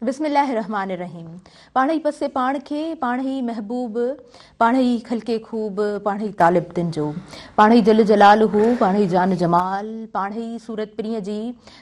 بسم الله الرحمٰن الرحيم پاڻ ئي پسي پاڻ کي، پاڻ ئي محبوب، پاڻ ئي خلقي خوب، پاڻ ئي طالب تن جو، پاڻ ئي جل جلاله، پاڻ ئي جان جمال، پاڻ ئي صورت پرينء جي،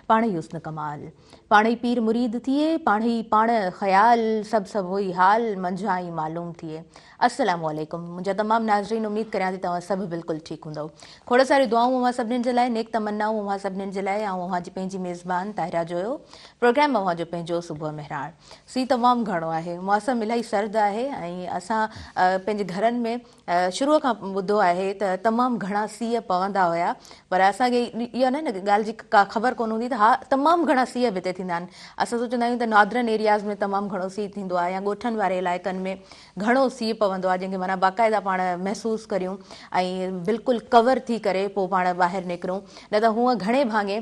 پاڻ ئي حسن ڪمال، پاڻ ئي پير مريد ٿئي، پاڻ ئي پاڻ خيال، سڀ سڀوئي حال، منجهان ئي معلوم ٿئي. السلام عليڪم منهنجا تمام ناظرين اميد ڪريان ٿي توهان سڀ بلڪل ٺيڪ هوندؤ. کوڙ ساريون دعائون اوهان سڀنين جي لاء نيڪ تمنائون اوهان سڀنين جي لاء آئون اوهان جي پنهنجي ميزبان طاهره جويو پروگرام اوهان جو پنهنجو صبح مهراڻ. سيء تمام گهڻو آهي موسم الاهي سرد آهي ۽ اسان پنهنجي گهرن ۾ شروع کان ٻڌو آهي ته تمام گهڻا سيء پوندا هيا پر اسان کي اها نه ڳالهه جي ڪا خبر ڪونه هوندي ته ها تمام گهڻا سيء به هتي ٿيندا آهن اسان سوچيندا آهيون ته نادرن ايرياز ۾ تمام گهڻو سيء ٿيندو آهي يا ڳوٺن واري علائقن ۾ گهڻو سيء پوندو آهي جنهن کي معنيٰ باقاعده پاڻ محسوس ڪريون ۽ بلڪل ڪور ٿي ڪري پوء پاڻ ٻاهر نڪرون نه ته هونء گهڻي ڀاڱي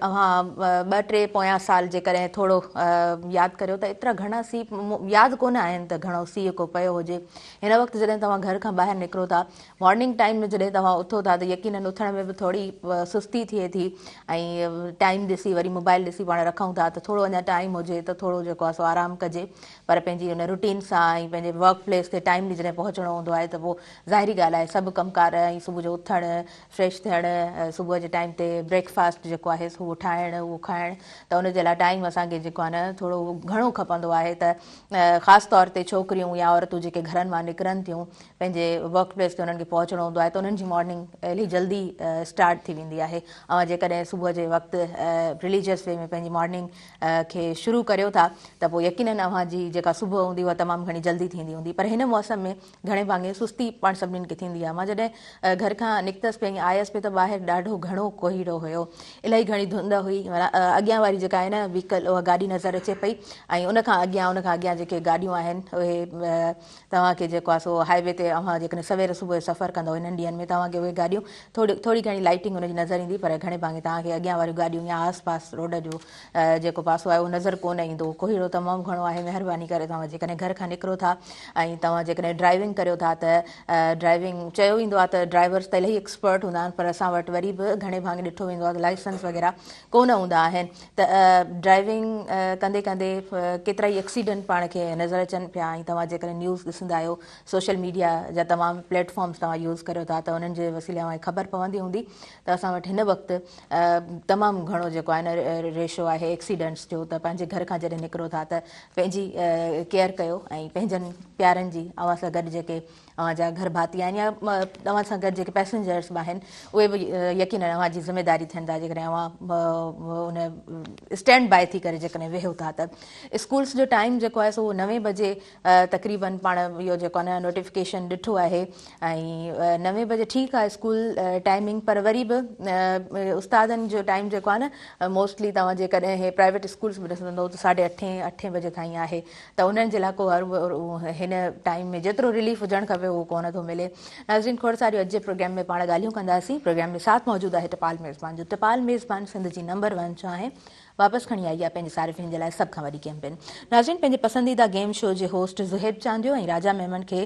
اوهان ٻه ٽي پويان سال جيڪڏهن ٿورو ياد ڪريو ته ايترا گهڻا سيء ياد ڪونه آهن ته گهڻو سيء ڪو پيو هجي. هن وقت جڏهن توهان گهر کان ٻاهر نڪرو ٿا مارننگ ٽائيم ۾ جڏهن توهان اٿو ٿا ته يقينن اٿڻ ۾ به ٿوري سستي ٿئي ٿي ۽ ٽائيم ڏسي وري موبائل ڏسي پاڻ رکون ٿا ته ٿورو اڃا ٽائيم هجي ته ٿورو جيڪو آهي سو آرام ڪجي پر پنهنجي ان روٽين سان ۽ پنهنجي ورڪ پليس تي ٽائيملي جڏهن پهچڻو هوندو آهي ته پوء ظاهري ڳالهه آهي سڀ ڪم ڪار ۽ صبح جو اٿڻ فريش ٿيڻ، صبح جي ٽائيم تي بريڪ فاسٽ جيڪو آهي سو اهو ٺاهڻ اهو کائڻ ته ان جي لاء ٽائيم اسان کي جيڪو آهي نه ٿورو گهڻو کپندو آهي ته خاص طور تي ڇوڪريون يا عورتون جيڪي گهرن مان نڪرن ٿيون پنهنجي ورڪ پليس تي انهن کي پهچڻو هوندو آهي ته انهن جي مارننگ الهي جلدي اسٽارٽ ٿي ويندي آهي اوهان جيڪڏهن صبح جي وقت رليجيس وي ۾ پنهنجي مارننگ کي شروع ڪريو ٿا ته پوء يقينن اوهان جي جيڪا صبح هوندي اها تمام گهڻي جلدي ٿيندي هوندي پر هن موسم ۾ گهڻي ڀاڱي سستي پاڻ سڀنين کي ٿيندي آهي. مان جڏهن گهر کان نڪتس پئي ۽ آيس پئي ته ٻاهر ڏاڍو گهڻو ڪوهيڙو هيو. الاهي گهڻي ڌنڌ هئي. معنيٰ اڳيان واري جيڪا آهي نه وهيڪل اها گاڏي نظر اچي پئي ۽ ان کان اڳيان ان کان اڳيان جيڪي گاڏيون آهن اهي توهان کي جيڪو آهي سو هاء وي تي اوهان جيڪڏهن سوير صبح جو سفر ڪندؤ انهن ڏينهن ۾ توهان کي اهي گاڏيون ٿوري ٿوري گهڻي لائيٽنگ ان جي نظر ايندي پر گهڻي ڀاڱي توهان کي اڳيان واريون گاڏيون يا آس پاس روڊ جو جيڪو پاسو آهي اهو نظر ڪونه ايندو. ڪوهيڙو تمام گهڻو آهي مهرباني ڪري توهان جيڪڏهن گهر کان نڪرو ٿا ۽ توهان جيڪڏهن ڊرائيونگ ڪريو ٿا ته ڊرائيونگ چيو ويندو آهي ته ڊرائيورس ته الاهي ايڪسپرٽ هوندا آهن پر اسان وٽ وري به گهڻي ڀاڱي ڏٺو ويندو آهي ته لائسنس وغيره ڪونه هوندا آهن ته ڊرائيونگ ڪندي ڪندي ڪيترائي ايڪسيڊنٽ پاڻ کي نظر اچن پيا ۽ توهان جيڪڏهن نيوز ڏسندا آهيو سوشل ميڊيا جا تمام پليٽ فارمس توهان يوز ڪريو ٿا ته انهن جي وسيلي اوهان کي خبر پوندي هوندي ته اسان وٽ هن وقت تمام گهڻو جيڪو آهي نه ريشو آهي ايڪسيڊنٽس جو ته پنهنجي گهر کان جڏهن نڪرو ٿا ته پنهنجي ڪيئر ڪيو ۽ پنهنجن پيارن جي اوهان سان گڏ جيڪي اوهان جا گهر ڀاتي آهن يا اوهان سان گڏ جيڪي پئسينجرس به آهن اهي به يقينن اوهان جي ذميداري ٿين ٿا جيڪڏهن اوهان ان اسٽينڊ بائي ٿي ڪري جيڪڏهن ويهو ٿا ته اسڪولس جو ٽائيم جيڪو آهي سو نوين بجي تقريبن پاڻ اهو جيڪو آهي نه نوٽيفڪيشن ڏٺو آهي ۽ نوين بجي ٺيڪ آهي اسڪول ٽائمنگ پر وري به استادن جو ٽائيم جيڪو آهي نه موسٽلي توهان جيڪڏهن هي پرائيويٽ اسڪولس به ڏسندو ته ساڍي اٺين اٺين بجي تائين آهي ته انهن جي لاء ڪو هن ٽائيم ۾ جيترو رليف هجڻ کپي اهو ڪونه ٿو ملي. ناظرين کوڙ ساريون اڄ جي پروگرام ۾ پاڻ ڳالهيون ڪنداسين پروگرام ۾ ساٿ موجود آهي ٽپال ميزبان جو ٽپال ميزبان سنڌ جي نمبر ون چانهه واپس کڻي آئي آهي پنهنجي صارفين جي لاء سڀ کان وڏي ڪيمپين. ناظرين پنهنجي پسنديده گيم شو جي هوسٽ زوهيب چانديو ۽ راجا ميمڻ کي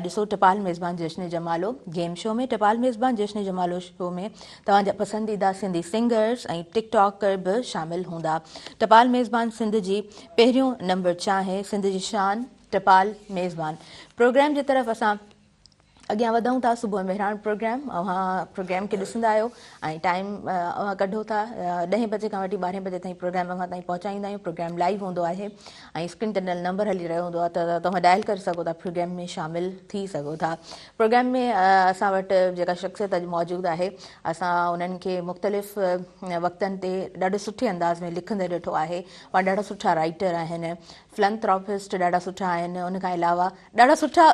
ڏسو ٽپال ميزبان جشن جمالو گيم شو ۾ ٽپال ميزبان جشن جمالو شو ۾ توهان جا پسنديده سنڌي سنگرز ۽ ٽڪ ٽاڪر به شامل هوندا ٽپال ميزبان سنڌ جي پهريون نمبر چانهه سنڌ جي شان ٽپال ميزبان پروگرام جي طرف اسان اڳيان وڌون ٿا صبح مهراڻ پروگرام اوهان پروگرام کي ڏسندا آهيو ۽ ٽائيم اوهان ڪڍو ٿا ڏهين بجي کان وٺي ٻارهين بجي تائين پروگرام اوهان تائين پهچائيندا آهيون پروگرام لائيو هوندو آهي ۽ اسڪرين تي ڏنل نمبر هلي رهيو هوندو آهي ته توهان ڊائل ڪري سگهو ٿا پروگرام ۾ شامل ٿي سگهو ٿا پروگرام ۾ اسان وٽ جيڪا شخصيت اڄ موجود آهي اسان انهن کي مختلف وقتن تي ڏاڍو سٺي انداز ۾ لکندي ڏٺو آهي پاڻ ڏاڍا سٺا رائٽر آهن فلنٿراپسٽ ڏاڍا سٺا آهن ان کان علاوه ڏاڍا سٺا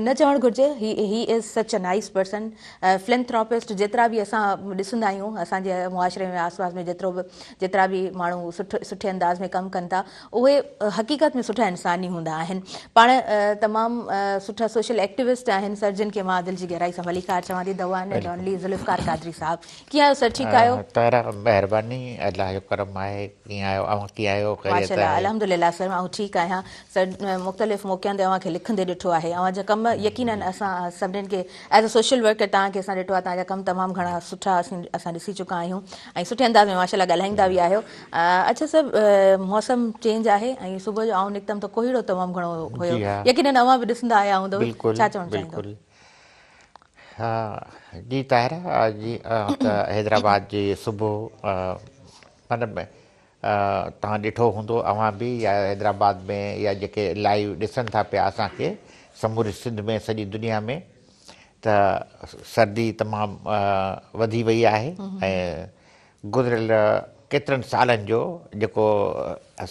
نه چوڻ گهرجي he he is such a nice person philanthropist جيترا به اسان ڏسندا آهيون اسان جي معاشري ۾ آس پاس ۾ جيترو به جيترا به ماڻهو سٺو سٺي انداز ۾ ڪم ڪن ٿا اهي حقيقت ۾ سٺا انسان ئي هوندا آهن پاڻ تمام سٺا سوشل ايڪٽيوسٽ آهن سر جن کي مان دل جي گهرائي سان ڀليڪار چوان ٿي the one and only Zulfiqar Qadri صاحب ڪيئن آهيو سر ٺيڪ آهيو؟ طاهره مهرباني الله جو ڪرم آهي ڪيئن آهيو اوهان ڪيئن آهيو خيريت ماشاءالله آهي؟ الحمدلله سر آئون ٺيڪ آهيان سر مختلف موقعن تي اوهان کي لکندي ڏٺو آهي اوهان جا ڪم يقينن اسان اسان سڀنين کي ايز ا سوشل ورڪر توهان کي اسان ڏٺو آهي توهان جا ڪم تمام گهڻا سٺا اسين اسان ڏسي چڪا آهيون ۽ سٺي انداز ۾ ماشاءالله ڳالهائيندا به آهيو اڇا سر موسم چينج آهي ۽ صبح جو آئون نڪتم ته ڪوهيڙو تمام گهڻو هيو يقينن اوهان به ڏسندا آيا هوندؤ ڇا چوڻ چاهيندؤ؟ ها جي طاهره جي ته حيدرآباد جي صبح مطلب توهان ڏٺو هوندو اوهان به يا حيدرآباد ۾ يا جيڪي لائيو ڏسن ٿا پيا اسان کي سموري سنڌ ۾ سڄي دنيا ۾ ته سردي تمام وڌي وئي آهي ۽ گذريل ڪيترن سالن جو جيڪو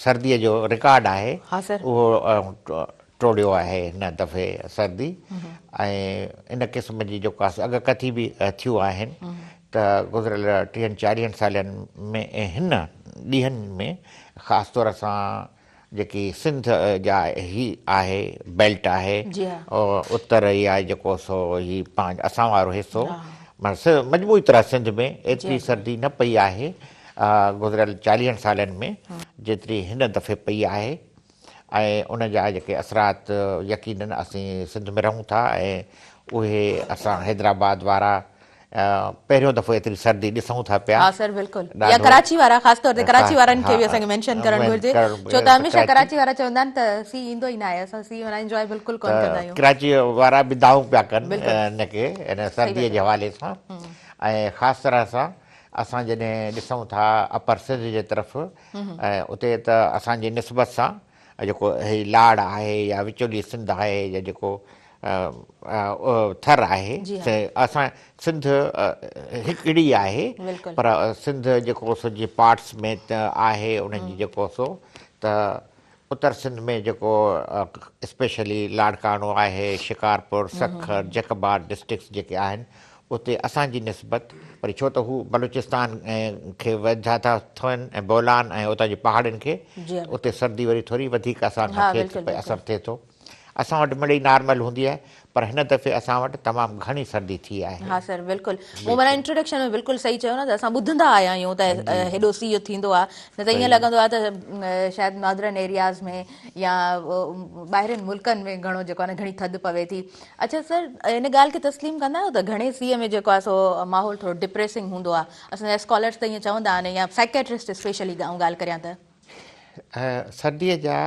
سردي جو رڪارڊ آهي اهو ٽوڙيو آهي هن دفعي سردي ۽ ان قسم جي جيڪو آهي اڳڪٿي به ٿيون آهن ته گذريل ٽيهن چاليهن سالن ۾ هن ڏينهن ۾ خاص طور سان جيڪي سنڌ جا هي آهي بيلٽ آهي اتر يا جيڪو سو هي پنهنجو اسان وارو حصو معنيٰ مجموعي طرح سنڌ ۾ ايتري سردي نه پئي آهي گذريل چاليهن سالن ۾ جيتري هن دفعي پئي آهي ۽ ان جا جيڪي اثرات يقينن اسين سنڌ ۾ رهون ٿا ۽ اهي اسان حيدرآباد وارا پهريون دفعو ايتري سردي ڏسون ٿا پيا. ها سر بلڪل يا ڪراچي وارا خاص طور تي ڪراچي وارن کي به اسان کي مينشن ڪرڻ گهرجي ڇو ته هميشه ڪراچي وارا چوندا آهن ته سي ايندو ئي ناهي اسان سي معنيٰ انجواء بلڪل ڪونه ڪندا آهيون. ڪراچي وارا به دانهون پيا ڪن ان کي ان سردي جي حوالي سان ۽ خاص طرح سان اسان جڏهن ڏسون ٿا اپر سنڌ جي طرف ۽ اتي ته اسان جي نسبت سان جيڪو هي لاڙ آهي يا وچولي سنڌ آهي يا جيڪو ٿر آهي اسان سنڌ هڪڙي آهي پر سنڌ جيڪو سو جي پارٽس ۾ آهي انهن جي جيڪو سو ته اتر سنڌ ۾ جيڪو اسپيشلي لاڙڪاڻو آهي شڪارپور سکر جيڪب آباد ڊسٽرڪٽس جيڪي آهن اتي اسان جي نسبت وري ڇو ته هو بلوچستان کي ويجها ٿا ٿين ۽ بولان ۽ اتان جي پهاڙين کي اتي سردي وري ٿوري وڌيڪ اسان کان ٿئي ٿي پئي اثر ٿئي ٿو اسان وٽ مڙئي نارمل هوندي آهي پر هن دفعي اسان وٽ تمام گهڻي سردي ٿي آهي. ها سر بلڪل مون معنيٰ انٽروڊڪشن ۾ بلڪل صحيح چيو نه ته اسان ٻڌندا آيا آهيون ته هيڏو سيء ٿيندو آهي نه ته ائين لڳندو آهي ته شايد نادرن ايرياز ۾ يا ٻاهرين ملڪن ۾ گهڻو جيڪو آهي نه گهڻي ٿڌ پوي ٿي اڇا سر ان ڳالهه کي تسليم ڪندا آهيو ته گهڻي سيء ۾ جيڪو آهي سو ماحول ٿورو ڊپريسنگ هوندو آهي اسان جا اسڪالرس ته ائين چوندا آهن يا سائيڪيٽرسٽ اسپيشلي آئون ڳالهه ڪريان ته. سرديء جا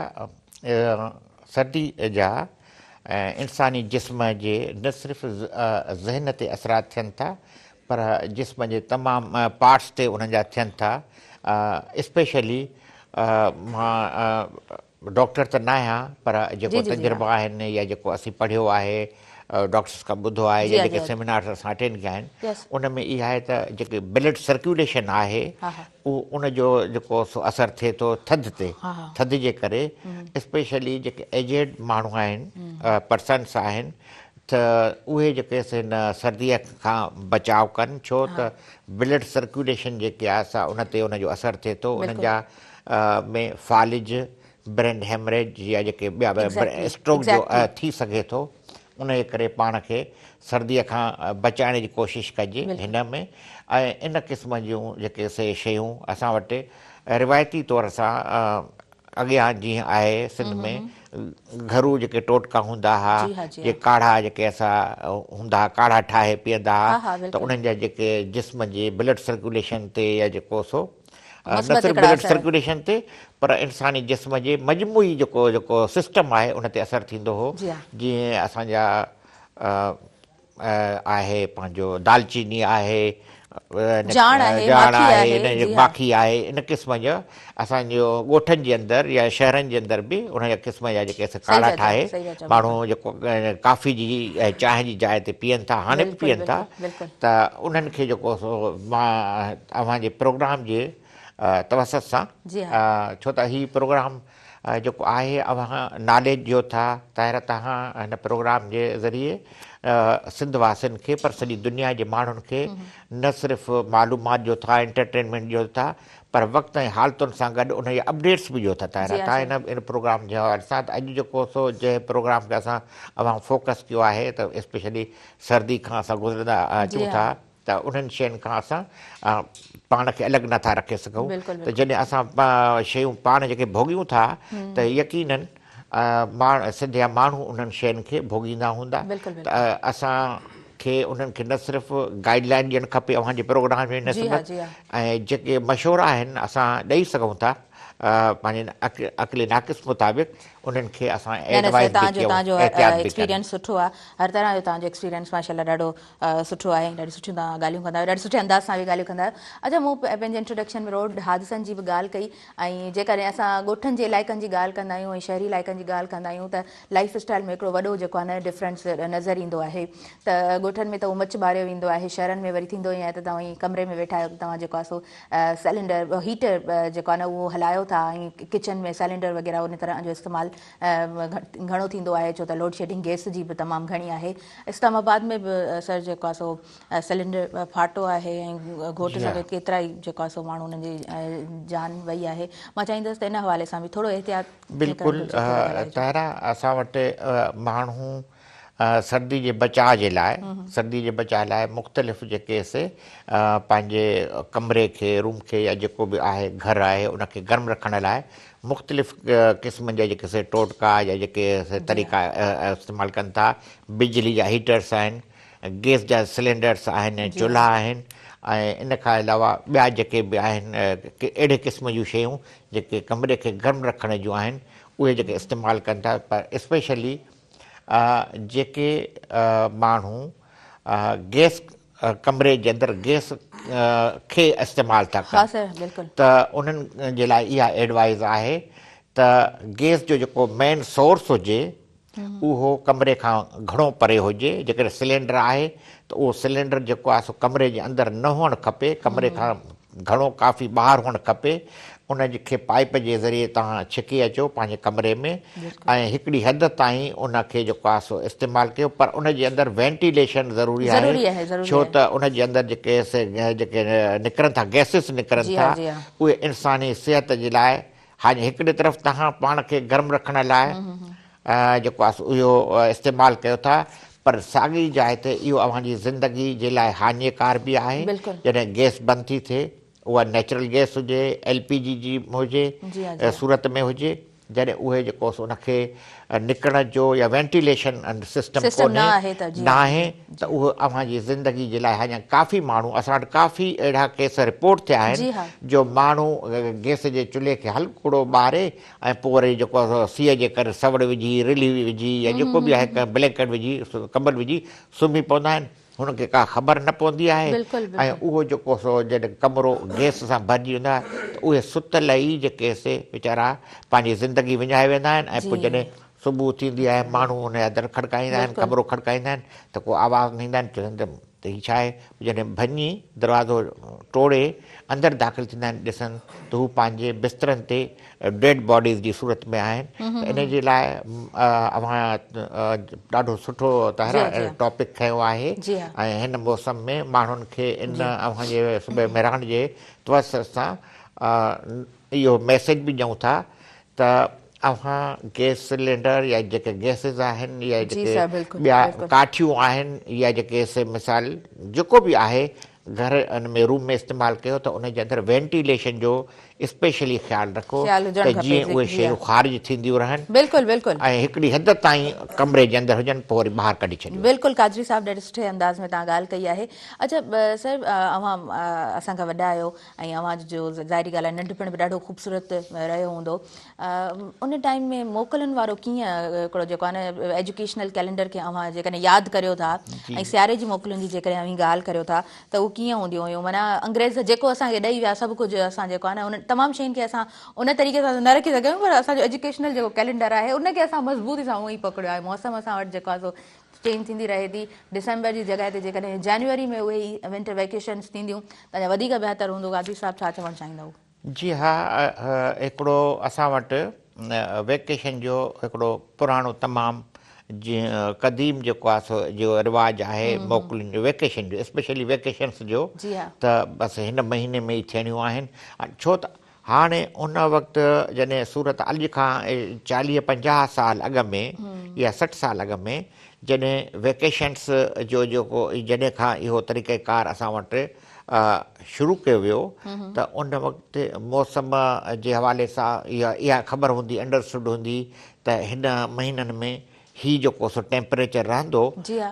سردي جا انساني جسم جي نه صرف ذهن تي اثرات ٿين ٿا پر جسم جي تمام پارٽس تي انهن جا ٿين ٿا اسپيشلي مان ڊاڪٽر ته ناهيان پر جيڪو تجربا آهن يا جيڪو اسين پڙهيو آهي ڊاڪٽرس کان ٻڌو آهي يا جيڪي سيمينارس اسان اٽينڊ ڪيا آهن ان ۾ اها آهي ته جيڪي بلڊ سرڪيوليشن آهي اهو ان جو جيڪو سو اثر ٿئي ٿو ٿڌ تي ٿڌ جي ڪري اسپيشلي جيڪي ايجڊ ماڻهو آهن پرسنس آهن ته اهي جيڪي سي هن سردي کان بچاء ڪن ڇو ته بلڊ سرڪيوليشن جيڪي آهي سا ان تي ان جو اثر ٿئي ٿو انهن جا ۾ فالج، برين هيمريج يا جيڪي ٻيا اسٽروڪ جو ٿي سگهي ٿو ان جي ڪري پاڻ کي سردي کان بچائڻ جي ڪوشش ڪجي هن ۾ ۽ ان قسم جون جيڪي سي شيون اسان وٽ روايتي طور سان اڳيان جيئن آهي سنڌ ۾ گهرو جيڪي ٽوٽڪا هوندا ها جي ڪاڙها جيڪي اسان هوندا ها ڪاڙها ٺاهي پيئندا ها ته انهن جا جيڪي جسم جي بلڊ سرڪيوليشن تي يا جيڪو سو نه صرف بلڊ سرڪيوليشن تي پر انساني جسم جي مجموعي جيڪو جيڪو سسٽم آهي ان تي اثر ٿيندو هو جيئن اسان جا آهي پنهنجو دالچيني آهي جاڻ آهي ماکي آهي ان قسم جا اسان جو ڳوٺن جي اندر يا شهرن جي اندر به ان جا قسم جا جيڪي ڪاڙها ٺاهي ماڻهو جيڪو ڪافي جي چانهه جي جاء تي پيئن ٿا هاڻي به پيئن ٿا ته انهن کي جيڪو سو مان اوهان جي پروگرام جي توسط سان ڇو ته هي پروگرام جيڪو آهي اوهان ناليج ڏيو ٿا طاهره توهان هن پروگرام جي ذريعي سنڌ واسين کي پر سڄي دنيا جي ماڻهن کي نه صرف معلومات ڏيو ٿا انٽرٽينمينٽ ڏيو ٿا پر وقت ۽ حالتن سان گڏ ان جي اپڊيٽس به ڏيو ٿا طاهره توهان هن پروگرام جي حوالي سان ته اڄ جيڪو سو جنهن پروگرام کي اسان اوهان فوڪس ڪيو آهي ته اسپيشلي سردي کان اسان گذرندا اچون ٿا ته انهن شين کان اسان پاڻ کي الڳ نٿا رکي سگهون ته جڏهن اسان شيون پاڻ جيڪي ڀوڳيون ٿا ته يقينن سنڌ جا ماڻهو انهن شين کي ڀوڳيندا هوندا ته اسان کي انهن کي نه صرف گائيڊ لائين ڏيڻ کپي اوهان جي پروگرام جي نسبت ۽ جيڪي مشورا آهن اسان ڏئي سگهون ٿا پنهنجي عقل ناقص مطابق انهن کي اسان ايڊوائز به ڪيون احتياط به ڪن. سٺو آهي هر طرح جو توهان جو ايڪسپيرينس ماشاءالله ڏاڍو سٺو آهي ۽ ڏاڍيون سٺيون توهان ڳالهيون ڪندا آهيو ڏاڍي سٺي انداز سان به ڳالهيون ڪندا آهيو اڇا مون پنهنجي انٽروڊڪشن ۾ روڊ حادثن جي به ڳالهه ڪئي ۽ جيڪڏهن اسان ڳوٺن جي علائقن جي ڳالهه ڪندا آهيون ۽ شهري علائقن جي ڳالهه ڪندا آهيون ته لائيف اسٽائيل ۾ هڪڙو وڏو جيڪو آهي نه ڊفرنس نظر ايندو آهي ته ڳوٺن ۾ ته اهو مچ ٻاريو ويندو آهي شهرن ۾ وري ٿيندو ائين آهي ته توهان ائين ڪمري ۾ ويٺا آهيو ته توهان جيڪو آهي سو سلينڊر هيٽر جيڪو آهي نه اهو هلايو ٿا ۽ ڪچن ۾ سلينڊر وغيره ان طرح جو استعمال گهڻو ٿيندو آهي ڇو ته لوڊشيڊنگ گئس جي به تمام گهڻي آهي اسلام آباد ۾ به سر جيڪو آهي سو سلينڊر ڦاٽو آهي ۽ گهوٽ سميت ڪيترا ئي جيڪو آهي سو ماڻهو انهن جي جان وئي آهي مان چاهيندس ته ان حوالي سان به ٿورو احتياط بلڪل طاهره اسان وٽ ماڻهو سردي جي بچاء جي لاء سردي جي بچاء لاء مختلف جيڪي سي پنهنجي ڪمري کي روم کي يا جيڪو به آهي گهر آهي ان کي گرم رکڻ لاء مختلف قسمن جا جيڪي سي ٽوٽڪا يا جيڪي سي طريقا استعمال ڪن ٿا بجلي جا هيٽرس آهن گيس جا سلينڊرس آهن چولها آهن ۽ ان کان علاوه ٻيا جيڪي به آهن اهڙي قسم جون شيون جيڪي ڪمري کي گرم رکڻ جون آهن اهي جيڪي استعمال ڪن ٿا پر اسپيشلي جيڪي ماڻهو گيس ڪمري جي اندر گيس کي استعمال ٿا ڪن ته انهن جي لاء اها ايڊوائز آهي ته گيس جو جيڪو مين سورس هجي اهو ڪمري کان گهڻو پري هجي جيڪڏهن سلينڊر آهي ته اهو سلينڊر جيڪو آهي سو ڪمري جي اندر نه هئڻ کپي ڪمري کان گهڻو ڪافي ٻاهر هئڻ کپي، ان کي پائيپ جي ذريعي توهان ڇڪي اچو پنهنجي ڪمري ۾ ۽ هڪڙي حد تائين ان کي جيڪو آهي سو استعمال ڪيو پر ان جي اندر وينٽيليشن ضروري آهي ڇو ته ان جي اندر جيڪي سي جيڪي نڪرن ٿا گئسز نڪرن ٿا اهي انساني صحت جي لاء هاڻي هڪڙي طرف توهان پاڻ کي گرم رکڻ لاء جيڪو آهي سو اهو استعمال ڪيو ٿا پر ساڳي جاء تي اهو اوهان جي زندگي جي لاء هاڃيڪار به آهي جڏهن گئس بند ٿي ٿئي اها نيچرل گئس هجي ايل پي جي جي هجي صورت ۾ هجي جڏهن اهي جيڪو ان کي نڪرڻ جو يا وينٽيليشن سسٽم ڪونهي ناهي ته اهو اوهان جي زندگي جي لاء هاڃا ڪافي ماڻهو اسان وٽ ڪافي اهڙا ڪيس رپورٽ ٿيا آهن جو ماڻهو گئس جي چلهي کي هلڪڙو ٻاري ۽ پوء وري جيڪو آهي سو سيء جي ڪري سوڙ وجهي رلي وجهي يا جيڪو به آهي ڪنهن بلينڪٽ وجهي ڪمبل وجهي سمهي پوندا آهن هن کي ڪا خبر نه پوندي آهي ۽ اهو جيڪو سو جڏهن ڪمرو گئس سان ڀرجي ويندو آهي ته اهي ستل ئي جيڪي سي ويچارا پنهنجي زندگي وڃائي ويندا آهن ۽ پوء جڏهن صبح ٿيندي آهي ماڻهو ان جا در کڙڪائيندا آهن ڪمرو کڙڪائيندا آهن ته ڪو آواز نه ايندا آهن چوندا آهن ته هي ڇا آهي جڏهن ڀڃي دروازو ٽوڙي اندر داخل ٿيندا آهن ڏسن ته هو پنهنجي بسترن تي ڊيڊ باڊيز جي صورت ۾ آهن ته ان جي لاء اوهان ڏاڍو سٺو طاهره ٽاپڪ کنيو آهي ۽ هن موسم ۾ ماڻهن کي ان اوهان جي صبح مهراڻ جي توسط سان اهو ميسيج به ڏيون ٿا ته اوهان گئس سلينڊر يا جيڪي گئسز آهن يا جيڪي ٻيا ڪاٺيون آهن يا جيڪي سي مثال جيڪو به آهي گهر ان ۾ روم ۾ استعمال ڪيو ته ان جي اندر وينٽيليشن جو اسپيشلي خيال رکو ته جيئن اهي شيون خارج ٿينديون رهن بلڪل بلڪل ۽ هڪڙي حد تائين ڪمري جي اندر هجن پوء وري ٻاهر ڪڍي ڇڏيو. بلڪل قادري صاحب ڏاڍي سٺي انداز ۾ توهان ڳالهه ڪئي آهي اڇا سر اوهان اسان کان وڏا آهيو ۽ اوهان جو ظاهري ڳالهه آهي ننڍپڻ به ڏاڍو خوبصورت رهيو هوندو ان ٽائيم ۾ موڪلن وارو ڪيئن هڪڙو جيڪو آهي نه ايجوڪيشنل ڪئلينڊر کي اوهان جيڪڏهن ياد ڪريو ٿا ۽ سياري جي موڪلن جي جيڪڏهن اوهين ڳالهه ڪريو ٿا ته اهو ڪيئن هونديون هيون معنيٰ انگريز جيڪو اسان کي ڏئي ويا سڀ ڪجهه اسان جيڪو آهي نه ان تمام شين کي اسان ان طريقي سان نه رکي سگهيا آهيون پر اسان جو ايجوڪيشنل جيڪو ڪئلينڊر آهي ان کي اسان مضبوطي سان اونئن ئي پڪڙيو آهي موسم اسان وٽ جيڪو آهي سو چينج ٿيندي رهي ٿي. ڊسمبر جي جڳهه تي جيڪڏهن جنوري ۾ اهي ئي ونٽر ويڪيشنز ٿينديون ته اڃا وڌيڪ بهتر هوندو. قادري صاحب ڇا چوڻ چاهيندؤ؟ جي ها هڪڙو اسان وٽ ويڪيشن جو هڪڙو پراڻو تمام قديم جيڪو آهي سو جو رواج آهي موڪلن جو ويڪيشن جو اسپيشلي ويڪيشنس جو ته بس هن مهيني ۾ ئي ٿيڻيون آهن ڇو ته هاڻي ان وقت جڏهن صورت اڄ کان چاليهه پنجاهه سال اڳ ۾ يا 60 سال اڳ ۾ جڏهن ويڪيشنس جو جيڪو جڏهن کان اهو طريقه ڪار اسان وٽ شروع ڪيو ويو ته ان وقت موسم جي حوالي سان اها اها خبر هوندي انڊرسٽوڊ هوندي ته هن مهينن ۾ هي جيڪو سو ٽيمپريچر رهندو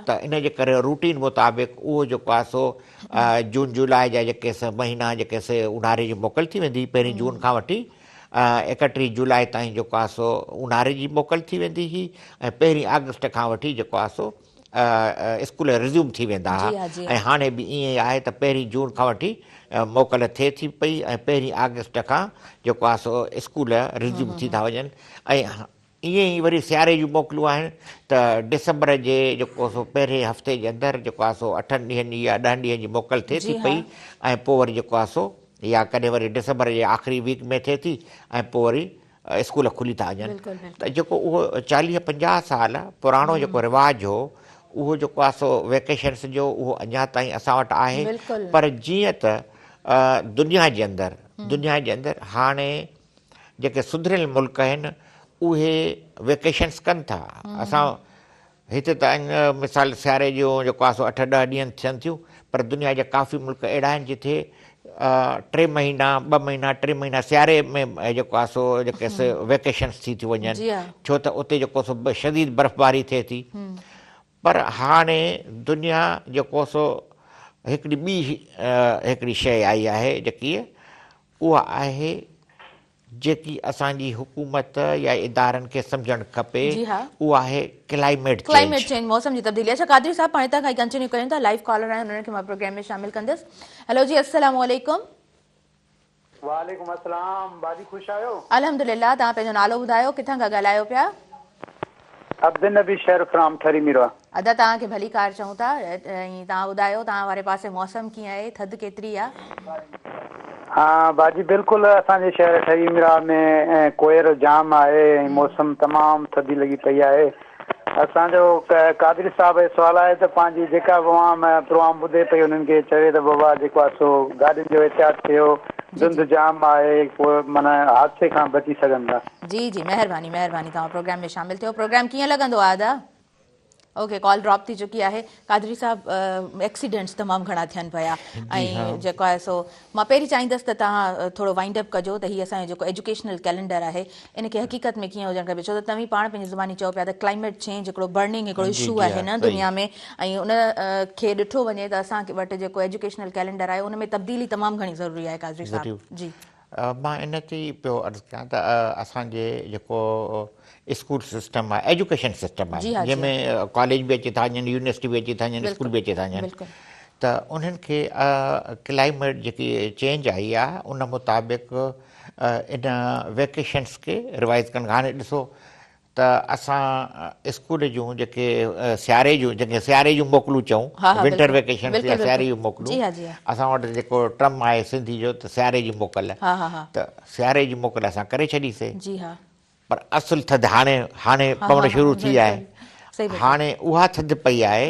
ته ان جي ڪري روٽين مطابق اهو جيڪو آهي سو جون جولاء جا جيڪي سي مهينا جيڪي سي اونهاري جي موڪل ٿي ويندي پهرين جون کان وٺي 31 جولاء تائين جيڪو آهي سو اونهاري جي موڪل ٿي ويندي هئي ۽ پهرين آگسٽ کان وٺي جيڪو آهي سو اسڪول ريزيوم ٿي ويندا ها ۽ هاڻي به ائين ئي آهي ته پهرين جون کان وٺي موڪل ٿئي ٿي پئي ۽ پهرين آگسٽ کان جيڪو آهي سو اسڪول ريزيوم ٿي ٿا وڃن ۽ ائين ئي وري سياري جون موڪلون آهن ته ڊسمبر جي جيڪو سو پهرين هفتي جي اندر جيڪو آهي سو اٺن ڏينهن جي يا ڏهن ڏينهن جي موڪل ٿئي ٿي پئي ۽ پوء وري جيڪو آهي سو يا ڪڏهن وري ڊسمبر جي آخري ويڪ ۾ ٿئي ٿي ۽ پوء وري اسڪول کلي ٿا وڃن ته جيڪو اهو چاليهه پنجاهه سال پراڻو جيڪو رواج هو اهو جيڪو آهي سو ويڪيشنس جو اهو اڃا تائين اسان وٽ آهي پر جيئن ته دنيا جي اندر دنيا جي اندر هاڻي جيڪي سڌريل ملڪ آهن اهي ويڪيشنس ڪن ٿا اسان هتي ته اڃ مثال سياري جون جيڪو آهي سو اٺ ڏهه ڏينهن ٿين ٿيون پر دنيا جا ڪافي ملڪ اهڙا آهن جتي ٽي مهينا ٻه مهينا ٽي مهينا سياري ۾ جيڪو آهي سو جيڪي سي ويڪيشنس ٿي ٿيون وڃن ڇو ته اتي جيڪو سو شديد برفباري ٿئي ٿي پر هاڻي دنيا جيڪو سو هڪڙي ٻي هڪڙي شيء آئي آهي جيڪي اها آهي جيڪي اسان جي حڪومت يا ادارن کي سمجهڻ کپي اهو آهي ڪلائميٽ چينج. ڪلائميٽ چينج موسم جي تبديلي اڇا قادري صاحب پاڻ هتان کان ئي ڪنٽينيو ڪريون ٿا لائيو ڪالر آهن انهن کي مان پروگرام ۾ شامل ڪندس هيلو جي السلام عليڪم. وعليڪم السلام باجي خوش آهيو. الحمدلله توهان پنهنجو نالو ٻڌايو ڪٿان کان ڳالهايو پيا. عبدالنبي شهر فرام ٺري ميرواھ. ادا توهان کي ڀليڪار چئون ٿا ۽ توهان ٻڌايو توهان واري پاسي موسم ڪيئن آهي ٿڌ ڪيتري آ. ها باجي بلڪل اسان جي شهر ٺري ميرواھ ۾ ڪوهيڙو جام آهي ۽ موسم تمام ٿڌي لڳي پئي آهي اسان جو قادري صاحب جو سوال آهي ته پنهنجي جيڪا به عوام پروگرام ٻڌي پئي انهن کي چوي ته بابا جيڪو آهي سو گاڏين جو احتياط ڪيو ڌنڌ جام آهي پوء معنيٰ حادثي کان بچي سگهن ٿا. جي جي مهرباني مهرباني توهان پروگرام ۾ شامل ٿيو پروگرام ڪيئن لڳندو آ ادا. اوڪي ڪال ڊراپ ٿي چڪي آهي قادري صاحب ايڪسيڊنٽس تمام گهڻا ٿين پيا ۽ جيڪو آهي سو مان پهرين چاهيندس ته توهان ٿورو وائنڊ اپ ڪجو ته هي اسان جو جيڪو ايجوڪيشنل ڪيلنڊر آهي ان کي حقيقت ۾ ڪيئن هجڻ کپي ڇو ته توهين پاڻ پنهنجي زباني چئو پيا ته ڪلائميٽ چينج هڪڙو برننگ هڪڙو اشو آهي نه دنيا ۾ ۽ ان کي ڏٺو وڃي ته اسان وٽ جيڪو ايجوڪيشنل ڪيلنڊر آهي ان ۾ تبديلي تمام گهڻي ضروري آهي قادري صاحب جي مان ان تي ئي پيو عرض ڪيان ته اسان جي جيڪو اسڪول سسٽم آهي ايجوڪيشن سسٽم آهي جنهن ۾ ڪاليج به اچي ٿا وڃن يونيورسٽي به اچي ٿا وڃن اسڪول به اچي ٿا وڃن ته انهن کي ڪلائميٽ جيڪي چينج آئي آهي ان مطابق ان ويڪيشنس کي روائز ڪرڻ هاڻي ڏسو ته اسان اسڪول جون جيڪي سياري جون جيڪي سياري جون موڪلون چئون ونٽر ويڪيشن يا سياري جون موڪلون اسان وٽ جيڪو ٽرم آهي سنڌي جو ته سياري جي موڪل ته سياري جي موڪل اسان ڪري ڇڏي سي پر اصل ٿڌ هاڻي هاڻي پوڻ شروع ٿي آهي هاڻي اها ٿڌ پئي آهي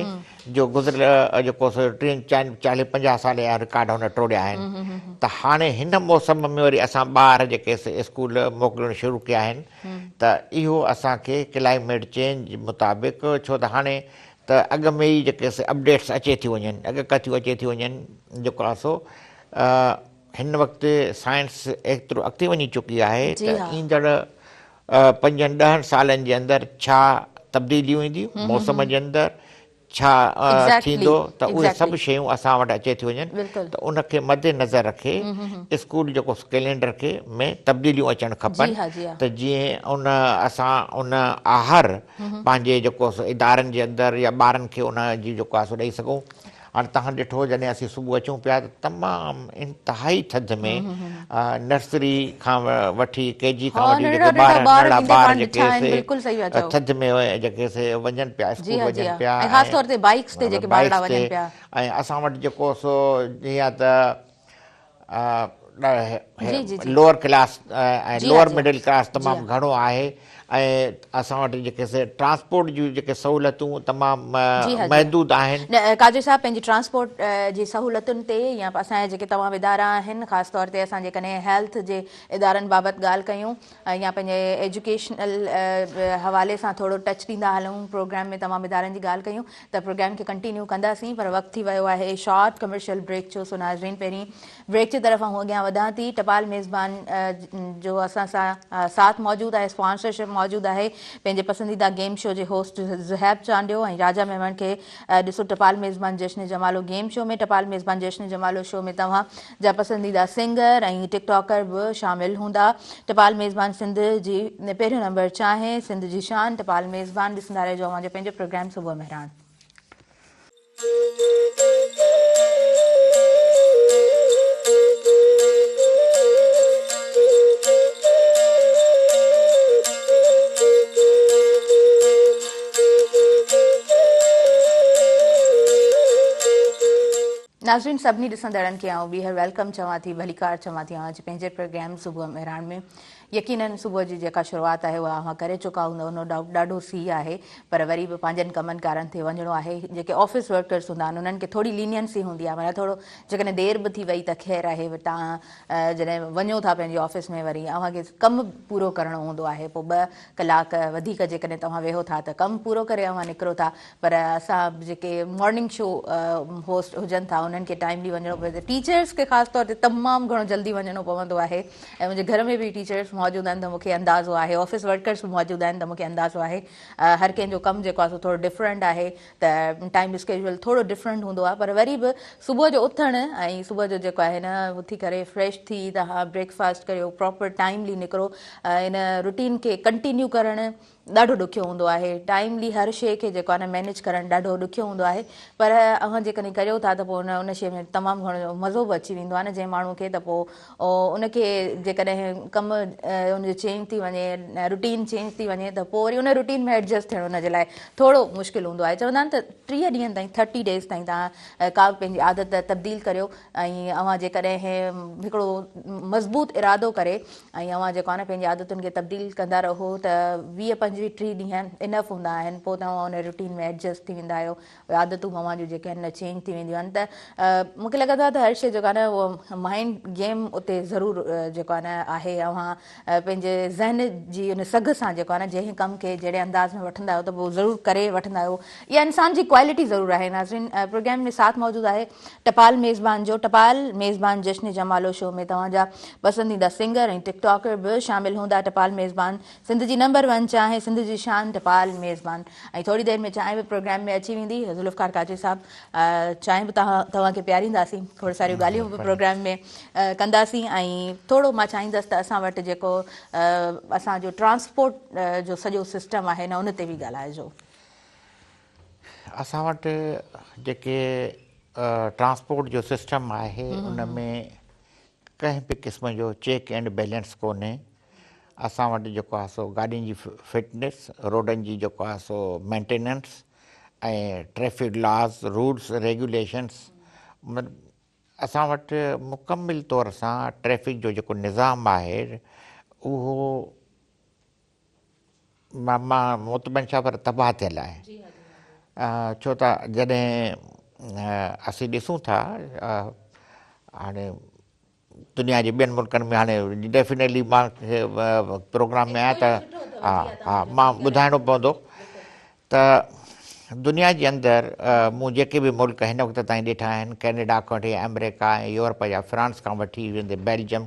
جو گذريل جيڪو سو ٽيهن چاليهه پنجاهه سال جا رڪارڊ هن ٽوڙيا آهن ته هاڻي هن موسم ۾ وري اسان ٻار جيڪي اسڪول موڪلڻ شروع ڪيا آهن ته اهو اسان کي ڪلائميٽ چينج مطابق ڇو ته هاڻي ته اڳ ۾ ئي جيڪي سي اپڊيٽس اچي ٿيون وڃن اڳڪٿيون اچي ٿيون وڃن جيڪو آهي سو هن وقت سائنس ايترو اڳتي وڃي چڪي آهي ته ايندڙ پنجن ڏهن سالن جي اندر ڇا تبديليون اينديون موسم جي اندر ڇا ٿيندو ته اهي سڀ شيون اسان وٽ اچي ٿيون وڃن ته ان کي مد نظر رکي اسڪول جيڪو ڪيلينڊر کي ۾ تبديليون اچڻ کپن ته جيئن ان اسان ان آهر پنهنجي جيڪو ادارن جي اندر يا ٻارن کي ان جي جيڪو آ سو ڏئي سگهون هاڻي توهان ڏٺو جڏهن اسين صبح اچون پيا ته تمام انتهائي ٿڌ ۾ نرسري کان وٺي ڪي جي کان وٺي جيڪي ٻار ننڍڙا ٻار جيڪي سي ٿڌ ۾ جيڪي سي وڃن پيا اسڪول وڃن پيا ۽ خاص طور تي بائيڪس تي جيڪي ٻارڙا وڃن پيا ۽ اسان وٽ جيڪو سو جيئن ته Lower class ۽ lower middle class تمام گهڻو آهي ۽ اسان وٽ جيڪي سي ٽرانسپورٽ جون جيڪي سهولتون تمام محدود آهن. قادري صاحب پنهنجي ٽرانسپورٽ جي سهولتن تي يا اسان جا جيڪي تمام ادارا آهن خاص طور تي اسان جيڪڏهن هيلٿ جي ادارن بابت ڳالهه ڪيون يا پنهنجي ايجوڪيشنل حوالي سان ٿورو ٽچ ڏيندا هلون پروگرام ۾ تمام ادارن جي ڳالهه ڪيون ته پروگرام کي ڪنٽينيو ڪنداسين پر وقت ٿي ويو آهي شارٽ ڪمرشل بريڪ جو سو ناظرين پهرين بريڪ جي طرف آئون اڳيان وڌان ٿي. ٽپال ميزبان جو اسان سان ساٿ موجود آهي، اسپانسرشپ موجود آهي. پنهنجي پسنديده گيم شو جي هوسٽ زهيب چانڊيو ۽ راجا ميمڻ کي ڏسو ٽپال ميزبان جشن جمالو گيم شو ۾. ٽپال ميزبان جشن جمالو شو ۾ توهان جا پسنديده سنگر ۽ ٽڪ ٽاڪر به شامل هوندا. ٽپال ميزبان سنڌ جي پهريون نمبر چانهه، سنڌ جي شان ٽپال ميزبان ڏسندا رهجو اوهان جو پنهنجو پروگرام صبح مهراڻ. ناظرين سڀني ڏسندڙن کي آئون ٻيهر welcome چوان ٿي ڀليڪار چوان ٿي اوهان جي پنهنجي پروگرام صبح مهراڻ ۾ يقينن صبح جي جيڪا شروعات آهي اها اوهان ڪري چڪا هوندؤ نو ڊائوٽ ڏاڍو سيء آهي پر وري به پنهنجن ڪمن ڪارن تي وڃڻو آهي جيڪي آفيس ورڪرس هوندا آهن انهن کي ٿوري لينينسي هوندي آهي معنيٰ ٿورو جيڪڏهن دير به ٿي وئي ته خير آهي توهان جڏهن وڃو ٿا پنهنجي آفيس ۾ وري اوهان کي ڪم پورو ڪرڻو هوندو آهي پوء ٻه ڪلاڪ وڌيڪ جيڪڏهن توهان ويهو ٿا ته ڪم پورو ڪري اوهان نڪرو ٿا پر اسان جيڪي مارننگ شو هوسٽ هجن ٿا انهن کي ٽائملي وڃڻو پوي ٿو ٽيچرس کي خاص طور تي تمام گهڻو جلدي وڃڻو پوندو آهي ۽ منهنجي گهر ۾ به ٽيچرس موجود آهن ته مون کي اندازو آهي آفيس ورڪرس به موجود آهن ته مون کي اندازو آهي هر ڪنهن جو ڪم جيڪو آهي سو ٿورو ڊفرنٽ آهي ته ٽائيم اسڪيجول ٿورو ڊفرنٽ هوندو آهي پر وري به صبح جو اٿڻ ۽ صبح جو جيڪو آهي نه اٿي ڪري فريش ٿي توهان بريڪ فاسٽ ڪريو پراپر ٽائملي نڪرو ان روٽين کي ڪنٽينيو ڪرڻ ڏاڍو ڏکيو هوندو آهي ٽائيملي هر شيء کي جيڪو آهي نه مينيج ڪرڻ ڏاڍو ڏکيو هوندو آهي پر اوهان جيڪڏهن ڪريو ٿا ته پوء ان ان شيء ۾ تمام گهڻو مزو به اچي ويندو آهي نه جنهن ماڻهو کي ته پوء ان کي جيڪڏهن ڪم ان جو چينج ٿي وڃي روٽين چينج ٿي وڃي ته پوء وري ان روٽين ۾ ايڊجسٽ ٿيڻ ان جي لاء ٿورو مشڪل هوندو آهي چوندا آهن ته 30 ڏينهن تائين ٿرٽي ڊيز تائين توهان ڪا به پنهنجي عادت تبديل ڪريو ۽ اوهان جيڪڏهن هڪڙو مضبوط ارادو ڪري ۽ اوهان جيڪو آهي نه پنهنجي عادتن کي تبديل ڪندا رهو ته 20 25 30 ڏينهن انف هوندا آهن پوء توهان ان روٽين ۾ ايڊجسٽ ٿي ويندا آهيو اهي عادتون اوهان جون جيڪي آهن نه چينج ٿي وينديون آهن ته مون کي لڳندو آهي ته هر شيء جيڪو آهي نه اهو مائنڊ گيم اتي ضرور جيڪو آهي نه آهي اوهان پنهنجي ذهن جي ان سگهه سان جيڪو آهي نه جنهن ڪم کي جهڙي انداز ۾ وٺندا آهيو ته پوء ضرور ڪري وٺندا آهيو اها انسان جي ڪوالٽي ضرور آهي ناظرين پروگرام ۾ ساٿ موجود آهي ٽپال ميزبان جو ٽپال ميزبان جشن جمالو شو ۾ توهان جا پسنديده سنگر ۽ ٽڪ ٽاڪر به شامل هوندا ٽپال ميزبان سنڌ جي نمبر ون چانهه سنڌ جي شان ٽپال ميزبان ۽ ٿوري دير ۾ چانهه به پروگرام ۾ اچي ويندي ذوالفقار قادري صاحب چانهه به توهان کي پيارينداسين کوڙ ساريون ڳالهيون به پروگرام ۾ ڪنداسين ۽ ٿورو مان چاهيندس ته اسان وٽ جيڪو اسان جو ٽرانسپورٽ جو سڄو سسٽم آهي نه ان تي به ڳالهائجو. اسان وٽ جيڪي ٽرانسپورٽ جو سسٽم آهي ان ۾ ڪنهن به قسم جو چيڪ اينڊ بيلنس ڪونهي اسان وٽ جيڪو آهي سو گاڏين جي فٽنس روڊن جي جيڪو آهي سو maintenance ۽ traffic laws rules regulations اسان وٽ مڪمل طور سان ٽريفڪ جو جيڪو نظام آهي اهو مان مطمئن ڇا پر تباهه ٿيل آهي ڇو ته جڏهن اسين ڏسون ٿا هاڻي دنيا جي ٻين ملڪن ۾ هاڻي ڊيفينيٽلي مان پروگرام ۾ آهيان ته ها ها مان ٻڌائڻو پوندو ته دنيا جي اندر مون جيڪي به ملڪ هن وقت تائين ڏٺا آهن، ڪينيڊا کان وٺي آمريڪا ۽ يورپ جا فرانس کان وٺي ويندي بيلجم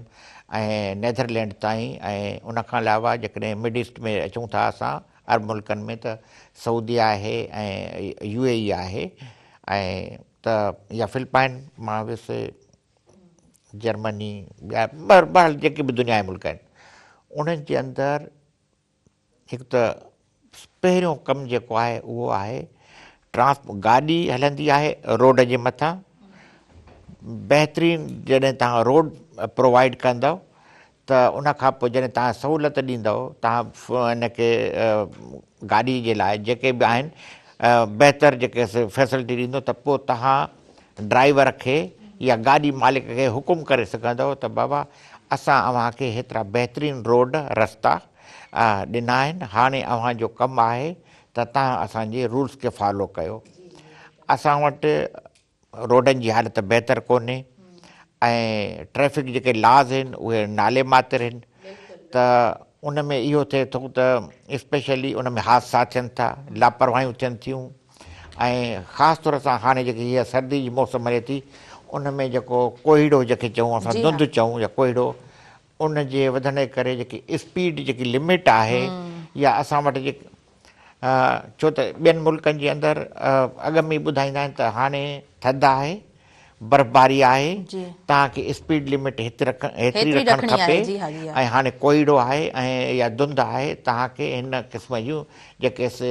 ۽ نيڌرلينڊ تائين ۽ ان کان علاوه جيڪڏهن مڊ ايسٽ ۾ اچون ٿا اسان عرب ملڪن ۾ ته سعودي آهي ۽ يو اي اي آهي ۽ ته يا فلپائن مان ويس جرمني ٻيا بهرحال جيڪي به دنيا جا ملڪ آهن انهن جي اندر هڪ ته پهريون ڪم جيڪو آهي اهو آهي ٽرانس گاڏي هلندي آهي روڊ جي مٿان بهترين جڏهن توهان روڊ پرووائڊ ڪندؤ ته ان کان پوء جڏهن توهان سهولت ڏيندؤ توهان ان کي گاڏي جي لاء جيڪي به آهن بهتر جيڪي فيسلٽي ڏيندو ته پوء توهان ڊرائيور کي يا گاڏي مالڪ کي حڪم ڪري سگهندؤ ته بابا اسان اوهان کي هيترا بهترين روڊ، رستا، ڏنا آهن، هاڻي اوهان جو ڪم آهي ته توهان اسان جي رولز کي فالو ڪيو. اسان وٽ روڊن جي حالت بهتر ڪونهي ۽ ٽريفڪ جيڪي لاز آهن اهي نالي ماتر آهن ته ان ۾ اهو ٿئي ٿو ته اسپيشلي ان ۾ حادثا ٿين ٿا، لاپرواهيون ٿين ٿيون ۽ خاص طور سان هاڻي جيڪي هيء سردي جي موسم هلي ٿي ان ۾ جيڪو ڪوهيڙو جنهن کي چئون اسان ڌنڌ چئون يا ڪوهيڙو ان جي وڌڻ جي ڪري جيڪي اسپيڊ جيڪي لمٽ آهي يا اسان وٽ جيڪي ڇو ته ٻين ملڪن جي اندر اڳ ۾ ئي ٻڌائيندا آهن ته هاڻي ٿڌ آهي برفباري آهي توهان کي اسپيڊ لمٽ هيتري رکڻ کپي ۽ هاڻي ڪوهيڙو آهي ۽ يا ڌنڌ آهي توهان کي هن قسم جون جيڪي سي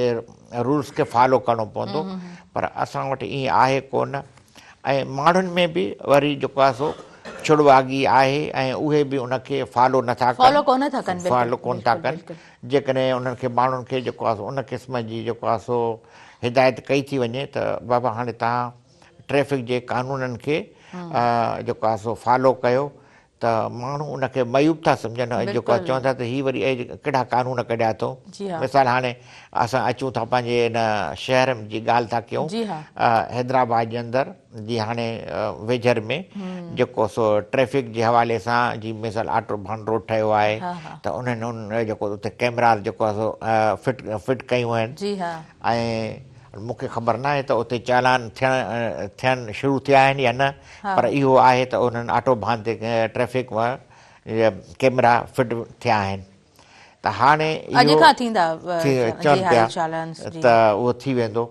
رولس کي فالو ڪرڻو پوندو پر اسان وٽ ائين آهي ڪونه ۽ ماڻهن ۾ به وري جيڪو آهي سو ڇڙواڳي آهي ۽ اهي به ان کي فالو نٿا ڪن فالو ڪونه ٿا ڪن جيڪڏهن انهن کي ماڻهن کي جيڪو آهي سو ان قسم جي جيڪو آهي سو هدايت ڪئي ٿي وڃي ته بابا هاڻي توهان ٽريفڪ جي قانونن کي جيڪو آهي سو فالو ڪيو ته ماڻهو ان کي معيوب ٿا سمجهن ۽ جيڪو آهي چون ٿا ته هي وري ڪهڙا قانون ڪڍيا اٿئون مثال هاڻي اسان اچون ٿا پنهنجي هن شهر جي ڳالهه ٿا ڪيون حيدرآباد جي اندر جي هاڻي ويجهر ۾ جيڪو سو ٽريفڪ جي حوالي سان جي مثال آٽو ڀان روڊ ٺهيو آهي ته انهن ان جيڪو اتي ڪيمراز جيڪو آهي سو فٽ فٽ ڪيون آهن ۽ مون کي خبر ناهي ته اتي چالان ٿيڻ ٿيڻ شروع ٿيا آهن يا نه پر اهو آهي ته انهن آٽو ڀان تي ٽريفڪ ڪيمرا فٽ ٿيا آهن ته هاڻي اڄ اهو کان ٿيندا چون جي ها پيا چالانس جي ته اهو ٿي ويندو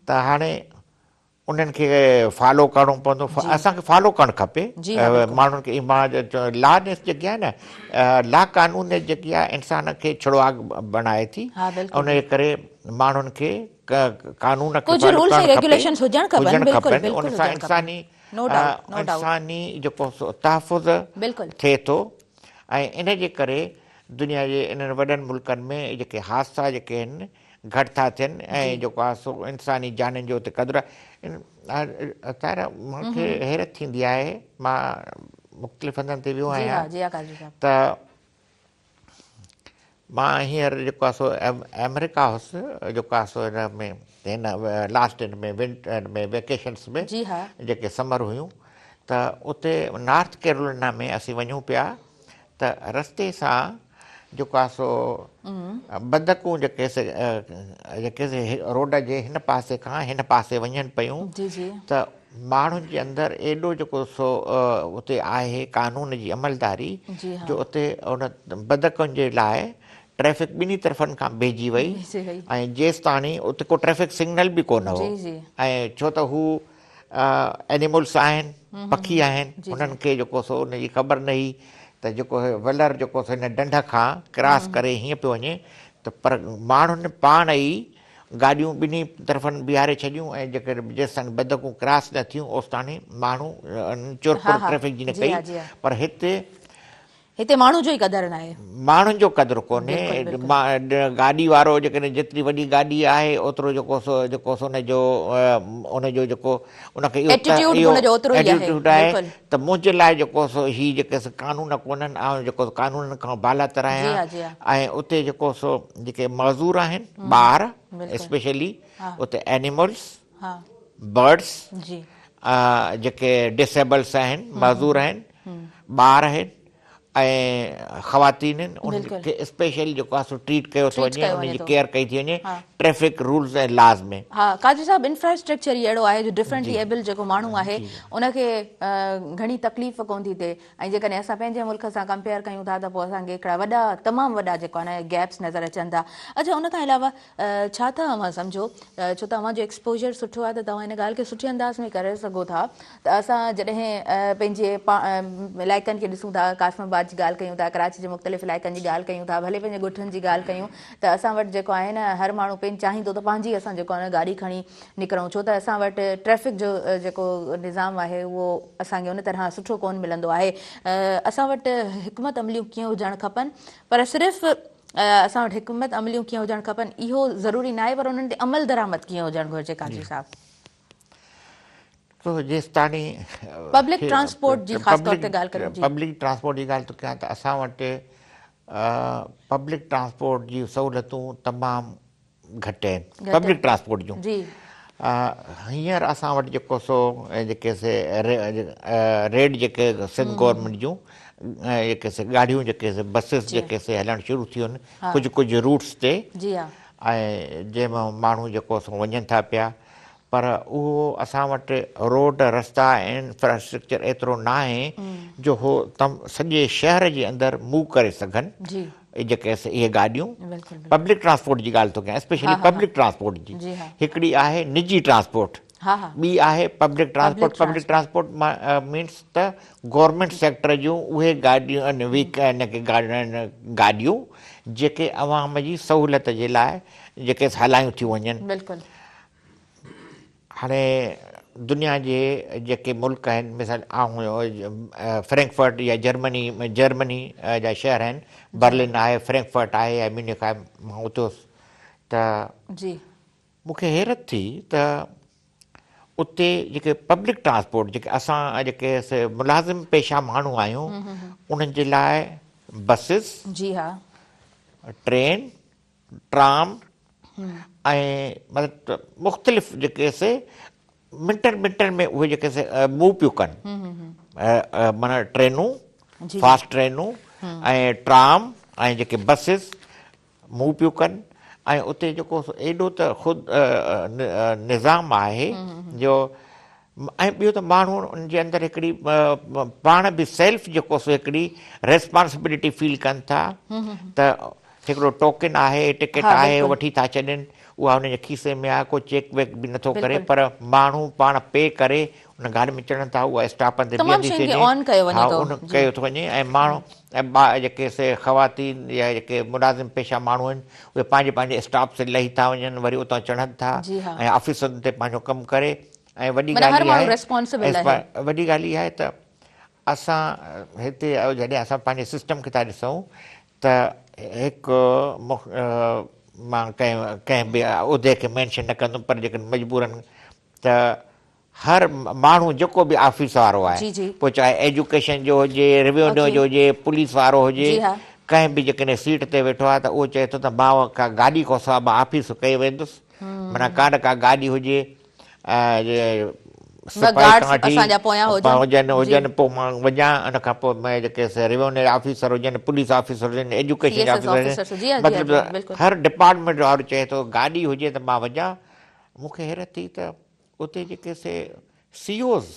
ته هاڻي انهن کي فالو ڪرڻو پوندو اسان کي فالو ڪرڻ کپي ماڻهن کي لا نيس جيڪي آهي نه لا قانونيت جيڪي آهي انسان کي ڇڙواڳ بڻائي ٿي ان جي ڪري ماڻهن کي قانون کي ڪجهه رولس ۽ ريگيوليشنز هجڻ کپن بلڪل ان سان انساني انساني جيڪو تحفظ ٿئي ٿو ۽ ان جي ڪري دنيا جي انهن وڏن ملڪن ۾ جيڪي حادثا جيڪي آهن گهٽ ٿا ٿين ۽ جيڪو آهي سو انساني جانين جو اتي قدر آهي. طاهره مون کي حيرت ٿيندي آهي مان مختلف هنڌن تي ويو آهيان ته مان هينئر جيڪو آهي سو آمريڪا هوس جيڪو آهي سو هن ۾ هن لاسٽ هن ۾ ونٽر ۾ ويڪيشنس ۾ جيڪي سمر هيون ته اتي نارٿ ڪيرولينا ۾ اسين وڃون پيا ته رستي سان جيڪو آهي سو بدڪون جيڪي سي جيڪي سي روڊ جي هن پاسي کان هن پاسي وڃن پيون ته ماڻهن جي اندر ايڏو جيڪو سو اتي آهي قانون جي عملداري جو اتي ان بدڪن جي لاء ٽريفڪ ٻنهي طرفن کان بيهجي وئي ۽ جيستاڻي اتي ڪو ٽريفڪ سگنل به ڪونه هو ۽ ڇو ته هو اينيملس آهن، پکي آهن، انهن کي جيڪو سو ان جي خبر نه هئي ته جيڪو هي ولر جيڪو سو هن ڍنڍ کان ڪراس ڪري هيئن پيو وڃي ته پر ماڻهن پاڻ ئي گاڏيون ٻنهي طرفن بيهاري ڇڏيون ۽ جيڪڏهن جيستائين بدڪون ڪراس نه ٿيون اوستاڻي ماڻهو چرپر ٽريفڪ جي نه ڪئي پر هتي هتي ماڻهو جو ئي قدر ناهي. ماڻهن جو قدر ڪونهي. گاڏي وارو جيڪڏهن جيتري وڏي گاڏي آهي اوترو جيڪو سو جيڪو سو ان جو ان جو جيڪو ان کي اهو ايٽيٽيوڊ به ان جو اوترو ئي آهي ايٽيٽيوڊ آهي ته منهنجي لاء جيڪو سو هي جيڪي سو قانون ڪونهن آئون جيڪو سو قانونن کان بالاتر آهيان ۽ اتي جيڪو سو جيڪي معذور آهن ٻار اسپيشلي اتي اينيملس برڊس جيڪي ڊسيبلس آهن معذور آهن ٻار آهن ۽ خواتين آهن انهن کي اسپيشل جيڪو آهي سو ٽريٽ ڪيو ٿو وڃي انهن جي ڪيئر ڪئي ٿي وڃي ٽريفڪ رولز ۽ لاز ۾. ها قادري صاحب انفراسٽرڪچر ئي اهڙو آهي جو ڊفرنٽلي ايبل جيڪو ماڻهو آهي ان کي گهڻي تڪليف ڪونه ٿي ٿئي ۽ جيڪڏهن اسان پنهنجي ملڪ سان ڪمپيئر ڪيون ٿا ته پوء اسان کي هڪڙا وڏا تمام وڏا جيڪو آهي نه گيپس نظر اچن ٿا اڇا ان کان علاوه ڇا ٿا اوهان سمجهو ڇو ته اوهان جو ايڪسپوجر سٺو آهي ته توهان ان ڳالهه کي سٺي انداز ۾ ڪري سگهو ٿا ته اسان جڏهن پنهنجي علائقن کي ڏسون ٿا، قاسم آباد جي ڳالهه ڪيون ٿا، ڪراچي جي مختلف علائقن جي ڳالهه ڪيون ٿا، ڀلي پنهنجي ڳوٺن جي ڳالهه ڪيون ته اسان وٽ جيڪو آهي نه هر ماڻهو پنهنجي چاهيندو ته پنهنجي اسان جيڪو آهي نه گاڏي کڻي نڪرون ڇو ته اسان وٽ ٽريفڪ جو جيڪو نظام آهي اهو اسان کي ان طرح سٺو ڪونه ملندو آهي اسان وٽ حڪمت عمليون ڪيئن هجڻ کپن پر صرف اسان وٽ حڪمت عمليون ڪيئن هجڻ کپن اهو ضروري ناهي پر انهن تي عمل درآمد ڪيئن هجڻ گهرجي قاضي صاحب. تو جيستاڻي پبلڪ ٽرانسپورٽ جي خاص طور تي ڳالهه ڪريون جي. پبلڪ ٽرانسپورٽ جي ڳالهه ٿو ڪيان ته اسان وٽ پبلڪ ٽرانسپورٽ جون سهولتون تمام گهٽ آهن پبلڪ ٽرانسپورٽ جون جي. هينئر اسان وٽ جيڪو سو جيڪي سي ريڊ جيڪي سنڌ گورنمينٽ جون جيڪي سي ڳاڙهيون جيڪي سي بسز جيڪي سي هلڻ شروع ٿيون آهن ڪجهه ڪجهه روٽس تي جي ها. ۽ جنهن ۾ ماڻهو جيڪو سو وڃن ٿا پيا پر اهو اسان وٽ روڊ رستا ۽ انفراسٽرڪچر ايترو ناهي جو هو تم سڄي شهر جي اندر موو ڪري سگهن جيڪي اهي گاڏيون پبلڪ ٽرانسپورٽ جي ڳالهه ٿو ڪيان اسپيشلي پبلڪ ٽرانسپورٽ جي هڪڙي آهي نجي ٽرانسپورٽ ٻي آهي public transport public transport means ته گورنمينٽ سيڪٽر جون اهي گاڏيون گاڏيون جيڪي عوام جي سهولت جي لاء جيڪي هلايون ٿيون وڃن بلڪل هاڻي دنيا جي جيڪي ملڪ آهن مثال آئون فرينڪفرٽ يا جرمني جرمني جا شهر آهن برلن آهي فرينڪفرٽ آهي يا ميونخ آهي مان اتي هوس ته جي مون کي حيرت ٿي ته اتي جيڪي پبلڪ ٽرانسپورٽ جيڪي اسان جيڪي ملازم پيشه ماڻهو آهيون انهن جي لاء بسز جي ها ٽرين ٽرام ۽ مطلب مختلف جيڪي سي منٽن منٽن ۾ اهي جيڪي سي موو پيون ڪن معنيٰ ٽرينون فاسٽ ٽرينون ۽ ٽرام ۽ جيڪي بسز موو پيون ڪن ۽ اتي جيڪو ايڏو ته خود نظام آهي جو ۽ ٻيو ته ماڻهو ان جي اندر هڪڙي پاڻ به سيلف جيڪو سو هڪڙي ريسپانسبلٽي فيل ڪن ٿا ته هڪڙو ٽوڪن آهي ٽڪيٽ آهي وٺي ٿا ڇڏين اها ان جي کيسي ۾ آهي ڪو چيڪ ويڪ به نٿو ڪري پر ماڻهو پاڻ پي ڪري ان گاڏي ۾ چڙهن ٿا اها اسٽاپن تي بيهندي ٿي وڃي ها ان ڪيو ٿو وڃي ۽ ماڻهو ۽ جيڪي سي خواتين يا جيڪي ملازم پيشه ماڻهو آهن اهي پنهنجي پنهنجي اسٽاپ تي لهي ٿا وڃن وري اتان چڙهن ٿا ۽ آفيسن تي پنهنجو ڪم ڪري ۽ وڏي ڳالهه اها آهي وڏي ڳالهه اها آهي ته اسان هتي جڏهن اسان پنهنجي سسٽم کي ٿا ڏسون ته هڪ مان ڪنهن ڪنهن به عهدي کي مينشن نه ڪندم پر جيڪڏهن مجبورن ته هر ماڻهو جيڪو به آفيس وارو آهي پوء چاهي ايجوڪيشن جو هجي ريونيو جو هجي پوليس وارو هجي ڪنهن به جيڪڏهن سيٽ تي ويٺو آهي ته اهو چئي ٿو ته مان ڪا گاڏي کان سواء مان آفيس ڪئي ويندس معنيٰ ڪا نه ڪا گاڏي هجي سپاهي کان وٺي هجن هجن پوء مان وڃان ان کان پوء جيڪي ريونيو آفيسر هجن پوليس آفيسر هجن ايجوڪيشن جا آفيسر هجن مطلب هر ڊپارٽمينٽ وارو چئي ٿو گاڏي هجي ته مان وڃان مون کي حيرت ٿي ته اتي جيڪي سي سي اوز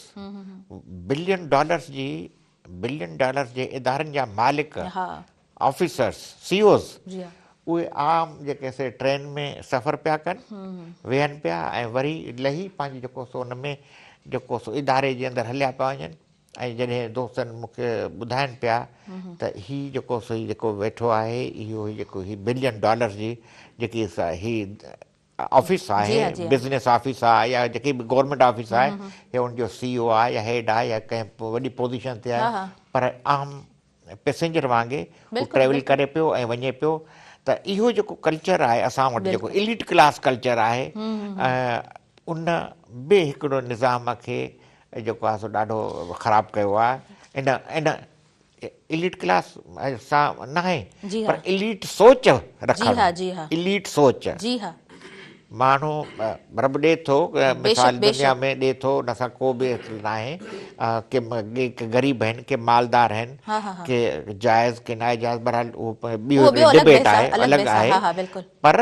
بلين ڊالرز جي بلين ڊالرز جي ادارن جا مالڪ آفيسرز سي اوز اهي عام جيڪي سي ٽرين ۾ سفر پيا ڪن ويهن پيا ۽ وري لهي پنهنجي جيڪو سو ان ۾ جيڪو سو اداري جي اندر هليا پيا وڃن ۽ جڏهن دوستن مون کي ٻڌائن پيا ته هي جيڪو سو هي جيڪو ويٺو آهي اهو هي جيڪو هي بلين ڊالرز جي جيڪي هي آفيس آهي بزنس آفيس آهي يا جيڪي به گورنمينٽ آفيس آهي هي ان جو سي او آهي يا هيڊ آهي يا ڪنهن وڏي پوزيشن تي آهي پر عام پيسينجر وانگي هو ٽريول ڪري پيو ۽ وڃي پيو ته اهو جيڪو ڪلچر آهي اسان وٽ جيڪو ايليٽ ڪلاس ڪلچر آهي ان به هڪڙو نظام کي جيڪو آهي سو ڏاڍو خراب ڪيو آهي ان ان ايليٽ ڪلاس سان ناهي پر ايليٽ سوچ رکڻ ايليٽ سوچ ماڻهو رب ڏي ٿو مثال دنيا ۾ ڏي ٿو ان سان ڪو به ناهي ڪي غريب آهن ڪي مالدار آهن ڪي جائز ڪي ناجائز بهرحال اهو ٻيو ڊبيٽ آهي الڳ آهي پر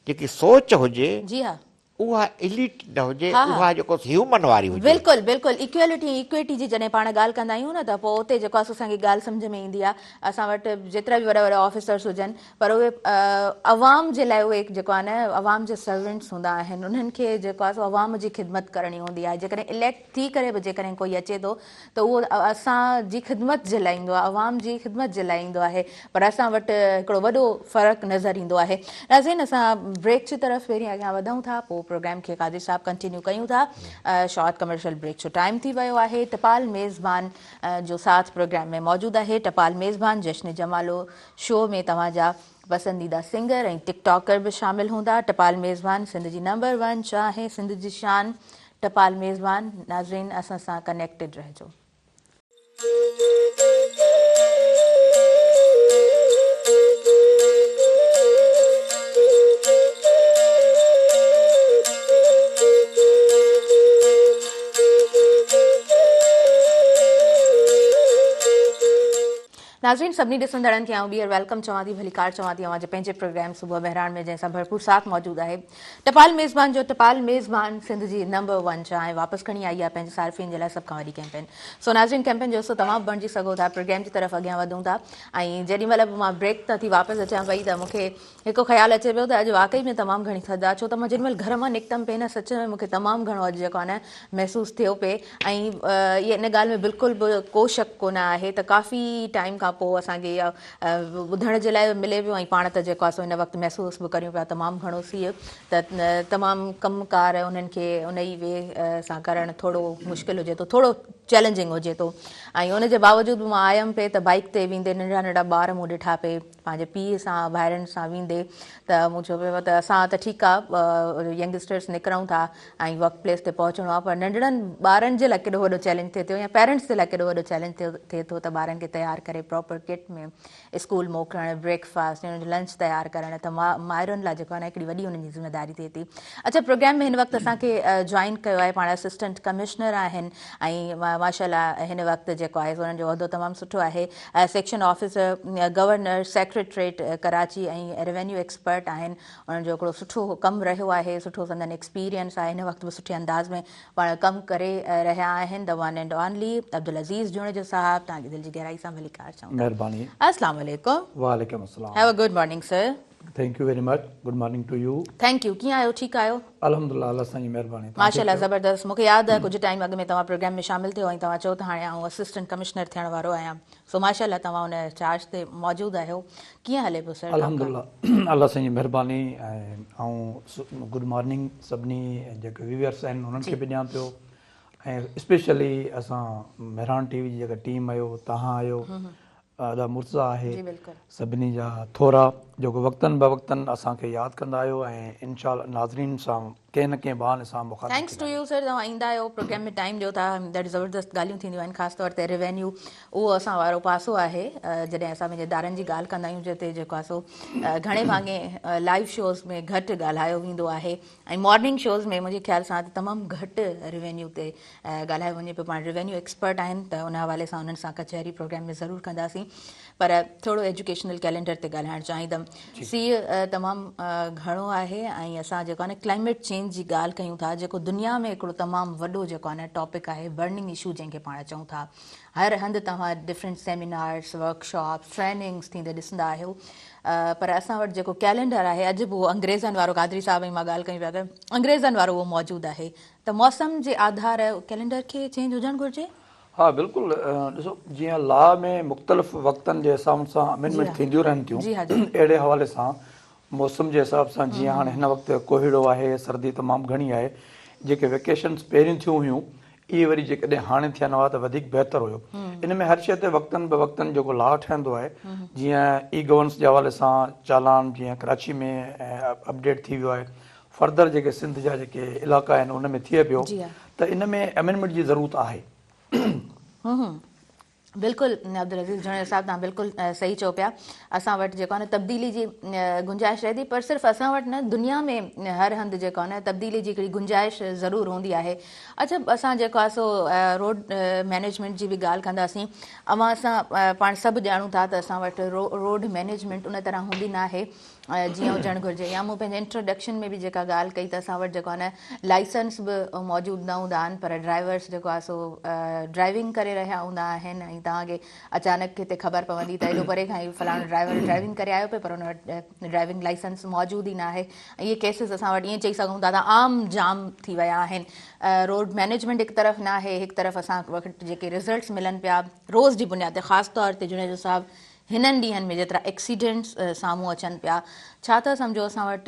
جيڪي سوچ هجي اها ايليٽ نه هجي اها جيڪو هيومن واري هجي. بلڪل بلڪل ايڪوالٽي ۽ ايڪوئٽي جي جڏهن پاڻ ڳالهه ڪندا آهيون نه ته پوء اتي جيڪو آهي سو اسان کي ڳالهه سمجهه ۾ ايندي آهي اسان وٽ جيترا به وڏا وڏا آفيسرس هجن پر اهي عوام جي لاء اهي جيڪو آهي نه عوام جا سرونٽس هوندا آهن انهن کي جيڪو آهي سو عوام جي خدمت ڪرڻي هوندي آهي جيڪڏهن اليڪٽ ٿي ڪري به جيڪڏهن ڪوئي اچي ٿو ته اهو اسان جي خدمت جي لاء ايندو آهي عوام جي خدمت جي لاء ايندو آهي پر اسان وٽ هڪڙو وڏو فرق نظر ايندو آهي ناظرين اسان بريڪ جي طرف پهرين اڳيان وڌون ٿا پوء پروگرام کي قادر صاحب ڪنٽينيو ڪيون ٿا شارٽ ڪمرشل بريڪ جو ٽائيم ٿي ويو آهي ٽپال ميزبان جو ساٿ پروگرام ۾ موجود آهي ٽپال ميزبان جشن جمالو شو ۾ توهان جا پسنديده سنگر ۽ ٽڪ ٽاڪر به شامل هوندا ٽپال ميزبان سنڌ جي نمبر 1 چانهه سنڌ جي شان. ٽپال ميزبان ناظرين اسان سان ڪنيڪٽيڊ رهجو. ناظرين سڀني ڏسندڙن کي آئون ٻيهر welcome چوان ٿي ڀليڪار چوان ٿي اوهان جي پنهنجي پروگرام صبح مهراڻ ۾ جنهن سان ڀرپور ساٿ موجود آهي ٽپال ميزبان جو ٽپال ميزبان سنڌ جي نمبر ون چانهه واپس کڻي آئي آهي پنهنجي صارفين جي لاء سڀ کان وڏي ڪيمپين سو ناظرين ڪيمپين جو حصو توهان به بڻجي سگهو ٿا پروگرام جي طرف اڳيان وڌون ٿا ۽ جيڏي مهل به مان بريڪ تان ٿي واپس اچان پئي ته مون کي هڪ خيال اچي پيو ته اڄ واقعي ۾ تمام گهڻي ٿڌ آهي ڇو ته مان جيڏي مهل گهر مان نڪتم پئي نه سچ ۾ مون کي تمام گهڻو اڄ جيڪو آهي نه محسوس ٿيو پئي ۽ ان ڳالهه ۾ بلڪل به ڪو شڪ ڪونه آهي ته ڪافي ٽائيم کان پوء اسان کي اها ٻڌڻ جي لاء به ملي پيو ۽ پاڻ ته جيڪو آهي سو هن وقت محسوس به ڪريون پيا تمام گهڻو سيء ته تمام ڪم ڪار انهن کي ان ئي وي سان ڪرڻ ٿورو مشڪل هجي ٿو ٿورو چئلينجنگ هجي ٿو ۽ ان جي باوجود به مان آيم پئي ته بائيڪ تي ويندي ننڍڙا ننڍڙا ٻار مون ڏٺا پئي پنهنجي پيء سان ڀائرن سان ويندي ته مون چيو پئي ته اسان ته ٺيڪ آ ينگسٽرس نڪرون ٿا ۽ ورڪ پليس تي پهچڻو آهي پر ننڍڙن ٻارن جي لاء ڪيڏو وڏو چئلينج ٿئي ٿو يا پيرنٽس جي لاء ڪيڏو وڏو چئلينج ٿئي ٿو ته ٻارن کي تيار ڪري پراپر ڪٽ ۾ اسڪول موڪلڻ بريڪ فاسٽ انهن جو لنچ تيار ڪرڻ ته مائرن لاء جيڪو آهي نه هڪڙي وڏي انهن جي ذميواري ٿئي ٿي اڇا پروگرام ۾ هن وقت اسان کي جوائن ڪيو آهي پاڻ اسسٽنٽ ڪمشنر آهن ۽ ماشاء الله هن وقت جيڪو آهي انهن جو عهدو تمام سٺو آهي section officer governor secretariat Karachi ۽ revenue expert آهن انهن جو هڪڙو سٺو ڪم رهيو آهي، سٺو سندن ايڪسپيرينس آهي، هن وقت به سٺي انداز ۾ پاڻ ڪم ڪري رهيا آهن The one and only Abdul Aziz Junejo صاحب توهان کي دل جي گهرائي سان ڀليڪار چئون ٿا. مهرباني. السلام عليڪم. وعليڪم السلام. Have a good morning sir. Thank you very much good morning to you. Thank you ڪيئن آهيو ٺيڪ آهيو. الحمدلله الله سائين جي مهرباني توهان ماشاء الله زبردست مون کي ياد آهي ڪجهه ٽائيم اڳ ۾ توهان پروگرام ۾ شامل ٿيو ۽ توهان چيو ته هاڻي آئون اسسٽنٽ ڪمشنر ٿيڻ وارو آهيان سو ماشاء الله توهان ان چارج تي موجود آهيو ڪيئن هلي پيو سر ڪم ڪار؟ الحمدلله الله سائين جي مهرباني ۽ آئون گڊ مارننگ سڀني جيڪي ويوئرس آهن انهن کي به ڏيان پيو ۽ اسپيشلي اسان مهراڻ ٽي وي جي جيڪا ٽيم آهيو توهان آهيو ادا مرتضيٰ آهي سڀني جا ٿورا جيڪو وقتن به وقتن اسان کي ياد ڪندا آهيو ۽ انشاء الله ناظرين سان ڪنهن نه ڪنهن بهاني سان مخاطب thanks to you سر توهان ايندا آهيو پروگرام ۾ ٽائيم ڏيو ٿا ڏاڍي زبردست ڳالهيون ٿينديون آهن خاص طور تي ريونيو اهو اسان وارو پاسو آهي جڏهن اسان پنهنجي ادارن جي ڳالهه ڪندا آهيون جتي جيڪو آهي سو گهڻي ڀاڱي لائيو شوز ۾ گهٽ ڳالهايو ويندو آهي ۽ مارننگ شوز ۾ منهنجي خيال سان ته تمام گهٽ ريونيو تي ڳالهايو وڃي پيو پاڻ ريونيو ايڪسپرٽ آهن ته ان حوالي سان انهن سان ڪچهري پروگرام ۾ ضرور ڪنداسين پر ٿورو ايجوڪيشنل ڪئلينڊر تي ڳالهائڻ چاهيندم سيء تمام گهڻو آهي ۽ اسان جيڪو آهي نه ڪلائميٽ چينج جي ڳالهه ڪيون ٿا جيڪو دنيا ۾ هڪڙو تمام وڏو جيڪو آهي نه ٽاپڪ آهي برننگ اشو جنهن کي پاڻ چئون ٿا هر هنڌ توهان ڊفرنٽ سيمينارز، ورڪشاپس، ٽريننگس ٿيندي ڏسندا آهيو پر اسان وٽ جيڪو ڪئلينڊر آهي اڄ به اهو انگريزن وارو قادري صاحب ۽ مان ڳالهه ڪيون پيا ته انگريزن وارو اهو موجود آهي ته موسم جي آڌار ڪئلينڊر کي چينج هجڻ گهرجي؟ ها بلڪل ڏسو جيئن لا ۾ مختلف وقتن جي حساب سان امينڊمينٽ ٿينديون رهن ٿيون اهڙي حوالي سان موسم جي حساب سان جيئن هاڻي هن وقت ڪوهيڙو آهي سردي تمام گهڻي آهي جيڪي ويڪيشنس پهريون ٿيون هيون اهي وري جيڪڏهن هاڻي ٿين ها ته وڌيڪ بهتر هيو. ان ۾ هر شيء تي وقتن به وقتن جيڪو لا ٺهندو آهي جيئن اي گورننس جي حوالي سان چالان جيئن ڪراچي ۾ اپڊيٽ ٿي ويو آهي فردر جيڪي سنڌ جا جيڪي علائقا آهن ان ۾ ٿئي پيو ته ان ۾ امينڊمينٽ جي ضرورت آهي. بلڪل عبدالعزيز جوڻيجو صاحب توهان بلڪل صحيح چئو پيا اسان وٽ جيڪو آهي نه تبديلي جي گنجائش رهي ٿي پر صرف اسان وٽ نه دنيا ۾ هر هنڌ جيڪو آهي نه تبديلي جي هڪڙي گنجائش ضرور هوندي آهي اڇا اسان جيڪو آهي سو روڊ مينيجمينٽ جي به ڳالهه ڪنداسين اوهان اسان پاڻ سڀ ڄاڻون ٿا ته اسان وٽ روڊ مينيجمينٽ ان طرح هوندي ناهي جيئن هجڻ گهرجي يا مون پنهنجي انٽروڊڪشن ۾ به جيڪا ڳالهه ڪئي ته اسان وٽ جيڪو آهي نه لائسنس به موجود نه هوندا آهن پر ڊرائيورس جيڪو آهي سو ڊرائيونگ ڪري رهيا هوندا آهن ۽ توهان کي اچانڪ هتي خبر پوندي ته ايڏو پري کان هي فلاڻو ڊرائيور ڊرائيونگ ڪري آيو پئي پر ان وٽ ڊرائيونگ لائسنس موجود ئي نه آهي ۽ اهي ڪيسز اسان وٽ ائين چئي سگهون ٿا ته عام جام ٿي ويا آهن روڊ مينيجمينٽ هڪ طرف نه آهي هڪ طرف اسان وٽ جيڪي رزلٽس ملن پيا روز جي بنياد تي خاص طور تي جوڻيجو صاحب هنن ڏينهن ۾ جيترا ايڪسيڊنٽس سامهون اچن پيا ڇا ٿا سمجهو اسان وٽ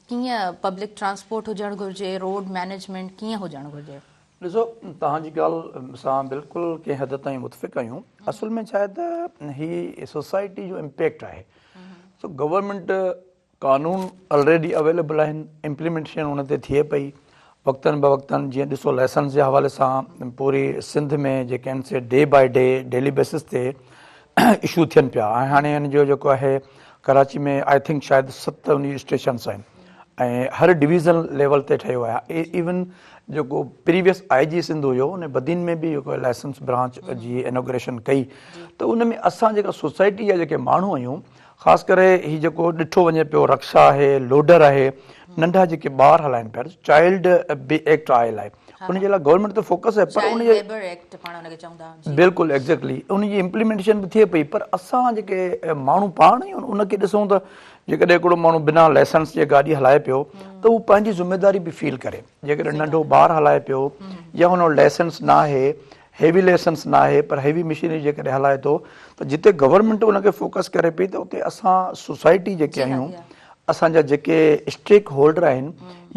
ڪيئن پبلڪ ٽرانسپورٽ هجڻ گهرجي روڊ مينيجمينٽ ڪيئن هجڻ گهرجي؟ ڏسو توهان جي ڳالهه سان بلڪل ڪنهن حد تائين متفق آهيون اصل ۾ ڇا آهي ته هي سوسائٽي جو امپيڪٽ آهي سو گورنمينٽ قانون الريڊي اويليبل آهن امپليمينٽيشن ان تي ٿئي پئي وقتن به وقتن جيئن ڏسو لائسنس جي حوالي سان پوري سنڌ ۾ جيڪي آهن C day by day daily basis تي اشو ٿين پيا ۽ هاڻي ان جو جيڪو آهي ڪراچي ۾ I think شايد 7 ان جي اسٽيشنس آهن ۽ هر ڊويزن ليول تي ٺهيو آهي ايون جيڪو پريويس آء جي سنڌ هيو ان بدين ۾ به جيڪو لائسنس برانچ جي انوگريشن ڪئي ته ان ۾ اسان جيڪا سوسائٽي جا جيڪي ماڻهو آهيون خاص ڪري هي جيڪو ڏٺو وڃي پيو رڪشا آهي لوڊر آهي ننڍا جيڪي ٻار هلائن پيا چائلڊ به ايڪٽ آيل آهي ان جي لاء گورنمينٽ ته فوڪس آهي پر ان جي بلڪل ايگزيڪٽلي ان جي امپليمينٽيشن به ٿئي پئي پر اسان جيڪي ماڻهو پاڻ آهيون ان کي ڏسون ته جيڪڏهن هڪڙو ماڻهو بنا لائسنس جي گاڏي هلائي پيو ته هو پنهنجي ذميواري به فيل ڪري جيڪڏهن ننڍو ٻار هلائي پيو يا هن وٽ لائسنس نه آهي هيوي لائسنس نه آهي پر هيوي مشينري جيڪڏهن هلائي ٿو ته جتي گورنمينٽ ان کي فوڪس ڪري پئي ته اتي اسان سوسائٽي جيڪي آهيون اسان جا جيڪي اسٽيڪ هولڊر آهن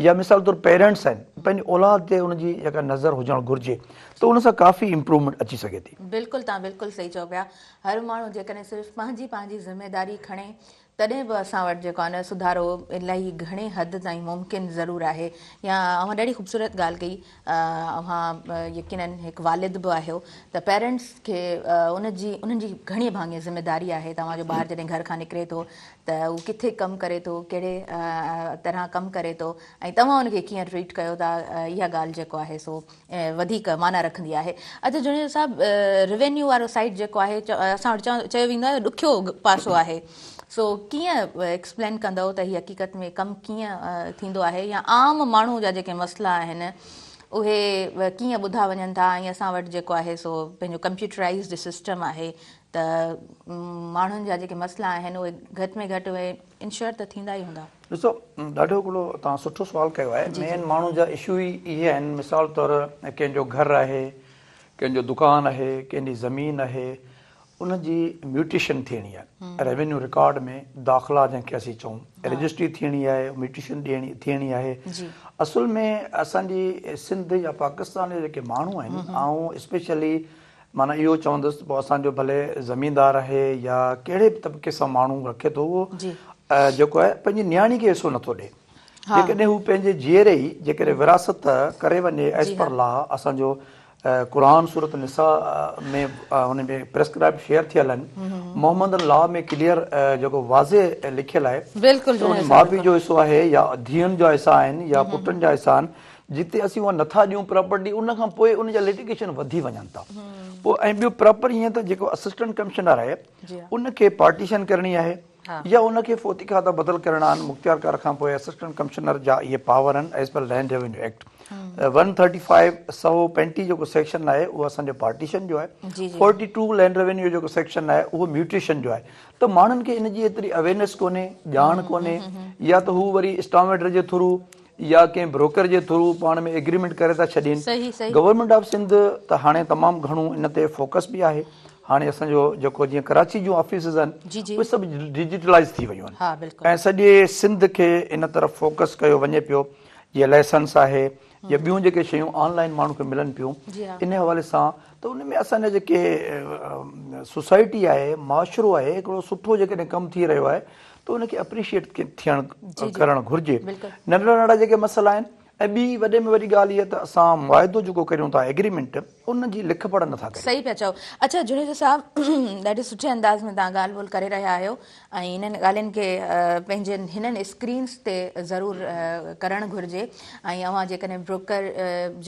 يا مثال طور پيرنٽس آهن پنهنجي اولاد تي ان جي جيڪا نظر هجڻ گهرجي ته ان سان ڪافي امپروومينٽ اچي سگهي ٿي. بلڪل توهان بلڪل صحيح چئو پيا هر ماڻهو جيڪڏهن صرف پنهنجي پنهنجي ذميداري کڻي تڏهن به اسان وٽ جيڪو آهي نه سڌارو الاهي گهڻي حد تائين ممڪن ضرور آهي يا اوهان ڏاڍي خوبصورت ڳالهه ڪئي اوهان يقينن هڪ والد به آهيو ته پيرنٽس کي ان جي انهن جي گهڻي ڀاڱي ذميداري آهي توهان جو ٻار جڏهن گهر کان نڪري ٿو ته هو ڪٿي ڪم ڪري ٿو ڪهڙي طرح ڪم ڪري ٿو ۽ توهان ان کي ڪيئن ٽريٽ ڪيو ٿا اها ڳالهه جيڪو آهي سو وڌيڪ معنيٰ رکندي آهي. اچا جوڻيجو صاحب روينيو وارو سائيڊ جيڪو آهي اسان وٽ چيو ويندو آهي ڏکيو پاسو آهي سو ڪيئن ايڪسپلين ڪندؤ ته هي حقيقت ۾ ڪم ڪيئن ٿيندو آهي يا عام ماڻهو جا جيڪي مسئلا آهن اهي ڪيئن ٻڌا وڃن ٿا ۽ اسان وٽ جيڪو آهي سو پنهنجو ڪمپيوٽرائزڊ سسٽم آهي ته ماڻهن جا جيڪي مسئلا آهن اهي گهٽ ۾ گهٽ اهي انشور ته ٿيندا ئي هوندا. ڏسو ڏاڍو هڪڙو توهان سٺو سوال ڪيو آهي مين ماڻهن جا اشو ئي اهي آهن مثال طور ڪنهن جو گهر آهي ڪنهن جو دڪان آهي ڪنهن جي زمين آهي ان جي ميوٽيشن ٿيڻي آهي ريونيو رڪارڊ ۾ داخلا جنهن کي اسين چئون رجسٽري ٿيڻي آهي ميوٽيشن ڏيڻي ٿيڻي آهي اصل ۾ اسان جي سنڌ يا پاڪستان جا جيڪي ماڻهو آهن آئون اسپيشلي معنيٰ اهو چوندس ته پوء اسان جو ڀلي زميندار آهي يا ڪهڙي به طبقي سان ماڻهو رکي ٿو اهو جيڪو آهي پنهنجي نياڻي کي حصو نٿو ڏي جيڪڏهن هو پنهنجي جيئري ئي جيڪڏهن وراثت ڪري وڃي ايز پر لا اسان جو قرآن سورت نساء ۾ ان ۾ پريسڪرائب شيئر ٿيل آهن محمدن لا ۾ ڪليئر جيڪو واضح لکيل آهي بلڪل ته ان ماء پيء جو حصو آهي يا ڌيئن جا حصا آهن يا پٽن جا حصا آهن جتي اسين اها نٿا ڏيون پراپرٽي ان کان پوء ان جا لٽيگيشن وڌي وڃن ٿا پوء ۽ ٻيو پراپر ائين ته جيڪو اسسٽنٽ ڪمشنر آهي ان کي پارٽيشن ڪرڻي آهي يا ان کي فوتي کاتا بدل ڪرڻا آهن مختيار ڪار کان پوء اسسٽنٽ ڪمشنر جا اهي پاور آهن as per land revenue act 135 135 جيڪو سيڪشن آهي اهو اسان جو پارٽيشن جو آهي 42 لينڊ ريونيو جيڪو سيڪشن آهي اهو ميوٽيشن جو آهي ته ماڻهن کي ان جي ايتري اويرنيس ڪونهي ڄاڻ ڪونهي يا ته هو وري اسٽاميٽر جي ٿرو يا ڪنهن بروڪر جي ٿرو پاڻ ۾ ايگريمينٽ ڪري ٿا ڇڏين. گورنمينٽ آف سنڌ ته هاڻي تمام گهڻو ان تي فوڪس به آهي. هاڻي اسان جو جيڪو جيئن ڪراچي جون آفيسز آهن اهي سڀ ڊجيٽلائز ٿي ويون آهن ۽ سڄي سنڌ کي ان طرف فوڪس ڪيو وڃي پيو جيئن لائسنس آهي يا ٻيون جيڪي شيون آن لائن ماڻهن کي ملن پيون ان حوالي سان ته ان ۾ اسان جا جيڪي سوسائٽي آهي معاشرو آهي هڪڙو سٺو جيڪڏهن ڪم ٿي رهيو آهي ته ان کي اپريشيئيٽ ٿيڻ ڪرڻ گهرجي ننڍڙا ننڍڙا جيڪي مسئلا آهن ۽ ٻي وڏي ۾ وڏي ڳالهه اها ته اسان معاهدو جيڪو ڪريون ٿا ايگريمينٽ ان جي لک پڙهه نٿا ڪريون. صحيح پيا چئو. اڇا جوڻيجو صاحب ڏاڍي سٺي انداز ۾ توهان ڳالهه ٻولهه ڪري رهيا آهيو ۽ انهن ڳالهين کي پنهنجن هنن اسڪرينس تي ضرور ڪرڻ گهرجي ۽ اوهان جيڪڏهن بروڪر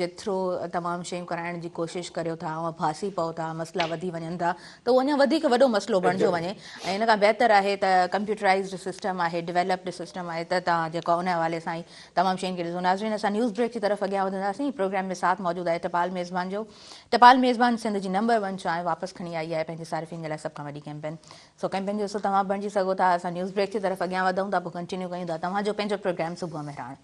جي ٿرو تمام شيون ڪرائڻ جي ڪوشش ڪريو ٿا اوهان ڦاسي پئو ٿا مسئلا وڌي وڃن ٿا ته اهو اڃا وڌيڪ وڏو مسئلو بڻجيو وڃي ۽ ان کان بهتر آهي ته ڪمپيوٽرائيزڊ سسٽم آهي ڊويلپڊ سسٽم آهي ته توهان جيڪو ان حوالي سان ئي تمام شين کي ڏسو ناظرين اسان نيوز بريڪ جي طرف اڳيان وڌنداسين پروگرام ۾ ساٿ موجود آهي ٽپال ميزبان جو ٽپال ميزبان سنڌ جي نمبر 1 چانهه واپس کڻي آئي آهي پنهنجي صارفين جي لاء سڀ کان وڏي ڪيمپين سو ڪيمپين جو حصو توهان بڻجي سگهو ٿا اسان نيوز بريڪ جي طرف اڳيان وڌون ٿا پوء ڪنٽينيو ڪيون ٿا توهان جو پنهنجو پروگرام صبح مهراڻ.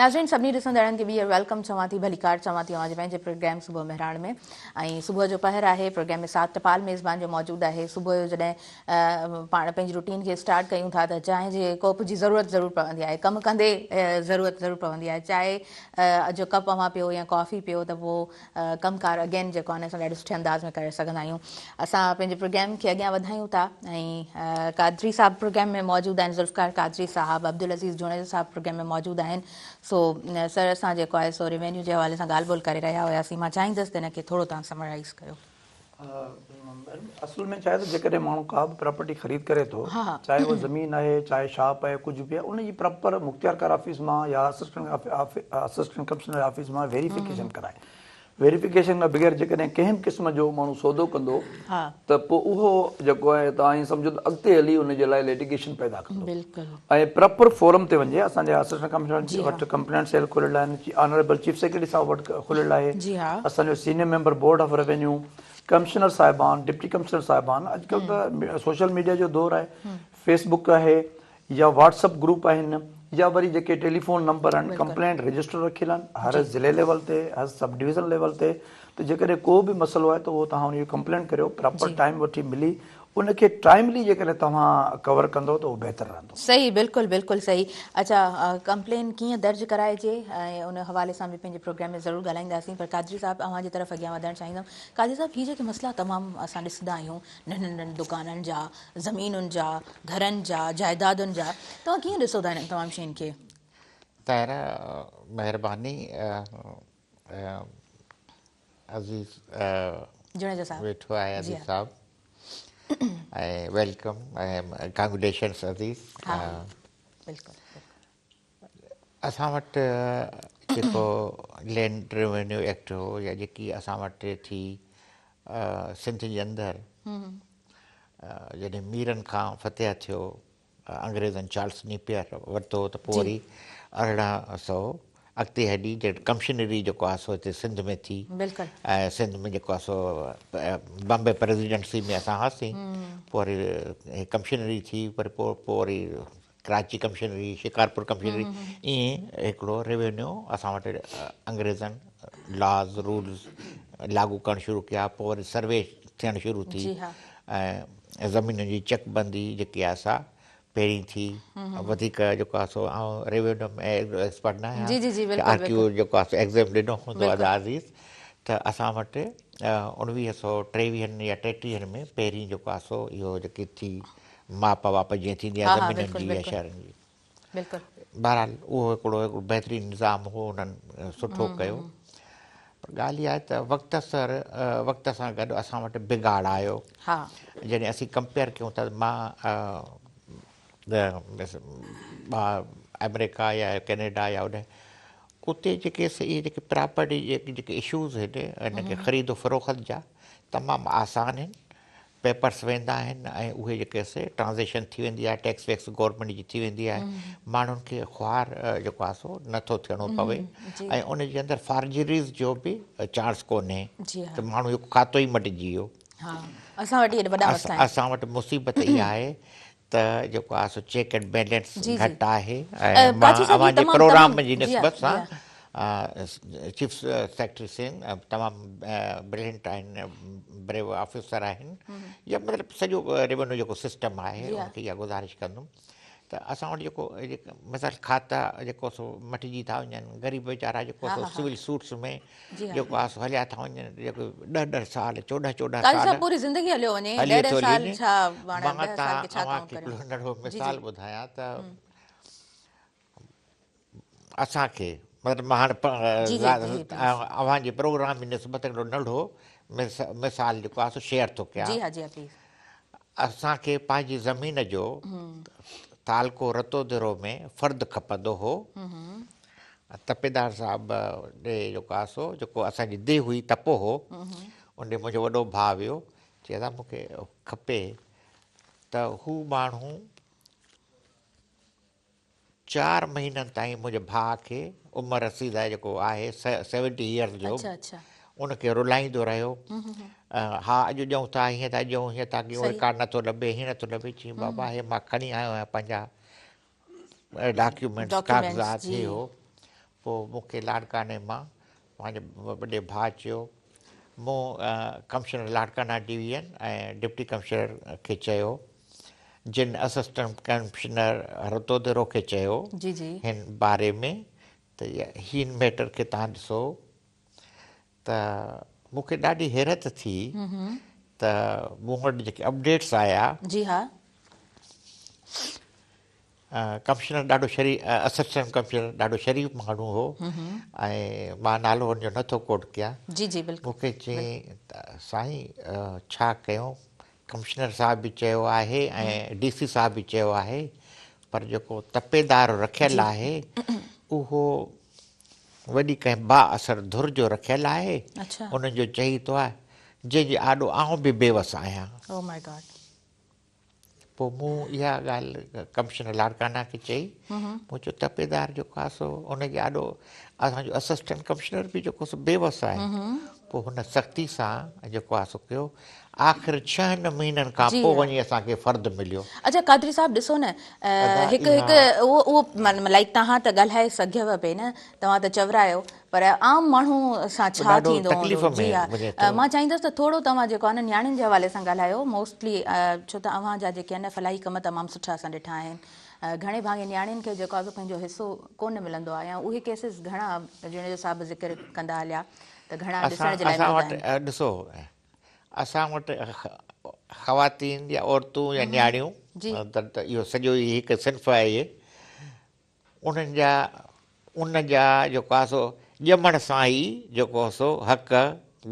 ناظرين سڀني ڏسندڙن کي ٻيهر welcome چوان ٿي ڀليڪار چوان ٿي اوهان جي پنهنجي پروگرام صبح مهراڻ ۾ ۽ صبح جو پهر آهي پروگرام ۾ ساٿ ٽپال ميزبان جو موجود آهي صبح جو جڏهن پاڻ پنهنجي روٽين کي اسٽارٽ ڪيون ٿا ته چانهه جي ڪوپ جي ضرورت ضرور پوندي آهي ڪم ڪندي ضرورت ضرور پوندي آهي چانهه جو ڪپ اوهان پيو يا ڪافي پيو ته پوء ڪم ڪار اگين جيڪو آهي اسان ڏاڍي سٺي انداز ۾ ڪري سگهندا آهيون اسان پنهنجي پروگرام کي اڳيان وڌايون ٿا ۽ قادري صاحب پروگرام ۾ موجود آهن ذوالفقار قادري صاحب عبدالعزيز جوڻيجو صاحب پروگرام ۾ موجود آهن سو سر اسان جيڪو آهي سو ريونيو جي حوالي سان ڳالهه ٻولهه ڪري رهيا هياسين مان چاهيندس ته ان کي ٿورو توهان سمرائيز ڪيو. اصل ۾ ڇا آهي ته جيڪڏهن ماڻهو ڪا به پراپرٽي خريد ڪري ٿو چاهي اها زمين آهي چاهي شاپ آهي ڪجهه به آهي ان جي پراپر مختيارڪار آفيس مان يا اسسٽنٽ ڪمشنر آفيس مان ويريفڪيشن ڪرائي ويريفڪيشن کان بغير جيڪڏهن ڪنهن به قسم جو ماڻهو سودو ڪندو ته پوء اهو جيڪو آهي توهان ائين سمجهو ته اڳتي هلي ان جي لاء ليٽيگيشن پيدا ڪندو ۽ پراپر فورم تي وڃي اسان جي اسسٽنٽ ڪمشنر وٽ ڪمپلينٽ سيل کليل آهن آنريبل چيف سيڪريٽري صاحب وٽ کليل آهي اسان جو senior member board of revenue commissioner صاحبان ڊپٽي ڪمشنر صاحبان اڄڪلهه ته سوشل ميڊيا جو دور آهي فيس بڪ آهي يا واٽس اپ گروپ آهن يا وري جيڪي ٽيليفون نمبر آهن ڪمپلينٽ رجسٽر رکيل آهن هر ضلعي ليول تي هر سب ڊويزن ليول تي ته جيڪڏهن ڪو به مسئلو آهي ته اهو توهان ان جي ڪمپلينٽ ڪريو پراپر ٽائيم وٺي ملي ان کي ٽائيملي جيڪڏهن توهان ڪور ڪندو ته اهو بهتر رهندو. صحيح بلڪل بلڪل صحيح اڇا ڪمپلين ڪيئن درج ڪرائجي ۽ ان حوالي سان به پنهنجي پروگرام ۾ ضرور ڳالهائينداسين پر قادري صاحب اوهان جي طرف اڳيان وڌڻ چاهيندم قادري صاحب هي جيڪي مسئلا تمام اسان ڏسندا آهيون ننڍن ننڍن دڪانن جا زمينن جا گهرن جا جائدادن جا توهان ڪيئن ڏسو ٿا انهن تمام شين کي. طاهره مهرباني عزيز جوڻيجو صاحب ويٺو آهي عزيز صاحب ۽ welcome ۽ ڪانگريچوليشنس عزيز ها بلڪل اسان وٽ جيڪو لينڊ ريونيو ايڪٽ هو يا جيڪي اسان وٽ ٿي سنڌ جي اندر جڏهن ميرن کان فتح ٿيو انگريزن چارلس نيپئر ورتو ته پوء وري 1800 اڳتي هلي جڏهن ڪمشنري جيڪو آهي سو هتي سنڌ ۾ ٿي ۽ سنڌ ۾ جيڪو آهي سو بمبي پريزيڊنسي ۾ اسان هئاسين پوء وري ڪمشنري ٿي پر پوء پوء وري ڪراچي ڪمشنري شڪارپور ڪمشنري ائين هڪڙو ريونيو اسان وٽ انگريزن لاز رولز لاڳو ڪرڻ شروع ڪيا پوء وري سروي ٿيڻ شروع ٿي ۽ زمينن جي چڪ بندي جيڪي آهي سا پهرين ٿي وڌيڪ جيڪو آهي سو آئون ريونيو ۾ ايڪسپرٽ نه آهيان آر ڪيو جيڪو آهي سو ايگزام ڏنو هوندو ادا عزيز ته اسان وٽ اڻويهه سو ٽيويهن يا ٽيٽيهن ۾ پهرين جيڪو آهي سو اهو جيڪي ٿي ماپ واپ جيئن ٿيندي آهي زمينن جي يا شهرن جي بهرحال اهو هڪڙو هڪڙو بهترين نظام هو انهن سٺو ڪيو پر ڳالهه اها آهي ته وقت سر وقت سان گڏ اسان وٽ بگاڙ آيو جڏهن اسين ڪمپيئر ڪيون ٿا مان آمريڪا يا ڪينيڊا يا ان اتي جيڪي اهي جيڪي پراپرٽي جيڪي اشوز آهن ان کي خريد و فروخت جا تمام آسان آهن پيپرس ويندا آهن ۽ اهي جيڪي سي ٽرانزيڪشن ٿي ويندي آهي ٽيڪس ويڪس گورنمينٽ جي ٿي ويندي آهي ماڻهن کي خوار جيڪو آهي سو نٿو ٿيڻو پوي ۽ ان جي اندر فارجريز جو به چانس ڪونهي ته ماڻهو جو کاتو ئي مٽجي ويو اسان وٽ مصيبت اها آهي ته جيڪو آهي سو چيڪ اينڊ بيلنس گهٽ آهي ۽ مان اوهان جي پروگرام جي نسبت سان چيف سيڪريٽري سنڌ تمام برلينٽ آهن بريو آفيسر آهن يا مطلب سڄو ريونيو جيڪو سسٽم آهي ان کي اها گذارش ڪندم ته اسان وٽ جيڪو مثال کاتا جيڪو سو مٽجي ٿا وڃن غريب ويچارا جيڪو سو سول سوٽس ۾ جيڪو آهي سو هليا ٿا وڃن جيڪو ڏهه ڏهه سال چوڏهن چوڏهن سال پوري زندگي هليو وڃي ڏهه ڏهه سال ڇا مان توهان کي هڪڙو ننڍڙو مثال ٻڌايان ته اسان کي مطلب مان هاڻ اوهان جي پروگرام جي نسبت هڪڙو ننڍو مثال جيڪو آهي سو شيئر ٿو ڪيان. جي ها جي ها پليز. اسان کي پنهنجي زمين جو تعلقو رتوديرو ۾ فرد کپندو هو. تپيدار صاحب ڏي جيڪو آهي سو جيڪو اسان جي ديهه هئي تپو هو ان ڏي منهنجو وڏو ڀاء ويو چي ادا مون کي کپي ته هو ماڻهو چار مهينن تائين منهنجي ڀاء کي عمر رسيده جيڪو آهي سيونٽي ايئرز جو ان کي رلائيندو رهيو ها اڄ ڏيون ٿا هيئن ٿا ڏيون هيئن ٿا ڪيون رڪارڊ نٿو لڀي هيئن نٿو لڀي چيائين بابا هي مان کڻي آيو آهيان پنهنجا ڊاڪيومينٽس ڪاغذات هي هو. پوء مون کي لاڙڪاڻي مان پنهنجي وڏي ڀاء چيو، مون commissioner Larkana division ۽ deputy commissioner کي چيو، جن اسسٽنٽ ڪمشنر رتوديرو کي چيو جي جي. هن باري ۾ ته هن ميٽر کي توهان ڏسو ته مون کي ڏاڍي حيرت ٿي ته مون وٽ جيڪي اپڊيٽس آيا. جي ها. ڪمشنر ڏاڍو شريف اسسٽنٽ ڪمشنر ڏاڍو شريف ماڻهو هو ۽ مان نالو هن جو نٿو ڪوٽ ڪيان. جي جي بلڪل. مون کي چيائين ته سائين ڇا ڪيون ڪمشنر صاحب به چيو آهي ۽ ڊي سي صاحب به چيو آهي پر جيڪو تپيدار رکيل آهي اهو وڏي ڪنهن با اثر ڌر جو رکيل آهي انهن جو چئي ٿو آهي جنهن جي آڏو آئون به بيوس آهيان. او مائي گاڊ. پوء مون اها ڳالهه ڪمشنر لاڙڪاڻا کي چئي. مون چيو تپيدار جيڪو آهي سو ان جي آڏو اسان جو اسسٽنٽ ڪمشنر به جيڪو سو بيوس آهي. پوء هن سختي سان جيڪو آهي سو ڪيو. آخر ڇهن مهينن کان پوء وڃي اسان کي فرد مليو. اڇا قادري صاحب ڏسو نه هڪ هڪ اهو اهو لائيڪ توهان ته ڳالهائي سگهيو پئي نه توهان ته چورايو پر عام ماڻهو سان ڇا ٿيندو هوندو جي ها مان چاهيندس ته ٿورو توهان جيڪو آهي نه نياڻين جي حوالي سان ڳالهايو موسٽلي ڇو ته اوهان جا جيڪي آهن نه فلاحي ڪم تمام سٺا اسان ڏٺا آهن گهڻي ڀاڱي نياڻين کي جيڪو آهي سو پنهنجو حصو ڪونه ملندو آهي يا اهي ڪيسز گهڻا جوڻيجو صاحب ذڪر ڪندا هليا ته گهڻا ڏسڻ جي لاء ملندا آهن. ڏسو اسان وٽ خواتين يا عورتون يا نياڻيون ته اهو سڄو ئي هڪ صنف آهي انهن جا ان جا جيڪو آهي سو ڄمڻ سان ئي جيڪو سو حق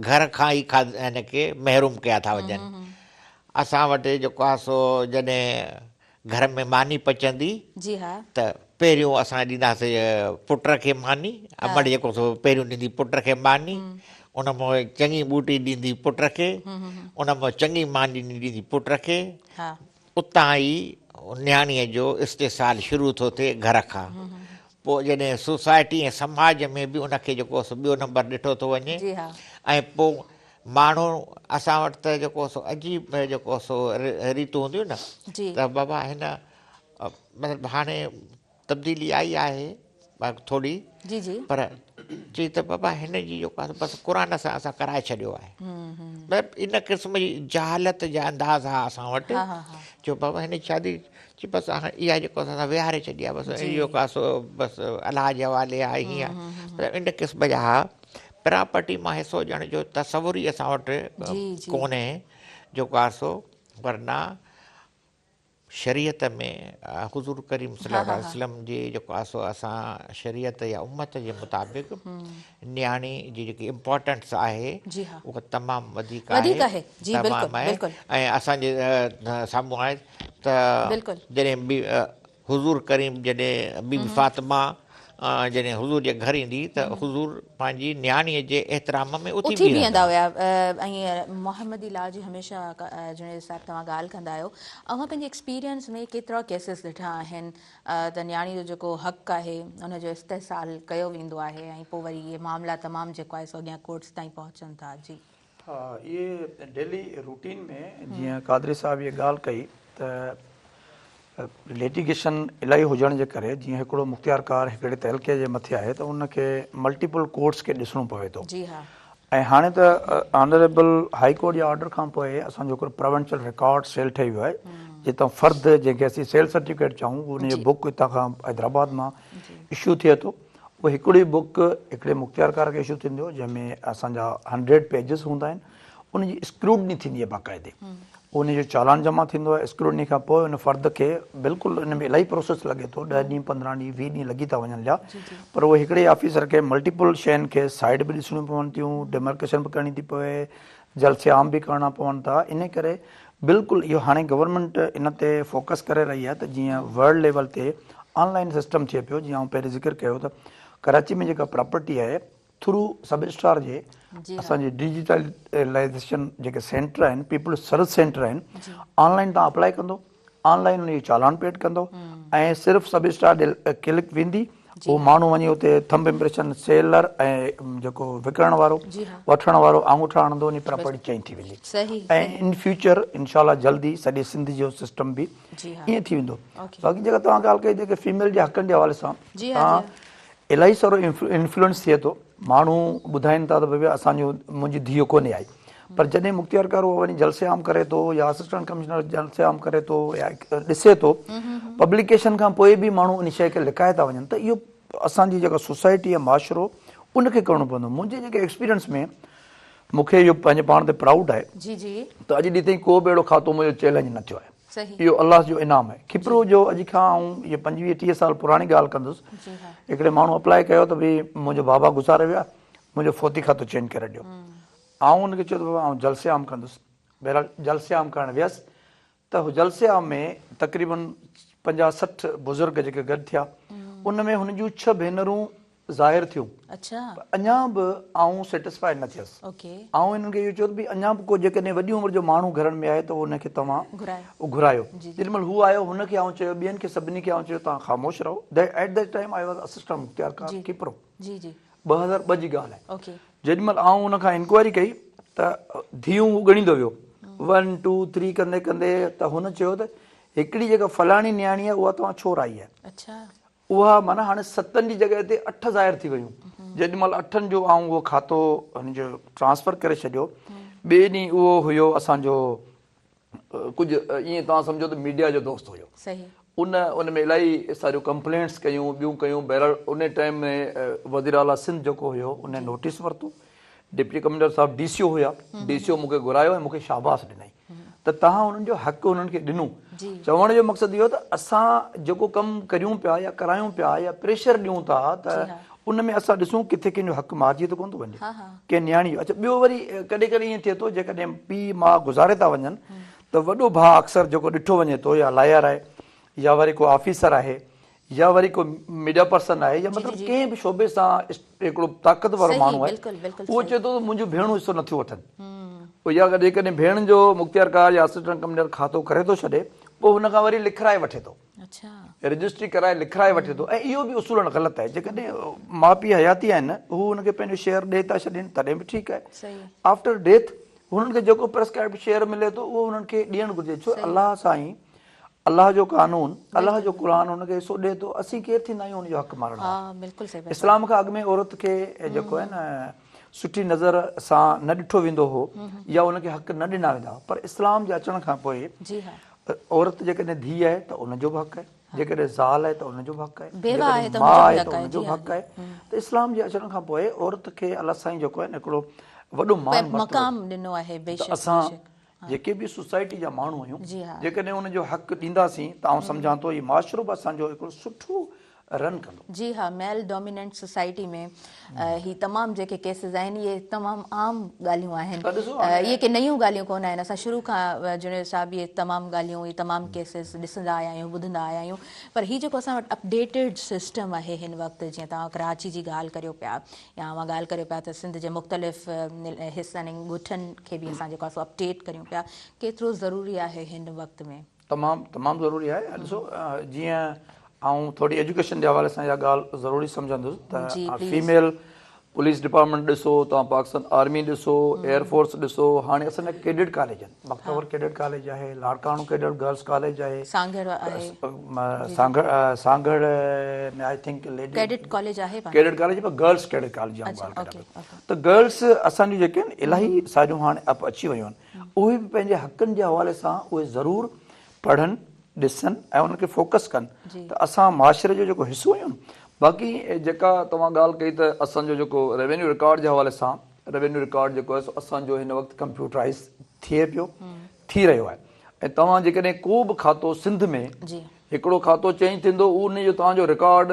گهر کان ئي هن کي محروم ڪيا ٿا وڃن. اسان وٽ جيڪو آهي سو جڏهن گهر ۾ ماني پچندي جي ها. ته پهريون اسان ڏينداسين پٽ کي ماني، امڙ جيڪو سو پهريون ڏيندي پٽ کي ماني، ان مان چڱي ٻوٽي ڏيندي پٽ کي، ان مان چڱي ماني ڏيندي پٽ کي، ها. اتان ئي نياڻيء جو استحصال شروع ٿو ٿئي گهر کان. پوء جڏهن سوسائٽي ۽ سماج ۾ به ان کي جيڪو سو ٻيو نمبر ڏٺو ٿو وڃي ۽ پوء ماڻهو اسان وٽ ته جيڪو سو عجيب جيڪو سو ريتون هونديون نه ته بابا هن مطلب هاڻي تبديلي آئي آهي ٿوري جي جي پر چي ته بابا هن جي جيڪو آهي بس قرآن سان اسان ڪرائي ڇڏيو آهي مطلب ان قسم جي جهالت جا انداز ها اسان وٽ چيو بابا هن جي شادي چي بس اها جيڪو اسان ويهاري ڇڏي آهي بس اهو آهي سو بس الله جي حوالي آهي هيئن مطلب ان قسم جا ها پراپرٽي مان حصو ڏيڻ جو تصور ئي اسان وٽ ڪونهي جيڪو آهي سو ورنه شريعت ۾ حضور ڪريم صلي الله عليه وسلم جي جيڪو آهي سو اسان شريعت يا امت جي مطابق نياڻي جي جيڪي امپارٽنس آهي اها تمام وڌيڪ آهي تمام آهي ۽ اسان جي سامهون آهي ته جڏهن به حضور ڪريم جڏهن بي بي فاطمه جڏهن حضور جي گهر ايندي ته حضور پنهنجي نياڻيء جي احترام ۾ اٿي اٿي بيهندا هيا ۽ محمدي لا جي هميشه جوڻيجو صاحب توهان ڳالهه ڪندا آهيو اوهان پنهنجي ايڪسپيرينس ۾ ڪيترا ڪيسز ڏٺا آهن ته نياڻي جو جيڪو حق آهي ان جو استحصال ڪيو ويندو آهي ۽ پوء وري اهي معاملا تمام جيڪو آهي سو اڳيان ڪورٽس تائين پهچن ٿا جي. ها اهي ڊيلي روٽين ۾ جيئن قادري صاحب اهي ڳالهه ڪئي ته ليٽيگيشن الاهي هجڻ جي ڪري جيئن هڪڙو مختيارڪار هڪڙي تعلقي جي مٿي آهي ته ان کي ملٽيپل ڪورٽس کي ڏسڻو پوي ٿو جي ها ۽ هاڻي ته آنريبل هائي ڪورٽ جي آرڊر کان پوء اسان جو هڪڙو پراونشل رڪارڊ سيل ٺهي ويو آهي جتان فرد جنهن کي اسين سيل سرٽيفڪيٽ چئون ان جو بڪ هتان کان حيدرآباد مان اشو ٿئي ٿو اهو هڪڙي بڪ هڪڙي مختيارڪار کي اشو ٿيندو جنهن ۾ اسان جا هنڊريڊ پيجز هوندا آهن ان جي اسڪروٽني ٿيندي آهي باقاعدي ان جو چالان جمع ٿيندو آهي اسڪروٽني کان پوء ان فرد کي بلڪل ان ۾ الاهي پروسيس لڳي ٿو ڏهه ڏينهن پندرهن ڏينهن ويهه ڏينهن لڳي ٿا وڃن ليا پر اهي هڪڙي آفيسر کي ملٽيپل شين کي سائيڊ به ڏسڻيون پون ٿيون ڊيمارڪيشن به ڪرڻي ٿي پوي جلسي عام به ڪرڻا پون ٿا ان ڪري بلڪل اهو هاڻي گورنمينٽ ان تي فوڪس ڪري رهي آهي ته جيئن ورلڊ ليول تي آن لائن سسٽم ٿئي پيو جيئن آئون پهرين ذڪر ڪيو ته ڪراچي ۾ جيڪا پراپرٽي آهي ٿرو سب رجسٽرار جي اسان جي ڊجيٽلائيزيشن جيڪي سينٽر آهن پيپلز سروس سينٽر آهن آن لائن تان اپلائي ڪندو آن لائن ان جو چالان پيڊ ڪندو ۽ صرف سب رجسٽرار ڏي ڪلڪ ويندي اهو ماڻهو وڃي اتي ٿمب امپريشن سيلر ۽ جيڪو وڪڻڻ وارو وٺڻ وارو آڱوٺا هڻندو ان پراپرٽي چينج ٿي ويندي ۽ ان فيوچر انشاء الله جلدي سڄي سنڌ جو سسٽم به ائين ٿي ويندو باقي جيڪا توهان ڳالهه ڪئي جيڪي فيميل جي حقن جي حوالي سان توهان. الاهي سارو انفلوئنس ٿئي ٿو ماڻهو ٻڌائين ٿا ته ڀئي اسان جو منهنجي ڌيء ڪونهي آئي پر جڏهن مختيارڪار اهو وڃي جلسي عام ڪري ٿو يا اسسٽنٽ ڪمشنر جلسي عام ڪري ٿو يا ڏسي ٿو پبليڪيشن کان پوء به ماڻهو ان شيء کي لڪائي ٿا وڃن ته اهو اسان جي جيڪا سوسائٽي يا معاشرو ان کي ڪرڻو پوندو منهنجي جيڪي ايڪسپيرينس ۾ مون کي اهو پنهنجي پاڻ تي پرائوڊ آهي ته اڄ ڏينهن تائين ڪو به اهڙو کاتو منهنجو چئلينج نه ٿيو آهي اهو الله جو انعام آهي. کپرو جو اڄ کان آئون اهي 25 30 سال پراڻي ڳالهه ڪندس. هڪڙي ماڻهو اپلائي ڪيو ته ڀي منهنجو بابا گذاري ويو آهي منهنجو فوتي کاتو چينج ڪري ڏيو. آئون ان کي چيو ته بابا آئون جلسي عام ڪندس. بهرحال جلسي عام ڪرڻ ويس ته جلسي عام ۾ تقريبن 50 60 بزرگ جيڪي گڏ ٿيا ان ۾ هن جون ڇهه ڀينرون ظاهر ٿيون پر اڃا به آئون سيٽسفائيڊ نه ٿيس. آئون انهن کي اهو چيو ته ڀئي اڃا به ڪو جيڪڏهن وڏي عمر جو ماڻهو گهرن ۾ آهي ته ان کي توهان گهرايو. جيڏي مهل هو آيو هن کي آئون چيو ٻين کي سڀني کي آئون چيو توهان خاموش رهو. At that time I was assistant مختيارڪار کپرو 2002 جي ڳالهه آهي. جيڏي مهل آئون ان کان انڪوائري ڪئي ته ڌيئون هو ڳڻيندو ويو ون ٽو ٿري ڪندي ڪندي ته هن چيو ته هڪڙي جيڪا فلاڻي نياڻي آهي اها توهان ڇو رائي آهي. اها معنيٰ هاڻي ستن جي جڳهه تي اٺ ظاهر ٿي ويون. جيڏي مهل اٺن جو آئون اهو کاتو هن جو ٽرانسفر ڪري ڇڏيو، ٻئي ڏينهن اهو هيو اسان جو ڪجهه ائين توهان سمجهو ته ميڊيا جو دوست هيو. ان ان ۾ الاهي ساريون ڪمپلينٽس ڪيون ٻيون ڪيون بهرحال ان ٽائيم ۾ وزير اعليٰ سنڌ جيڪو هيو ان نوٽيس ورتو. ڊپٽي ڪمشنر صاحب ڊي سي او هيا، ڊي سي او مون کي گهرايو ۽ مون کي شاباس ڏنائين ته توهان انهن جو حق انهن کي ڏنو. چوڻ جو مقصد اهو ته اسان جيڪو ڪم ڪريون پيا يا ڪرايون پيا يا پريشر ڏيون ٿا ته ان ۾ اسان ڏسون ڪٿي ڪنهن جو حق مارجي ته ڪونه ٿو وڃي ڪنهن نياڻي جو. اڇا ٻيو وري ڪڏهن ڪڏهن ائين ٿئي ٿو جيڪڏهن پيء ماء گذاري ٿا وڃن ته وڏو ڀاء اڪثر جيڪو ڏٺو وڃي ٿو يا لائر آهي يا وري ڪو آفيسر آهي يا وري ڪو ميڊيا پرسن آهي يا مطلب ڪنهن به شعبي سان هڪڙو طاقتور ماڻهو آهي اهو چئي ٿو ته منهنجون ڀيڻون حصو نٿيون وٺن پوء يا جيڪڏهن ڀيڻ جو مختيارڪار يا اسسٽنٽ ڪمشنر کاتو ڪري ٿو ڇڏي پوء هن کان وري لکرائي وٺي ٿو رجسٽري ڪرائي لکرائي وٺي ٿو ۽ اهو به اصولن غلط آهي جيڪڏهن ماء پيء حياتي آهن هو هن کي پنهنجو شيئر ڏئي ٿا ڇڏين تڏهن به ٺيڪ آهي آفٽر ڊيٿ هنن کي جيڪو پرسڪرائبڊ شيئر ملي ٿو اهو هنن کي ڏيڻ گهرجي ڇو الله سائين الله جو قانون الله جو قرآن ان کي حصو ڏئي ٿو اسين ڪير ٿيندا آهيون ان جو حق مارڻ وارا اسلام کان اڳ ۾ عورت کي جيڪو آهي نه سٺي نظر سان نه ڏٺو ويندو هو يا ان کي حق نه ڏنا ويندا هئا پر اسلام جي اچڻ کان پوء عورت جيڪڏهن ڌيء آهي ته ان جو به حق آهي جيڪڏهن زال آهي ته ان جو به حق آهي جيڪڏهن ماء آهي ته ان جو به حق آهي ته اسلام جي اچڻ کان پوء عورت کي الله سائين جيڪو آهي نه هڪڙو وڏو مان مقام ڏنو آهي بيشڪ اسان جيڪي به سوسائٽي جا ماڻهو آهيون جيڪڏهن ان جو حق ڏينداسين ته آئون سمجهان ٿو هي معاشرو به اسان جو هڪڙو سٺو رن ڪندو. جي ها ميل ڊوميننٽ سوسائٽي ۾ هي تمام جيڪي ڪيسز آهن اهي تمام عام ڳالهيون آهن اهي ڪي نيون ڳالهيون ڪونه آهن اسان شروع کان جوڻيجو صاحب اهي تمام ڳالهيون اهي تمام ڪيسز ڏسندا آيا آهيون ٻڌندا آيا آهيون پر هي جيڪو اسان وٽ اپڊيٽيڊ سسٽم آهي هن وقت جيئن توهان ڪراچي جي ڳالهه ڪريو پيا يا اوهان ڳالهه ڪريو پيا ته سنڌ جي مختلف حصن ۽ ڳوٺن کي به اسان جيڪو آهي سو اپڊيٽ ڪريون پيا ڪيترو ضروري آهي هن وقت ۾؟ تمام تمام ضروري آهي ڏسو جيئن آئون ٿوري ايجوڪيشن جي حوالي سان اها ڳالهه ضروري سمجهندس ته فيميل پوليس ڊپارٽمينٽ ڏسو توهان پاڪستان آرمي ڏسو ايئر فورس ڏسو هاڻي اسان جا ڪيڊٽ ڪاليج آهن بختاور ڪيڊٽ ڪاليج آهي لاڙڪاڻو ڪيڊٽ گرلس ڪاليج آهي سانگهڙ آهي Sanghar Sanghar ۾ I think lady cadet college آهي ڪيڊٽ ڪاليج پر گرلس ڪيڊٽ ڪاليج جي آئون ڳالهه ڪريان پيو ته گرلس اسان جون جيڪي آهن الاهي ساريون هاڻي اپ اچي ويون آهن اهي به پنهنجي حقن جي حوالي سان اهي ضرور پڙهن ڏسن ۽ انهن کي فوڪس ڪن ته اسان معاشري جو جيڪو حصو آهيون باقي جيڪا توهان ڳالهه ڪئي ته اسان جو جيڪو ريونيو رڪارڊ جي حوالي سان ريونيو رڪارڊ جيڪو آهي سو اسان جو هن وقت ڪمپيوٽرائز ٿئي پيو ٿي رهيو آهي ۽ توهان جيڪڏهن ڪو به کاتو سنڌ ۾ هڪڙو کاتو چينج ٿيندو ان جو توهان جو رڪارڊ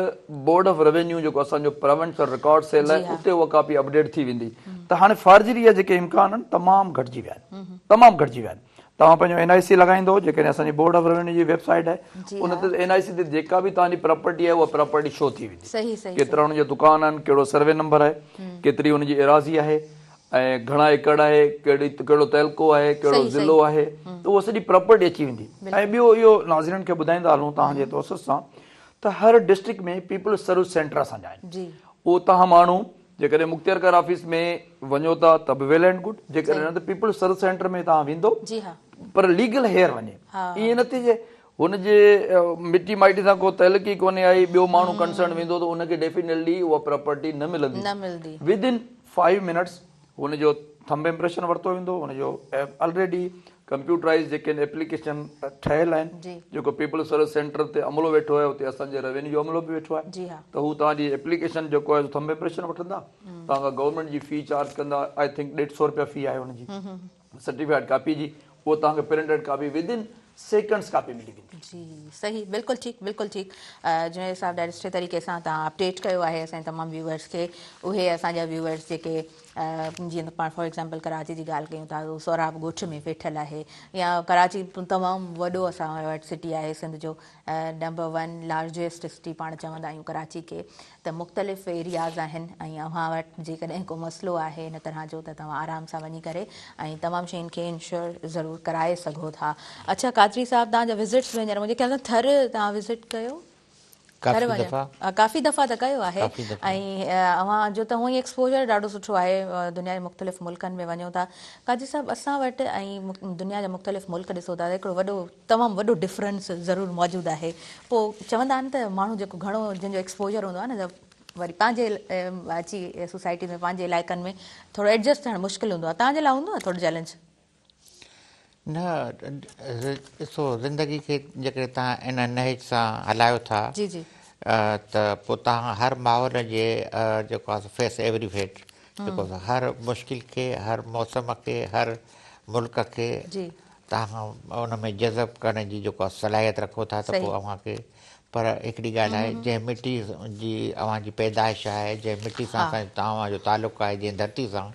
بورڊ آف روينيو جيڪو اسان جو پراونشل رڪارڊ سيل آهي اتي اها ڪاپي اپڊيٽ ٿي ويندي ته هاڻي فارجري جا جيڪي امڪان آهن تمام گهٽجي ويا آهن تمام گهٽجي ويا آهن توهان پنهنجو اين آء سي لڳائيندو جيڪڏهن اسان جي بورڊ آف روينيو جي ويب سائيٽ آهي ان تي اين آء سي تي جيڪا به توهان جي پراپرٽي آهي اها پراپرٽي شو ٿي ويندي ڪيترا ان جا دڪان آهن ڪهڙو سروي نمبر آهي ڪيتري ان جي ايراضي آهي ۽ گهڻا ايڪڙ آهي، ڪهڙي ڪهڙو تعلقو آهي، ڪهڙو ضلعو آهي ته اها سڄي پراپرٽي اچي ويندي ۽ ٻيو اهو ناظرين کي ٻڌائيندا هلون توهان جي توسط سان ته هر ڊسٽرڪٽ ۾ پيپلز سروس سينٽر اسان جا آهن اهو توهان ماڻهو جيڪڏهن مختيارڪار آفيس ۾ وڃو ٿا ته به ويل اينڊ گڊ جيڪڏهن نه ته پيپلز سروس سينٽر ۾ توهان ويندو پر ليگل هيئر وڃي ائين نه ٿئي هن جي مٽي مائٽي سان ڪو تعلق ئي ڪونهي آهي ٻيو ماڻهو ڪنسرن ويندو ته ان کي ڊيفينيٽلي اها پراپرٽي نه ملندي نه ملندي. ود ان فائيو منٽس هن جو ٿمب امپريشن ورتو ويندو هن جو آلريڊي ڪمپيوٽرائيز جيڪي آهن ايپليڪيشن ٺهيل آهن جيڪو پيپلز سروس سينٽر تي عملو ويٺو آهي اتي اسان جي روينيو جو عملو به ويٺو آهي ته هو توهان جي ايپليڪيشن جيڪو آهي ٿمب امپريشن وٺندا توهان کان گورنمينٽ جي في چارج ڪندا I think ڏيڍ سو روپيا في آهي هن جي سرٽيفائيڊ ڪاپي جي اهو توهان کي printed copy within seconds copy ملي ويندي. جي صحيح بلڪل ٺيڪ بلڪل ٺيڪ جنيد صاحب ڏاڍي سٺي طريقي سان توهان اپڊيٽ ڪيو آهي اسان جي تمام ويوئرس کي اهي اسان جا ويوئرس جيڪي جيئن ته پاڻ فار ايگزامپل ڪراچي جي ڳالهه ڪيون ٿا اهو سهراب ڳوٺ ۾ ويٺل آهي يا ڪراچي تمام وڏو اسان وٽ سٽي آهي سنڌ جو نمبر ون لارجيسٽ سٽي پاڻ چوندا آهيون ڪراچي کي ته مختلف ايرياز آهن ۽ اوهان وٽ جيڪڏهن ڪو مسئلو آهي ان طرح جو ته توهان آرام سان وڃي ڪري ۽ تمام شين کي انشور ضرور ڪرائي سگهو ٿا. اڇا قادري صاحب توهان جا وزٽس به هينئر منهنجي خيال سان ٿر توهان وزٽ ڪيو؟ ٿر ڪافي دفعا. ڪافي دفعا ته ڪيو آهي ۽ اوهان جو ته هونئن ئي ايڪسپوجر ڏاڍو سٺو آهي دنيا جي مختلف ملڪن ۾ وڃو ٿا قادري صاحب اسان وٽ ۽ دنيا جا مختلف ملڪ ڏسو ٿا ته هڪڙو وڏو تمام وڏو ڊفرنس ضرور موجود آهي پوء چوندا آهن ته ماڻهو جيڪو گهڻو جنهن جو ايڪسپوجر هوندو آهي نه ته وري پنهنجي اچي سوسائٽي ۾ پنهنجي علائقن ۾ ٿورو ايڊجسٽ ٿيڻ مشڪل هوندو آهي توهان جي لاء هوندو آهي ٿورو چئلينج؟ نه ڏسو زندگي کي جيڪڏهن توهان ان نهج سان هلايو ٿا جي جي ته پوء توهان هر ماحول جي جيڪو آهي فيس ايوري فيٽ جيڪو هر مشڪل کي هر موسم کي هر ملڪ کي جي توهان ان ۾ جذب ڪرڻ جي جيڪو صلاحيت رکو ٿا ته پوء اوهان کي پر هڪڙي ڳالهه آهي جنهن مٽي جي اوهان جي پيدائش آهي جنهن مٽي سان اسان توهان جو تعلق آهي جنهن ڌرتي سان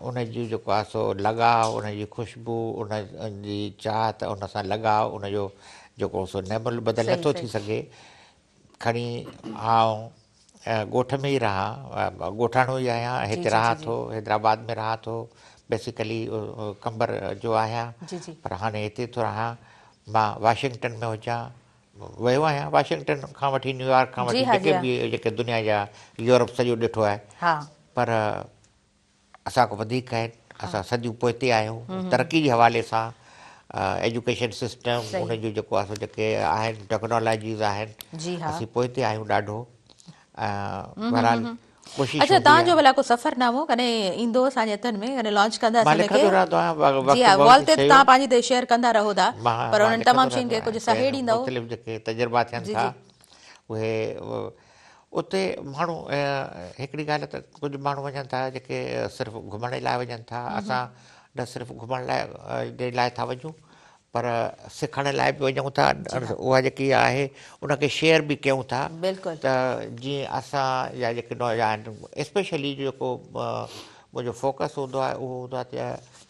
ان جي جيڪو آهي سو لڳاء ان جي خوشبو ان جي چاهت ان سان لڳاء ان جو جيڪو سو نعم البدل نٿو ٿي سگهي کڻي آئون ڳوٺ ۾ ئي رهان، ڳوٺاڻو ئي آهيان، هتي رهان ٿو، حيدرآباد ۾ رهان ٿو، بيسيڪلي قمبر جو آهيان پر هاڻي هتي ٿو رهان، مان واشنگٽن ۾ هجان، ويو آهيان واشنگٽن کان وٺي نيويارڪ کان وٺي جيڪي به جيڪي دنيا جا يورپ سڄو ڏٺو آهي پر اسان کان وڌيڪ آهن اسان صديون پوئتي آهيون ترقي جي حوالي سان ايجوڪيشن سسٽم ان جو جيڪو آهي سو جيڪي آهن ٽيڪنالاجيز آهن اسين پوئتي آهيون ڏاڍو بهرحال ڪوشش اڇا توهان جو ڀلا ڪو سفر نامو ڪڏهن ايندو اسان جي هٿن ۾ ڪڏهن لانچ ڪندا اسين ان کي رهندو آهيان جي ها وال تي توهان پنهنجي تي شيئر ڪندا رهو ٿا پر انهن تمام شين کي ڪجهه سهيڙيندو مختلف جيڪي تجربا ٿين ٿا اهي اتي ماڻهو هڪڙي ڳالهه ته ڪجهه ماڻهو وڃن ٿا جيڪي صرف گهمڻ لاء وڃن ٿا اسان نه صرف گهمڻ لاء جي لاء ٿا وڃون پر سکڻ لاء به وڃون ٿا اها جيڪي آهي ان کي شيئر به ڪيون ٿا ته جيئن اسان جا جيڪي نوجوان اسپيشلي جيڪو منهنجو فوڪس هوندو آهي اهو هوندو آهي ته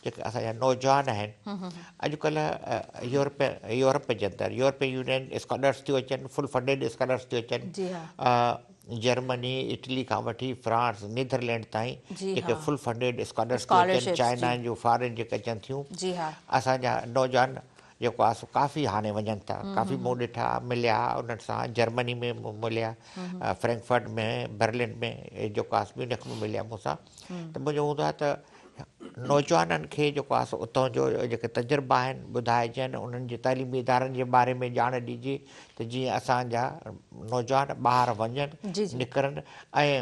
جيڪي اسان جا نوجوان آهن اڄڪلهه يورپ يورپ جي اندر يورپين يونين اسڪالرس ٿيون اچن فل فنڊيڊ اسڪالرس ٿيون اچن جرمني اٽلي کان وٺي فرانس نيدرلينڊ تائين جيڪي فل فنڊيڊ اسڪالرس ٿيون اچن چائنا جون فارين جيڪي اچن ٿيون اسان جا نوجوان جيڪو آهي سو ڪافي هاڻي وڃن ٿا ڪافي مون ڏٺا مليا انهن سان جرمني ۾ مليا فرينڪفرٽ ۾ برلن ۾ جيڪو آهي ميونخ ۾ مليا مون سان ته منهنجو هوندو آهي ته نوجوانن کي جيڪو آهي سو اتان جو جيڪي تجربا آهن ٻڌائجن انهن جي تعليمي ادارن جي باري ۾ ڄاڻ ڏجي ته جيئن اسان جا نوجوان ٻاهر وڃن نڪرن ۽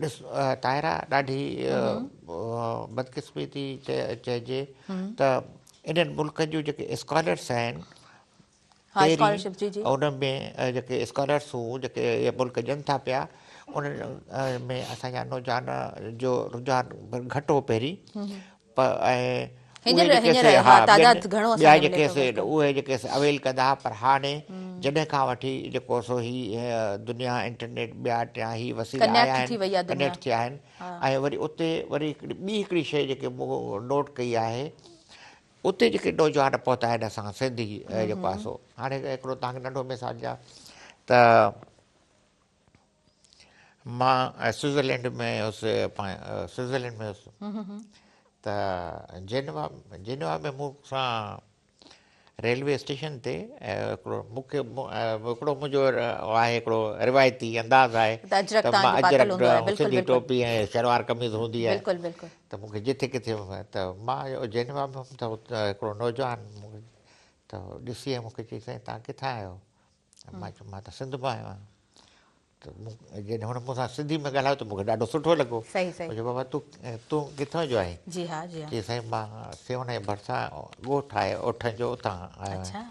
ڏس طاهره ڏاڍي بدقسمتي چئجي ته انهن ملڪن جون جيڪي اسڪالرس آهن پهرين ان ۾ جيڪي اسڪالرسون جيڪي اهي ملڪ ڏين ٿا پيا انهن ۾ اسان جا نوجوان جو رجحان گهٽ هو پهرين ۽ ٻيا جيڪي سي اهي جيڪي سي اويل ڪندا هئا پر هاڻي جڏهن کان وٺي جيڪو سو هي دنيا انٽرنيٽ ٻيا ٽيا هي وسيلا آيا آهن ڪنيڪٽ ٿيا آهن ۽ وري اتي وري هڪڙي ٻي هڪڙي شيء جيڪي مون نوٽ ڪئي آهي اتي جيڪي نوجوان پهتا آهن اسان سنڌي جيڪو آهي سو هاڻي هڪڙو توهان کي ننڍو مثال ڏيان ته مان سوئٽزرلينڊ ۾ هيس سوئٽزرلينڊ ۾ هيس ته جينوا جينوا ۾ مون سان ريلوي اسٽيشن تي هڪڙو مون کي هڪڙو منهنجو آهي هڪڙو روايتي انداز آهي ته مان اجرڪ سنڌي ٽوپي ۽ شلوار قميص هوندي آهي ته مون کي جتي ڪٿي ته مان جينوا ۾ هوم ته هڪڙو نوجوان مون کي ته ڏسي ۽ مون کي چئي سائين توهان ڪٿان آيو؟ مان چيو مان ته سنڌ مان آيو آهيان. ته مون جڏهن هن مون سان سنڌي ۾ ڳالهايو ته مون کي ڏاڍو سٺو لڳو. صحيح صحيح. مون چيو بابا تون تون ڪٿان جو آهين؟ جي ها جي ها. چئي سائين مان سيوهڻ جي ڀرسان ڳوٺ آهي اوٺن جو اتان آيو آهيان.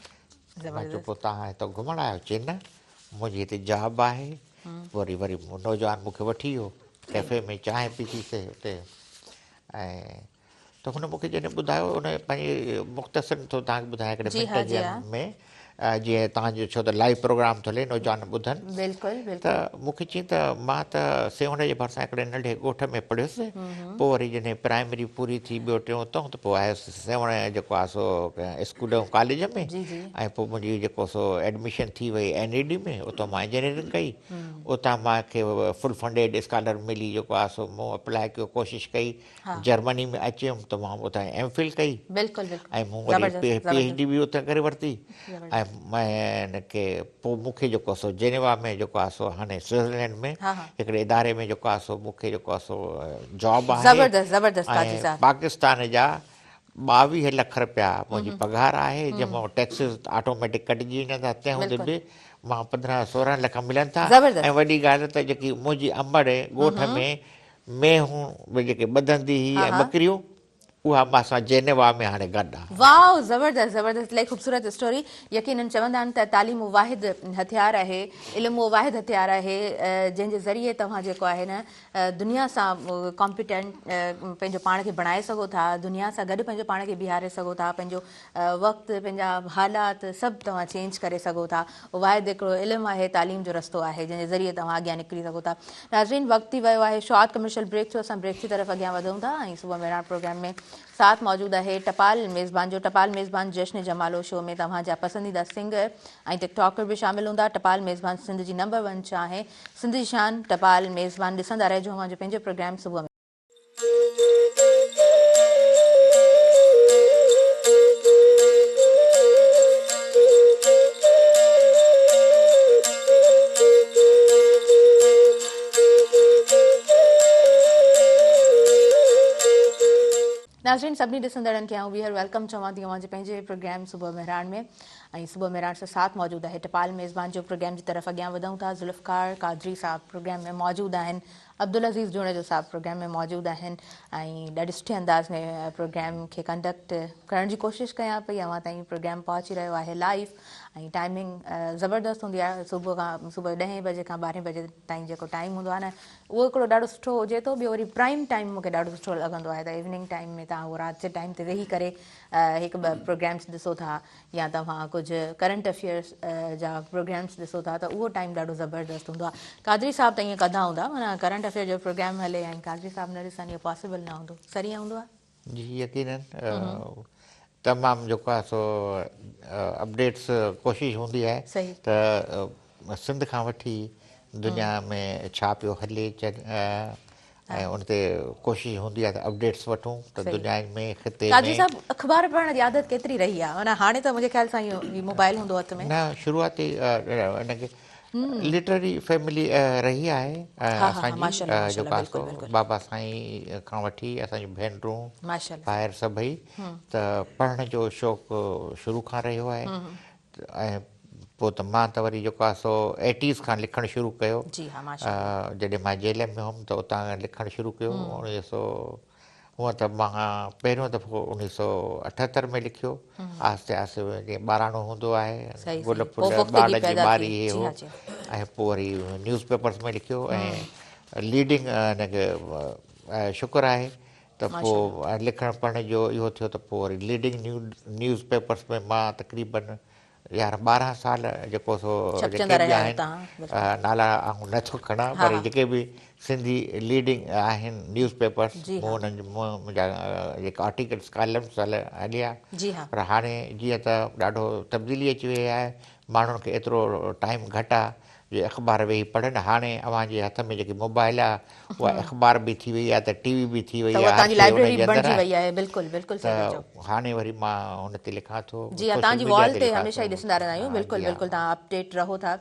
اڇا مان چيو زبردست. پوء توهان هتان گهمڻ آيا آهيو؟ چئي نه منهنجي هتي جاب آهي. وري وري نوجوان مون کي وٺي ويو ڪيفي ۾ چانهه پيتي سي اتي ۽ ته هن مون کي جڏهن ٻڌايو ان پنهنجي مختصر ٿو توهان کي ٻڌايان هڪڙي منٽ جي ۾ جيئن توهان جو ڇو ته لائيو پروگرام ٿو هلي نوجوان ٻڌن بلڪل بلڪل ته مون کي چيائين ته مان ته سيوهڻ جي ڀرسان هڪڙي ننڍي ڳوٺ ۾ پڙهيس پوء وري جڏهن پرائمري پوري ٿي ٻيو ٽيون اتان ته پوء آيس سيوهڻ جيڪو آهي سو اسڪول ۽ ڪاليج ۾ ۽ پوء منهنجي جيڪو سو ايڊميشن ٿي وئي اين اي ڊي ۾ اتان مان انجنيئرنگ ڪئي اتان مان کي فل فنڊيڊ اسڪالر ملي جيڪو آهي سو مون اپلاء ڪيو ڪوشش ڪئي جرمني ۾ اچي ويم ته مان اتان ايم فل ڪئي بلڪل بلڪل ۽ مون وري پي ايڇ ڊي به اتان ڪري ورتي ۽ هن کي پوء مون کي جيڪو سو جينيوا ۾ جيڪو آهي سو هاڻي سوئٽزرلينڊ ۾ هڪڙي اداري ۾ جيڪو آهي سو مون کي جيڪو آهي سو جاب آهي زبردست زبردست قاضي صاحب پاڪستان جا 22 لک رپيا منهنجي پگهار آهي جنهن مان ٽيڪسز آٽوميٽڪ ڪٽجي وڃن ٿا تنهن هوندي به مان 15 16 لک ملن ٿا ۽ وڏي ڳالهه ته جيڪي منهنجي امڙ ڳوٺ ۾ مينهون به جيڪي ٻڌندي هئي ۽ ٻڪريون اها مان سان جينيوا ۾ هاڻي گڏ آ. واو زبردست زبردست الاهي خوبصورت اسٽوري يقينن چوندا آهن ته تعليم اهو واحد هٿيار آهي علم اهو واحد هٿيار آهي جنهن جي ذريعي توهان جيڪو آهي نه دنيا سان ڪامپيٽنٽ پنهنجو پاڻ کي بڻائي سگهو ٿا دنيا سان گڏ پنهنجو پاڻ کي بيهاري سگهو ٿا پنهنجو وقت پنهنجا حالات سڀ توهان چينج ڪري سگهو ٿا واحد هڪڙو علم آهي تعليم جو رستو آهي جنهن جي ذريعي توهان اڳيان نڪري سگهو ٿا. ناظرين وقت ٿي ويو آهي شارٽ ڪمرشل بريڪ ٿيو اسان بريڪ جي طرف اڳيان وڌون ٿا ۽ صبح مهراڻ پروگرام ۾ ساٿ موجود آهي ٽپال ميزبان جو ٽپال ميزبان جشن جمالو شو ۾ توهان جا پسنديده سنگر ۽ ٽڪ ٽاڪر به شامل هوندا ٽپال ميزبان سنڌ جي نمبر ون چانهه سنڌ جي شان ٽپال ميزبان ڏسندا رهجو اوهان جو پنهنجو پروگرام صبح ناظرين سڀني ڏسندڙن کي آئون ٻيهر welcome چوان ٿي اوهان جي پنهنجي پروگرام صبح مهراڻ ۾ ۽ صبح مهراڻ سان ساٿ موجود آهي ٽپال ميزبان جو پروگرام جي طرف اڳيان وڌون ٿا ذوالفقار قادري صاحب پروگرام ۾ موجود آهن عبدالعزيز جوڻيجو صاحب پروگرام ۾ موجود آهن ۽ ڏاڍي سٺي انداز ۾ پروگرام کي ڪنڊڪٽ ڪرڻ جي ڪوشش ڪيان پئي اوهان تائين پروگرام پهچي رهيو آهي لائيو ۽ ٽائمنگ زبردست هوندي آهي صبح کان صبح ڏهين بجي کان ٻارهين بجي تائين جيڪو ٽائيم هوندو آهي نه اهو هڪڙو ڏاڍو سٺو هجي ٿو ٻيو وري پرائم ٽائيم مونکي ڏاڍو سٺو لڳندو آهي ته ايوننگ ٽائيم ۾ توهان اهو رات جي ٽائيم تي ويهي ڪري هڪ ٻه پروگرامس ڏسو ٿا يا توهان ڪجهه ڪرنٽ افيئرس جا پروگرامس ڏسو ٿا ته اهو ٽائيم ڏاڍو زبردست هوندو آهي قادري صاحب ته ائين ڪندا هوندا معنيٰ ڪرنٽ افيئر جو پروگرام هلي ۽ قادري صاحب نه ڏسن اهو پاسيبل نه هوندو سر ائين هوندو آهي؟ جي يقينن تمام جيڪو آهي سو اپڊيٽس ڪوشش هوندي آهي ته سنڌ کان وٺي دنيا ۾ ڇا پيو هلي ۽ ان تي ڪوشش هوندي آهي ته اپڊيٽس وٺون ته دنيا ۾ خطي ۾. قادري صاحب اخبار پڙهڻ جي عادت ڪيتري رهي آهي معنيٰ هاڻي ته منهنجي خيال سان اهو هي موبائل هوندو هٿ ۾. نه شروعاتي ان کي لٽرري فيملي رهي آهي اسان جي جيڪو آهي سو بابا سائين کان وٺي اسان جون ڀينرون ڀائر سڀئي ته پڙهڻ جو شوق شروع کان رهيو آهي ۽ پوء ته مان ته وري جيڪو آهي سو ايٽيز کان لکڻ شروع ڪيو. جي ها ماشاء الله. جڏهن مان جيل ۾ هيم ته اتان کان لکڻ شروع ڪيو اڻويهه سو هونء ته مان پهريون دفعو اڻويهه سو اٺهتر ۾ لکيو آهستي آهستي جيئن ٻاراڻو هوندو آهي گل ڦل ٻار جي ٻاري هي هو ۽ پوء وري نيوز پيپرس ۾ لکيو ۽ ليڊنگ هن کي شڪر آهي ته پوء لکڻ پڙهڻ جو اهو ٿيو ته پوء وري ليڊنگ نيوز پيپرس ۾ مان تقريبن يارهن ٻارهن سال جيڪو سو جيڪي به آهن نالا آئون نه ٿو کڻان پر جيڪي به سنڌي ليڊنگ آهن نيوز پيپرس مون انهن منهنجا جيڪا آرٽيڪلس ڪالمس هليا پر هاڻي جيئن ته ڏاڍو تبديلي اچي وئي آهي ماڻهن کي ايترو ٽائيم گهٽ آهي جو اخبار ويهي پڙهن هاڻي اوهان جي هٿ ۾ جيڪي موبائل آ اها اخبار به ٿي وئي آ ته ٽي وي به ٿي وئي آ هر شي ان جي اندر آهي ته هاڻي وري مان ان تي لکان ٿو جي ها توهان جي وال تي هميشه ئي ڏسندا رهندا آهيون بلڪل بلڪل توهان اپڊيٽ رهو ٿا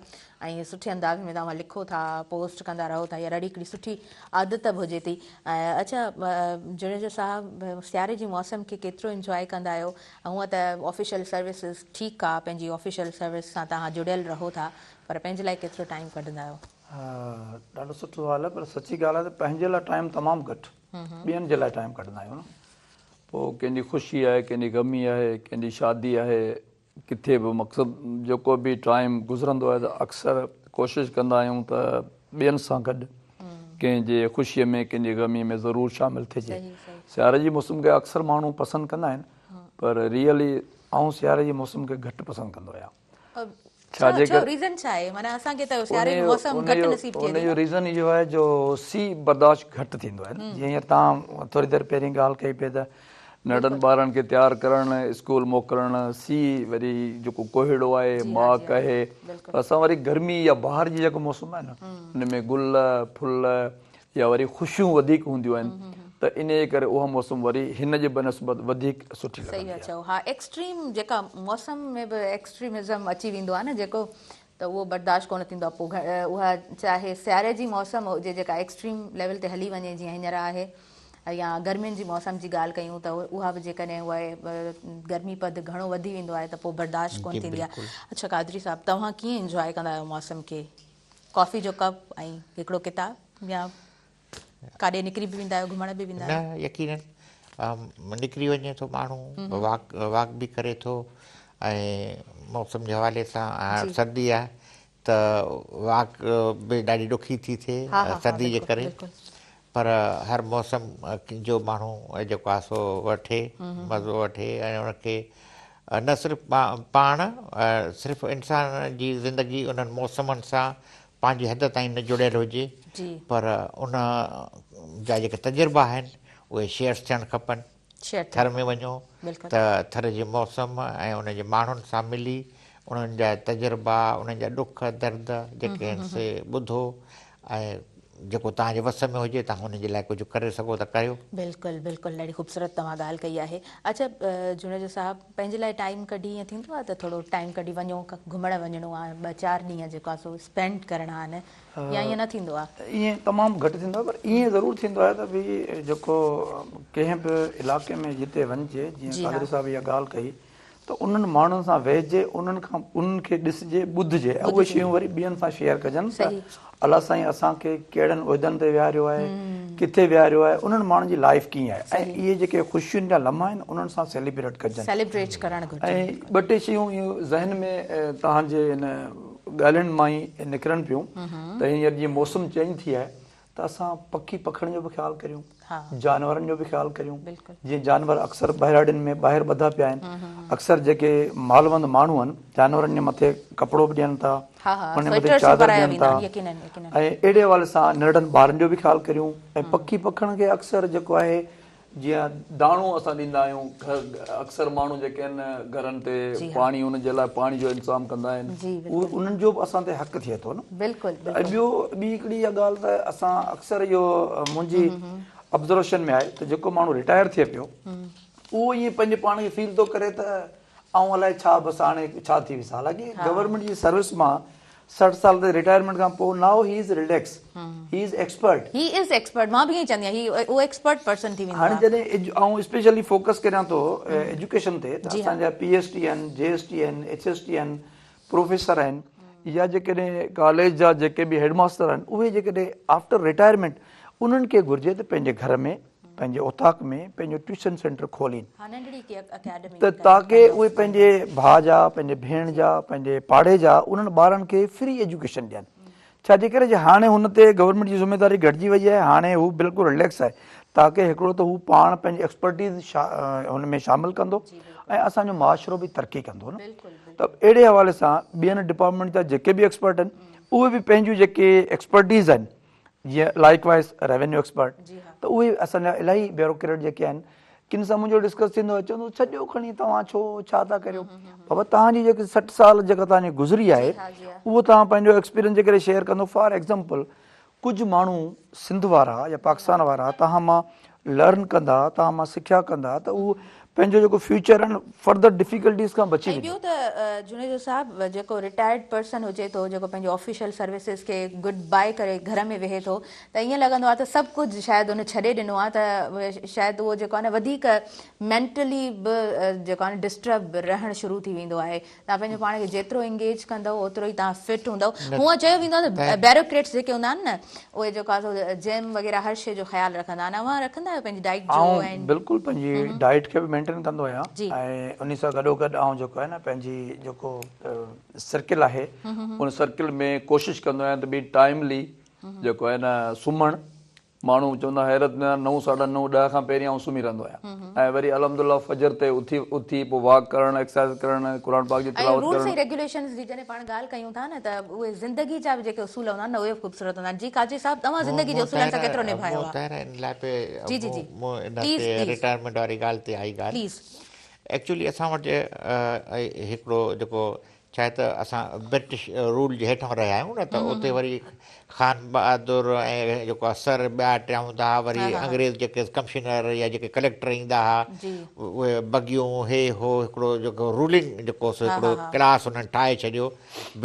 ۽ سٺي انداز ۾ توهان لکو ٿا پوسٽ ڪندا رهو ٿا اها ڏاڍي هڪڙي سٺي عادت به هجي ٿي اڇا جوڻيجو صاحب سياري جي موسم کي ڪيترو انجواء ڪندا آهيو هونء ته آفيشل سروسز ٺيڪ آ پنهنجي آفيشل سروس سان توهان جڙيل رهو ٿا پر پنهنجي لاء ڪيترو ٽائيم ڪڍندا آهيو؟ ڏاڍو سٺو سوال آهي پر سچي ڳالهه آهي ته پنهنجي لاء ٽائيم تمام گهٽ ٻين جي لاء ٽائيم ڪڍندا آهيون نه پوء ڪنهن جي خوشي آهي ڪنهن جي غمي آهي ڪنهن جي شادي آهي ڪٿي به مقصد جيڪو به ٽائيم گذرندو آهي ته اڪثر ڪوشش ڪندا آهيون ته ٻين سان گڏ ڪنهن جي خوشي ۾ ڪنهن جي غمي ۾ ضرور شامل ٿجي سياري جي موسم کي اڪثر ماڻهو پسند ڪندا آهن پر ريئلي آئون سياري جي موسم کي گهٽ پسند ڪندو آهيان ڇا جي ڇو ريزن ڇا آهي معنيٰ اسان کي ته سياري جو موسم گهٽ نصيب ٿئي ٿي ان جو ريزن اهو آهي جو سي برداشت گهٽ ٿيندو آهي جيئن هينئر توهان ٿوري دير پهرين ڳالهه ڪئي پئي ته ننڍن ٻارن کي تيار ڪرڻ اسڪول موڪلڻ سي وري جيڪو ڪوهيڙو آهي ماڪ آهي ته اسان وري گرمي يا بهار جي جيڪو موسم آهي نه ان ۾ گل ڦل يا وري خوشيون وڌيڪ هونديون آهن ته انهيء ڪري اها موسم وري هن جي بنسبت وڌيڪ سٺي صحيح لڳندي آهي. چئو ها ايڪسٽريم جيڪا موسم ۾ به ايڪسٽريمزم اچي ويندو آهي نه جيڪو ته اهو برداشت ڪونه ٿيندو آهي پوء اها چاهي سياري جي موسم هجي جيڪا ايڪسٽريم ليول تي هلي وڃي جيئن هينئر آهي يا گرمين جي موسم جي ڳالهه ڪيون ته اها به جيڪڏهن اها گرمي پد گهڻو وڌي ويندو آهي ته پوء برداشت ڪونه جي ٿيندي آهي بلڪل. اڇا قادري صاحب توهان ڪيئن انجواء ڪندا آهيو موسم کي ڪافي جو ڪپ ۽ هڪڙو ڪتاب يا ڪاڏي نڪري به ويندا آهيو گهمڻ به ويندا نه آهيو؟ يقينن نڪري وڃي ٿو ماڻهو واڪ واڪ به ڪري ٿو ۽ موسم جي حوالي سان هاڻ سردي آهي ته واڪ به ڏاڍي ڏکي ٿي ٿئي ها ها ها سردي جي بلڪل ڪري بلڪل پر هر موسم جو ماڻهو جيڪو آهي سو وٺي مزو وٺي ۽ ان کي نه صرف پاڻ صرف انسان جي زندگي انهن موسمن سان پنهنجي حد تائين نه جڙيل هجي پر ان جا جيڪي تجربا آهن اهي شيئر ٿيڻ کپن. ٿر ۾ وڃو ته ٿر جي موسم ۽ ان جي ماڻهن سان ملي انهن جا تجربا انهن جا ڏک درد جيڪي آهن سي ٻڌو ۽ جيڪو توهان جي وس ۾ هجي توهان انهن جي لاء ڪجهه ڪري سگهو ته ڪريو. بلڪل بلڪل ڏاڍي خوبصورت توهان ڳالهه ڪئي آهي. اڇا جوڻيجو صاحب پنهنجي لاء ٽائيم ڪڍي ائين ٿيندو آهي ته ٿورو ٽائيم ڪڍي وڃو گهمڻ وڃڻو آهي ٻه چار ڏينهن جيڪو آهي سو اسپينڊ ڪرڻا آهن يا ائين نه ٿيندو آهي؟ ائين تمام گهٽ ٿيندو آهي پر ائين ضرور ٿيندو آهي ته ڀئي جيڪو ڪنهن به علائقي ۾ جتي وڃجي جيئن قادري صاحب اها ڳالهه ڪئي ته انهن ماڻهن سان ويهجي، انهن کان انهن کي ڏسجي، ٻڌجي ۽ اهي شيون وري ٻين سان شيئر ڪجن ته الله سائين اسان کي ڪهڙن عهدن تي ويهاريو آهي، ڪٿي ويهاريو آهي، انهن ماڻهن جي لائيف ڪيئن آهي ۽ اهي جيڪي خوشين جا لمحا آهن انهن سان سيليبريٽ ڪجن. سيليبريٽ ڪرڻ گهرجي. ۽ ٻه ٽي شيون اهي ذهن ۾ توهان جي ان ڳالهين مان ئي نڪرن پيون ته هينئر جيئن موسم چينج ٿي آهي ته اسان پکي پکڻ جو به خيال ڪريون، جانورن جو به خيال ڪريون، جيئن جانور اڪثر ٻهراڙين ۾ ٻاهر ٻڌا پيا آهن، اڪثر جيڪي مالوند ماڻهو آهن جانورن جي مٿي ڪپڙو به ڏين ٿا، انهن جي مٿي چادر ڏين ٿا ۽ اهڙي حوالي سان ننڍڙن ٻارن جو به خيال ڪريون ۽ پکي پکڻ کي اڪثر جيڪو آهي جيئن داڻو اسان ڏيندا آهيون اڪثر ماڻهو جيڪي آهن گهرن تي پاڻي انهن جي لاء پاڻي جو انتظام ڪندا آهن اهو انهن جو به اسان تي حق ٿئي ٿو نه بلڪل ۽ ٻيو ٻي هڪڙي اها ڳالهه ته اسان اڪثر اهو منهنجي آبزرويشن ۾ آهي ته جيڪو ماڻهو رٽائر ٿئي پيو اهو ائين پنهنجي پاڻ کي فيل ٿو ڪري ته آئون الائي ڇا بس هاڻي ڇا ٿي ويس حالانڪه گورنمينٽ جي سروس مان 60 سال تي رٽائرمينٽ کان پوء now he is relax he is expert. He is expert مان به ائين چوندي آهيان هي اهو ايڪسپرٽ پرسن ٿي ويندو هاڻي آهي. جڏهن آئون اسپيشلي فوڪس ڪريان ٿو ايجوڪيشن تي ته اسان جا پي ايس ٽي آهن جي ايس ٽي آهن ايڇ ايس ٽي آهن پروفيسر آهن يا جيڪڏهن ڪاليج جا جيڪي به هيڊ ماستر آهن اهي جيڪڏهن آفٽر رٽائرمينٽ انهن کي گهرجي ته پنهنجي گهر ۾ پنهنجي اوطاق ۾ پنهنجو ٽيوشن سينٽر کولين ته تاڪه اهي پنهنجي ڀاء جا پنهنجي ڀيڻ جا پنهنجي پاڙي جا انهن ٻارن کي فري ايجوڪيشن ڏين ڇا جي ڪري جي هاڻي هن تي گورنمينٽ جي ذميواري گهٽجي وئي آهي هاڻي هو بلڪل رليڪس آهي تاڪه هڪڙو ته هو پاڻ پنهنجي ايڪسپرٽيز هن ۾ شامل ڪندو ۽ اسان جو معاشرو به ترقي ڪندو نه ته اهڙي حوالي سان ٻين ڊپارٽمينٽ جا جيڪي به ايڪسپرٽ آهن اهي به پنهنجون جيڪي ايڪسپرٽيز آهن جيئن لائيڪ وائز ريونيو ايڪسپرٽ ته اهي اسان جا الاهي بيوروڪريٽ جيڪي آهن ڪن سان منهنجو ڊسڪس ٿيندو آهي چوندو ڇڏيو کڻي توهان ڇو ڇا ٿا ڪريو بابا توهان جي جيڪي 60 سال جيڪا توهان جي گذري آهي اهو توهان پنهنجو ايڪسپيرينس جي ڪري شيئر ڪندو فار ايگزامپل ڪجهه ماڻهو سنڌ وارا يا پاڪستان وارا توهان مان لرن ڪندا توهان مان سکيا ڪندا ته اهو پنهنجو جيڪو فيوچر آهن فردر ڊفيڪلٽيز کان بچي ۽ وڃو. ٻيو ته جوڻيجو صاحب جيڪو رٽائرڊ پرسن هجي ٿو جيڪو پنهنجي آفيشل سروسز کي گڊ باء ڪري گهر ۾ ويهي ٿو ته ائين لڳندو آهي ته سڀ ڪجهه شايد ان ڇڏي ڏنو آهي ته شايد اهو جيڪو آهي نه وڌيڪ مينٽلي به جيڪو آهي نه ڊسٽرب رهڻ شروع ٿي ويندو آهي توهان پنهنجو پاڻ کي جيترو انگيج ڪندؤ اوترو ئي توهان فٽ هوندؤ. هونئن چيو ويندو آهي ته بيروڪريٽس جيڪي هوندا آهن نه اهي جيڪو آهي سو جم وغيره هر شيء جو خيال رکندا آهن. اوهان رکندا آهيو پنهنجي ڊائيٽ جو آئون ۽ بلڪل پنهنجي ڊائيٽ کي به مينٽين ڪندو آهيان ۽ انهي سان گڏو گڏ آئون جيڪو آهي نه پنهنجي جيڪو سرڪل آهي ان سرڪل ۾ ڪوشش ڪندو آهيان ته به ٽائيملي جيڪو آهي نه سمهڻ ماڻهو چوندا حيرت ۾ نو ساڍا نو ڏهه کان پهرين آئون سمهي رهندو آهيان ۽ وري الحمدلله فجر تي اٿي اٿي پوء واڪ ڪرڻ ايڪسرسائز ڪرڻ قرآن پاڪ جي ۽ تلاوت رولس ڪرڻ. ۽ ريگيوليشنز جي جڏهن پاڻ ڳالهه ڪيون ٿا نه ته اهي زندگي جا به جيڪي اصول هوندا آهن نه اهي به خوبصورت هوندا آهن جي قاضي صاحب توهان زندگي جي اصولن سان ڪيترو نڀايو مون آهي طاهره ان لاء پي جي جي جي مون ان پليز تي پليز رٽائرمينٽ واري ڳالهه تي آئي ڳالهه پليز ايڪچولي اسان وٽ هڪڙو جيڪو ڇا آهي ته اسان برٽش رول جي هيٺان رهيا آهيون نه ته اتي وري خان بهادر ۽ جيڪو آهي سر ٻيا ٽيا هوندا هئا وري انگريز جيڪي ڪمشنر يا جيڪي ڪليڪٽر ايندا هئا اهي بگيون هي هو هڪڙو جيڪو رولنگ جيڪو سو هڪڙو ڪلاس انهن ٺاهي ڇڏيو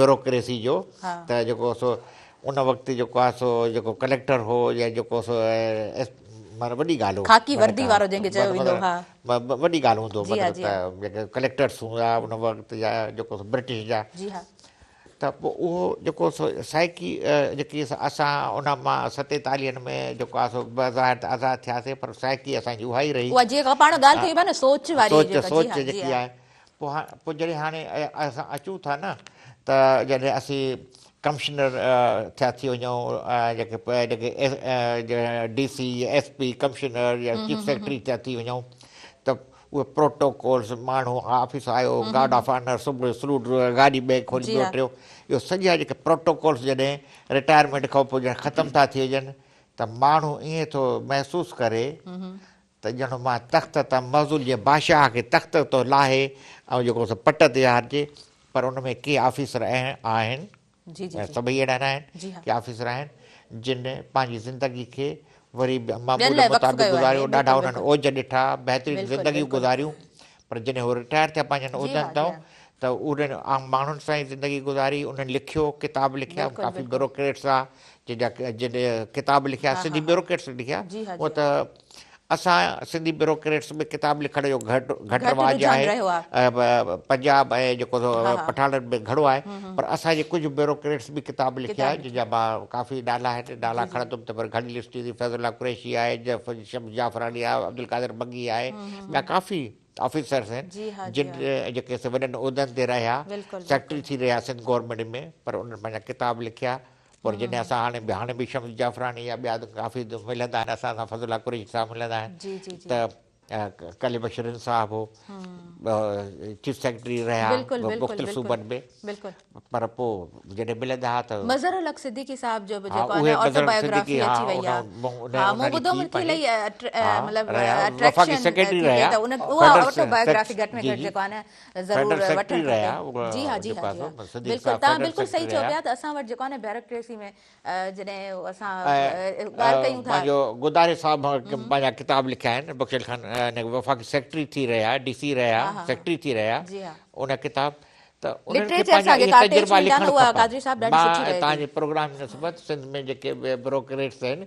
بيوروڪريسي جو ته جيڪو سو ان وقت جيڪو آهي سو جيڪو ڪليڪٽر هو يا جيڪو سو معنيٰ وڏي ڳالهه هو خاڪي وردي وارو جنهن کي چيو ويندو ها وڏي ڳالهه هوندو هو مطلب ته جيڪي ڪليڪٽرس هوندا ان وقت يا جيڪو سو برٽش جا جي ها ته پوء اهو جيڪو سو سائيڪي جيڪي اسان ان مان ستيتاليهن ۾ جيڪو آهي سو بظاهر ته آزاد ٿياسي پر سائيڪي اسان جي اها ئي رهي اها جيڪا پاڻ ڳالهه ڪيون پيا نه سوچ واري سوچ جيڪا سوچ جي ها جي جيڪي ها آهي پوء هاڻ پوء جڏهن هاڻي اسان اچون ٿا نه ته جڏهن اسين ڪمشنر ٿيا ٿي وڃون جيڪي جيڪي ڊي سي يا ايس پي ڪمشنر يا چيف سيڪريٽري ٿيا ٿي وڃون ته اهي پروٽوڪولز ماڻهو آفيس آيو گارڊ آف آنر صبح جو سلوٽ گاڏي ٻئي کولي ٻيو ٽيو اهو سڄا جيڪي پروٽوڪولز جڏهن رٽائرمينٽ کان پوء جڏهن ختم ٿا ٿي وڃن ته ماڻهو ائين ٿو محسوس ڪري ته ڄڻ مان تخت تان معزول جيئن بادشاهه کي تخت تان لاهي ۽ جيڪو سو پٽ تي ويهارجي پر ان ۾ ڪي آفيسر آهن سڀئي اهڙا نه آهن ڪي آفيسر آهن جن پنهنجي زندگي کي وري به معمول مطابق گذاريو ڏاڍا انهن اوج ڏٺا بهترين زندگيون گذاريون پر جڏهن هو رٽائر ٿيا پنهنجن عهدن تان ته انهن عام ماڻهن سان ئي زندگي گذاري انهن لکيو ڪتاب لکيا ڪافي بيوروڪريٽس آ جن جا جن ڪتاب لکيا سنڌي بيوروڪريٽس لکيا هونء ته اسان سنڌي بيوروڪريٽس ۾ ڪتاب لکڻ جو گهٽ گهٽ رواج آهي پنجاب ۽ جيڪو سو پٺاڻن ۾ گهڻو آهي پر اسان جي ڪجهه بيوروڪريٽس به ڪتاب لکيا جن جا مان ڪافي نالا آهن نالا کڻندم ته پر گهڻي لسٽ ٿيندي فيض الله قريشي آهي شمس جعفراڻي آهي عبدالقادر منگي آهي ٻيا ڪافي آفيسرس آهن جن جيڪي سي وڏن عهدن تي رهيا سيڪريٽري ٿي رهيا سنڌ گورنمينٽ ۾ پر انهن پنهنجا ڪتاب لکيا پر جڏهن اسان هاڻي به هاڻي به شمس جعفراڻي يا ٻيا ڪافي ملندا آهن اسان سان فضل الله قريشي صاحب ملندا آهن ته قلي بخش رند صاحب هو چيف سيڪريٽري رهيا مختلف صوبن ۾ پر پوء جڏهن ملندا ها ته مظهر الحق صديقي صاحب جو به جيڪو آهي آٽو بايوگرافي اچي وئي آهي ها مون ٻڌو مون کي الائي مطلب اٽريڪشن ٿي پئي ته ان اها آٽو بايوگرافي گهٽ ۾ گهٽ جيڪو آهي نه ضرور وٺڻ کپي جي ها جي ها جي ها بلڪل توهان بلڪل صحيح چئو پيا ته اسان وٽ جيڪو آهي نه بيوروڪريسي ۾ جڏهن اسان ڳالهه ڪيون ٿا پنهنجو گداري صاحب پنهنجا ڪتاب لکيا آهن بخشل خان وفاقي سيڪريٽري ٿي رهيا ڊي سي رهيا سيڪريٽري ٿي رهيا ان ڪتاب ته انهن کي پنهنجا اهي تجربا لکڻ کپن مان توهان جي پروگرام جي نسبت سنڌ ۾ جيڪي به بيوروڪريٽس آهن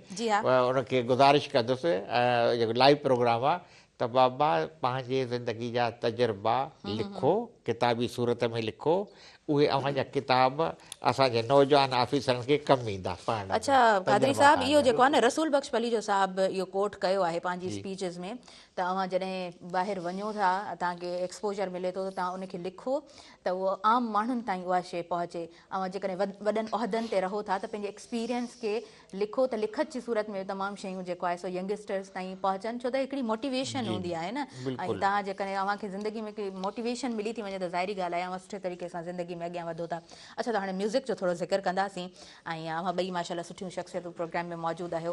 ان کي گذارش ڪندس جيڪو لائيو پروگرام آهي ته بابا پنهنجي زندگي جا تجربا لکو، ڪتابي صورت ۾ لکو، اهي اوهان جا ڪتاب اسان جي نوجوان آفيسرن کي ڪم ايندا پڙهڻ ۾، اڇا قادري تجربا صاحب توهان اهو جا. جيڪو آهي نه رسول بخش پليجو صاحب به اهو ڪوٽ ڪيو آهي پنهنجي اسپيچز ۾ ته اوهان جڏهن ٻاهر وڃو ٿا توهان کي ايڪسپوجر ملي ٿو ته توهان ان کي لکو ته اهو عام ماڻهن تائين اها شيء پهچي اوهان جيڪڏهن وڏن عهدن تي رهو ٿا ته پنهنجي ايڪسپيرينس کي لکو ته لکت جي صورت ۾ تمام شيون جيڪو آهي سو ينگسٽرز تائين پهچن ڇو ته هڪڙي موٽيويشن هوندي آهي نه ۽ توهان جيڪڏهن اوهان کي زندگي ۾ هڪڙي موٽيويشن ملي ٿي وڃي ته ظاهري ڳالهه آهي اوهان سٺي طريقي سان زندگي ۾ اڳيان وڌو ٿا. اڇا ته هاڻي ميوزڪ جو ٿورو ذڪر ڪنداسين ۽ اوهان ٻئي ماشاء الله سٺيون شخصيتون پروگرام ۾ موجود آهيو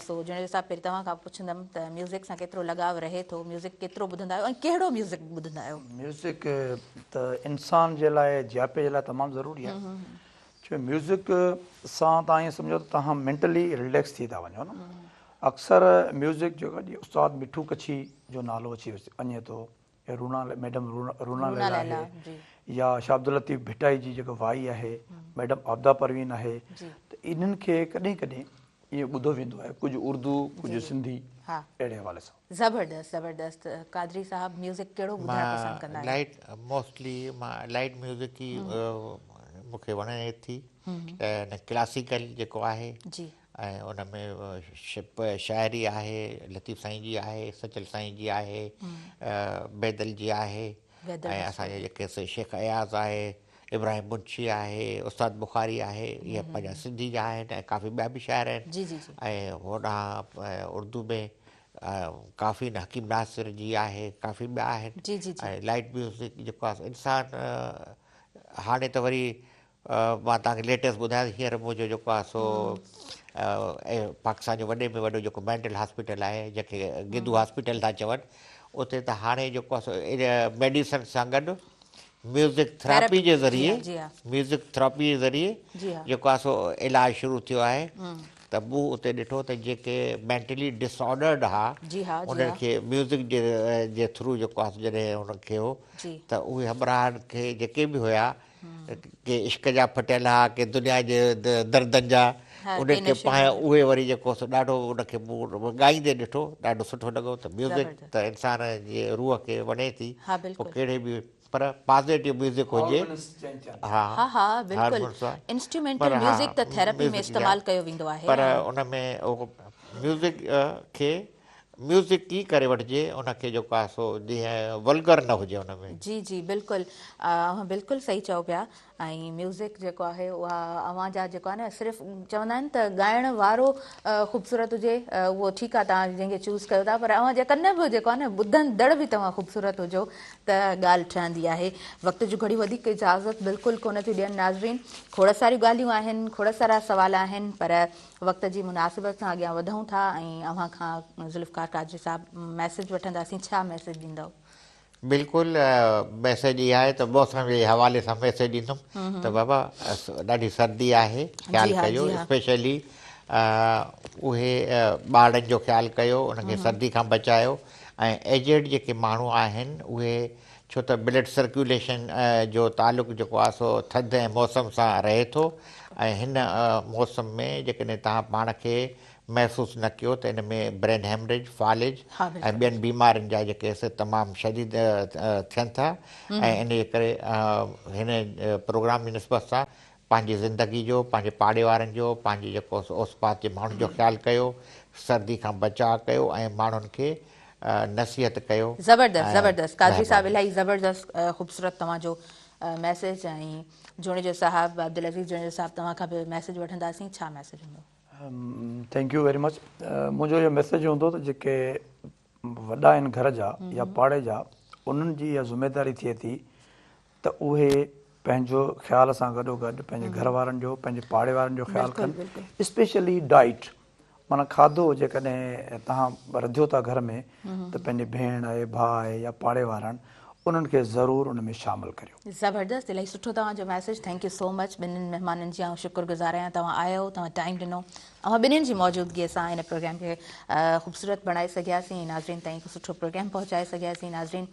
سو جوڻيجو صاحب پهرين توهان کان پڇندم ته ميوزڪ سان ڪيترو لڳاء رهي ٿو ميوزڪ ڪيترو ٻڌندا آهيو ۽ ڪهڙو ميوزڪ ٻڌندا آهيو؟ ميوزڪ ته انسان جي لاء جياپي جي لاء تمام ضروري آهي ڇو ميوزڪ سان توهان ائين سمجهو ته توهان مينٽلي رليڪس ٿي ٿا وڃو نه اڪثر ميوزڪ جيڪو استاد مٺو ڪڇي جو نالو اچي وڃي ٿو يا رونا ميڊم رونا ليليٰ آهي يا شاهه عبداللطيف ڀٽائي جي جيڪا وائي آهي ميڊم عابده پروين آهي ته انهن کي ڪڏهن ڪڏهن ائين ٻڌو ويندو آهي ڪجهه اردو ڪجهه سنڌي اهڙي حوالي سان. زبردست زبردست قادري صاحب ميوزڪ ڪهڙو ٻڌڻ پسند ڪندا آهيو؟ لائيٽ موسٽلي مان لائيٽ ميوزڪ ئي مون کي وڻي ٿي ۽ ڪلاسيڪل جيڪو آهي ۽ ان ۾ شاعري آهي لطيف سائين جي آهي سچل سائين جي آهي بيدل جي آهي ۽ اسان جي جيڪي شيخ اياز آهي ابراهيم منشي آهي استاد بخاري آهي اهي پنهنجا سنڌي جا آهن ۽ ڪافي ٻيا به شاعر آهن ۽ هوڏانهن اردو ۾ ڪافي حڪيم ناصر جي آهي ڪافي ٻيا آهن ۽ لائيٽ ميوزڪ جيڪو آهي انسان هاڻي ته وري مان توهان کي ليٽيسٽ ٻڌايان ته هينئر منهنجو جيڪو آهي سو پاڪستان جو وڏي ۾ وڏو جيڪو مينٽل هاسپيٽل آهي جنهن کي گدو هاسپيٽل ٿا چون اتي ته هاڻي جيڪو آهي سو ميڊيسن سان گڏ ميوزڪ ٿراپي جي ذريعي ميوزڪ ٿراپي جي ذريعي جيڪو آهي سو علاج شروع ٿيو آهي ته مون اتي ڏٺو ته جيڪي مينٽلي ڊس آرڊرڊ ها انهن کي ميوزڪ جي ٿرو جيڪو آهي سو جڏهن انهن کي هو ته اهي همراهن کي جيڪي به هيا ڪي عشق جا ڦٽيل ها ڪي دنيا جي دردن جا انهن کي پاڻ اهي وري جيڪو سو ڏاڍو ان کي مون ڳائيندي ڏٺو ڏاڍو سٺو لڳو ته ميوزڪ ته انسان جي روح کي وڻي ٿي پوء ڪهڙي به پر پازيٽو ميوزڪ هجي ها ها بلڪل انسٽرومينٽل ميوزڪ ته ٿيراپي ۾ استعمال ڪيو ويندو آهي پر ان ۾ ميوزڪ کي ميوزڪ ئي ڪري وٺجي ان کي جيڪو آهي سو جيئن ولگر نه هجي ان ۾. جي جي بلڪل اوهان بلڪل صحيح چئو پيا ۽ ميوزڪ جيڪو آهي اها اوهان جا جيڪو آهي نه صرف چوندا آهن ته ڳائڻ وارو خوبصورت هجي اهو ٺيڪ آهي توهان جنهن کي چوز ڪيو ٿا پر اوهان جا ڪن به جيڪو آهي نه ٻڌندڙ به توهان خوبصورت هجو ته ڳالهه ٺهندي آهي وقت جون گهڙيون وڌيڪ اجازت بلڪل ڪونه ٿيون ڏين ناظرين کوڙ ساريون ڳالهيون آهن کوڙ سارا سوال آهن پر وقت جي مناسبت سان اڳيان وڌون ٿا ۽ اوهان کان ذوالفقار قادري صاحب ميسيج وٺنداسين ڇا ميسيج ڏيندؤ؟ بلڪل ميسيج اها آهي ته موسم جي حوالي سان ميسيج ڏيندم ته بابا ڏاڍي سردي آهي خيال ڪيو اسپيشلي اهي ٻارڙن جو خيال ڪيو انهن کي سردي کان بچايو ۽ ايجڊ جيڪي ماڻهو آهن اهي ڇو ته بلڊ سرڪيوليشن جو تعلق جيڪو آهي سو ٿڌ ۽ موسم سان رهي ٿو ۽ هن موسم ۾ جيڪڏهن توهان پاڻ کي محسوس نه ڪيو ته ان ۾ برين هيمريج، فالج ۽ ٻين بيمارين جا جيڪي سي تمام شديد ٿين ٿا ۽ ان جي ڪري هن پروگرام جي نسبت سان پنهنجي زندگي جو، پنهنجي پاڙي وارن جو، پنهنجي جيڪو اوس پاس جي ماڻهن جو خيال ڪيو، سردي کان بچاء ڪيو ۽ ماڻهن کي نصيحت ڪيو. زبردست زبردست قادري صاحب الاهي زبردست خوبصورت توهان جو ميسيج ۽ جوڻيجو صاحب عبدالعزيز جوڻيجو صاحب توهان کان به ميسيج وٺنداسين ڇا ميسيج هوندو. Thank you very much منهنجو اهو ميسيج هوندو ته جيڪي وڏا آهن گهر جا يا پاڙي جا انهن جي اها ذميداري ٿئي ٿي ته اهي پنهنجو خيال سان گڏو گڏ پنهنجي گهر وارن جو پنهنجي پاڙي وارن جو خيال ڪن اسپيشلي ڊائيٽ معنيٰ کاڌو جيڪڏهن توهان رڌيو ٿا گهر ۾ ته پنهنجي ڀيڻ آهي ڀاء آهي يا پاڙي وارا آهن انهن کي ضرور ان ۾ شامل ڪريو. زبردست الاهي سٺو توهان جو message thank you so much ٻنهين مهمانن جي آئون شڪر گذار آهيان توهان آيو توهان ٽائيم ڏنو اوهان ٻنهين جي موجودگي سان هن پروگرام کي خوبصورت بڻائي سگهياسين ۽ ناظرين تائين هڪ سٺو پروگرام پهچائي سگهياسين ناظرين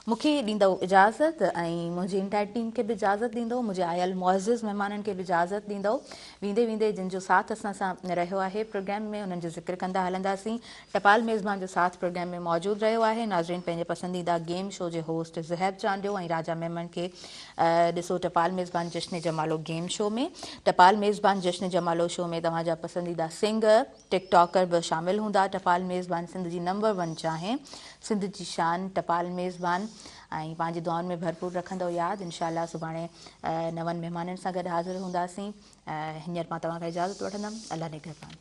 مون کي ڏيندؤ اجازت ۽ منهنجي انٽائر ٽيم کي به اجازت ڏيندؤ منهنجي آيل معزز مهمانن کي به اجازت ڏيندؤ ويندي ويندي جن جو ساٿ اسان سان رهيو آهي پروگرام ۾ انهن جو ذڪر ڪندا هلنداسين ٽپال ميزبان جو ساٿ پروگرام ۾ موجود رهيو آهي ناظرين پنهنجي پسنديده گيم شو جي هوسٽ زهيب چانڊيو ۽ راجا ميمڻ کي ڏسو ٽپال ميزبان جشن جمالو گيم شو ۾ ٽپال ميزبان جشن جمالو شو ۾ توهان جا پسنديده سنگر ٽڪ ٽاڪر به شامل هوندا ٽپال ميزبان سنڌ جي نمبر ون چانهه سنڌ جي شان ٽپال ميزبان ۽ پنهنجي دعائن ۾ ڀرپور رکندؤ ياد انشاء الله سڀاڻي نون مهمانن سان گڏ حاضر هونداسين هينئر مان توهان کان اجازت وٺندم الله نگهبان.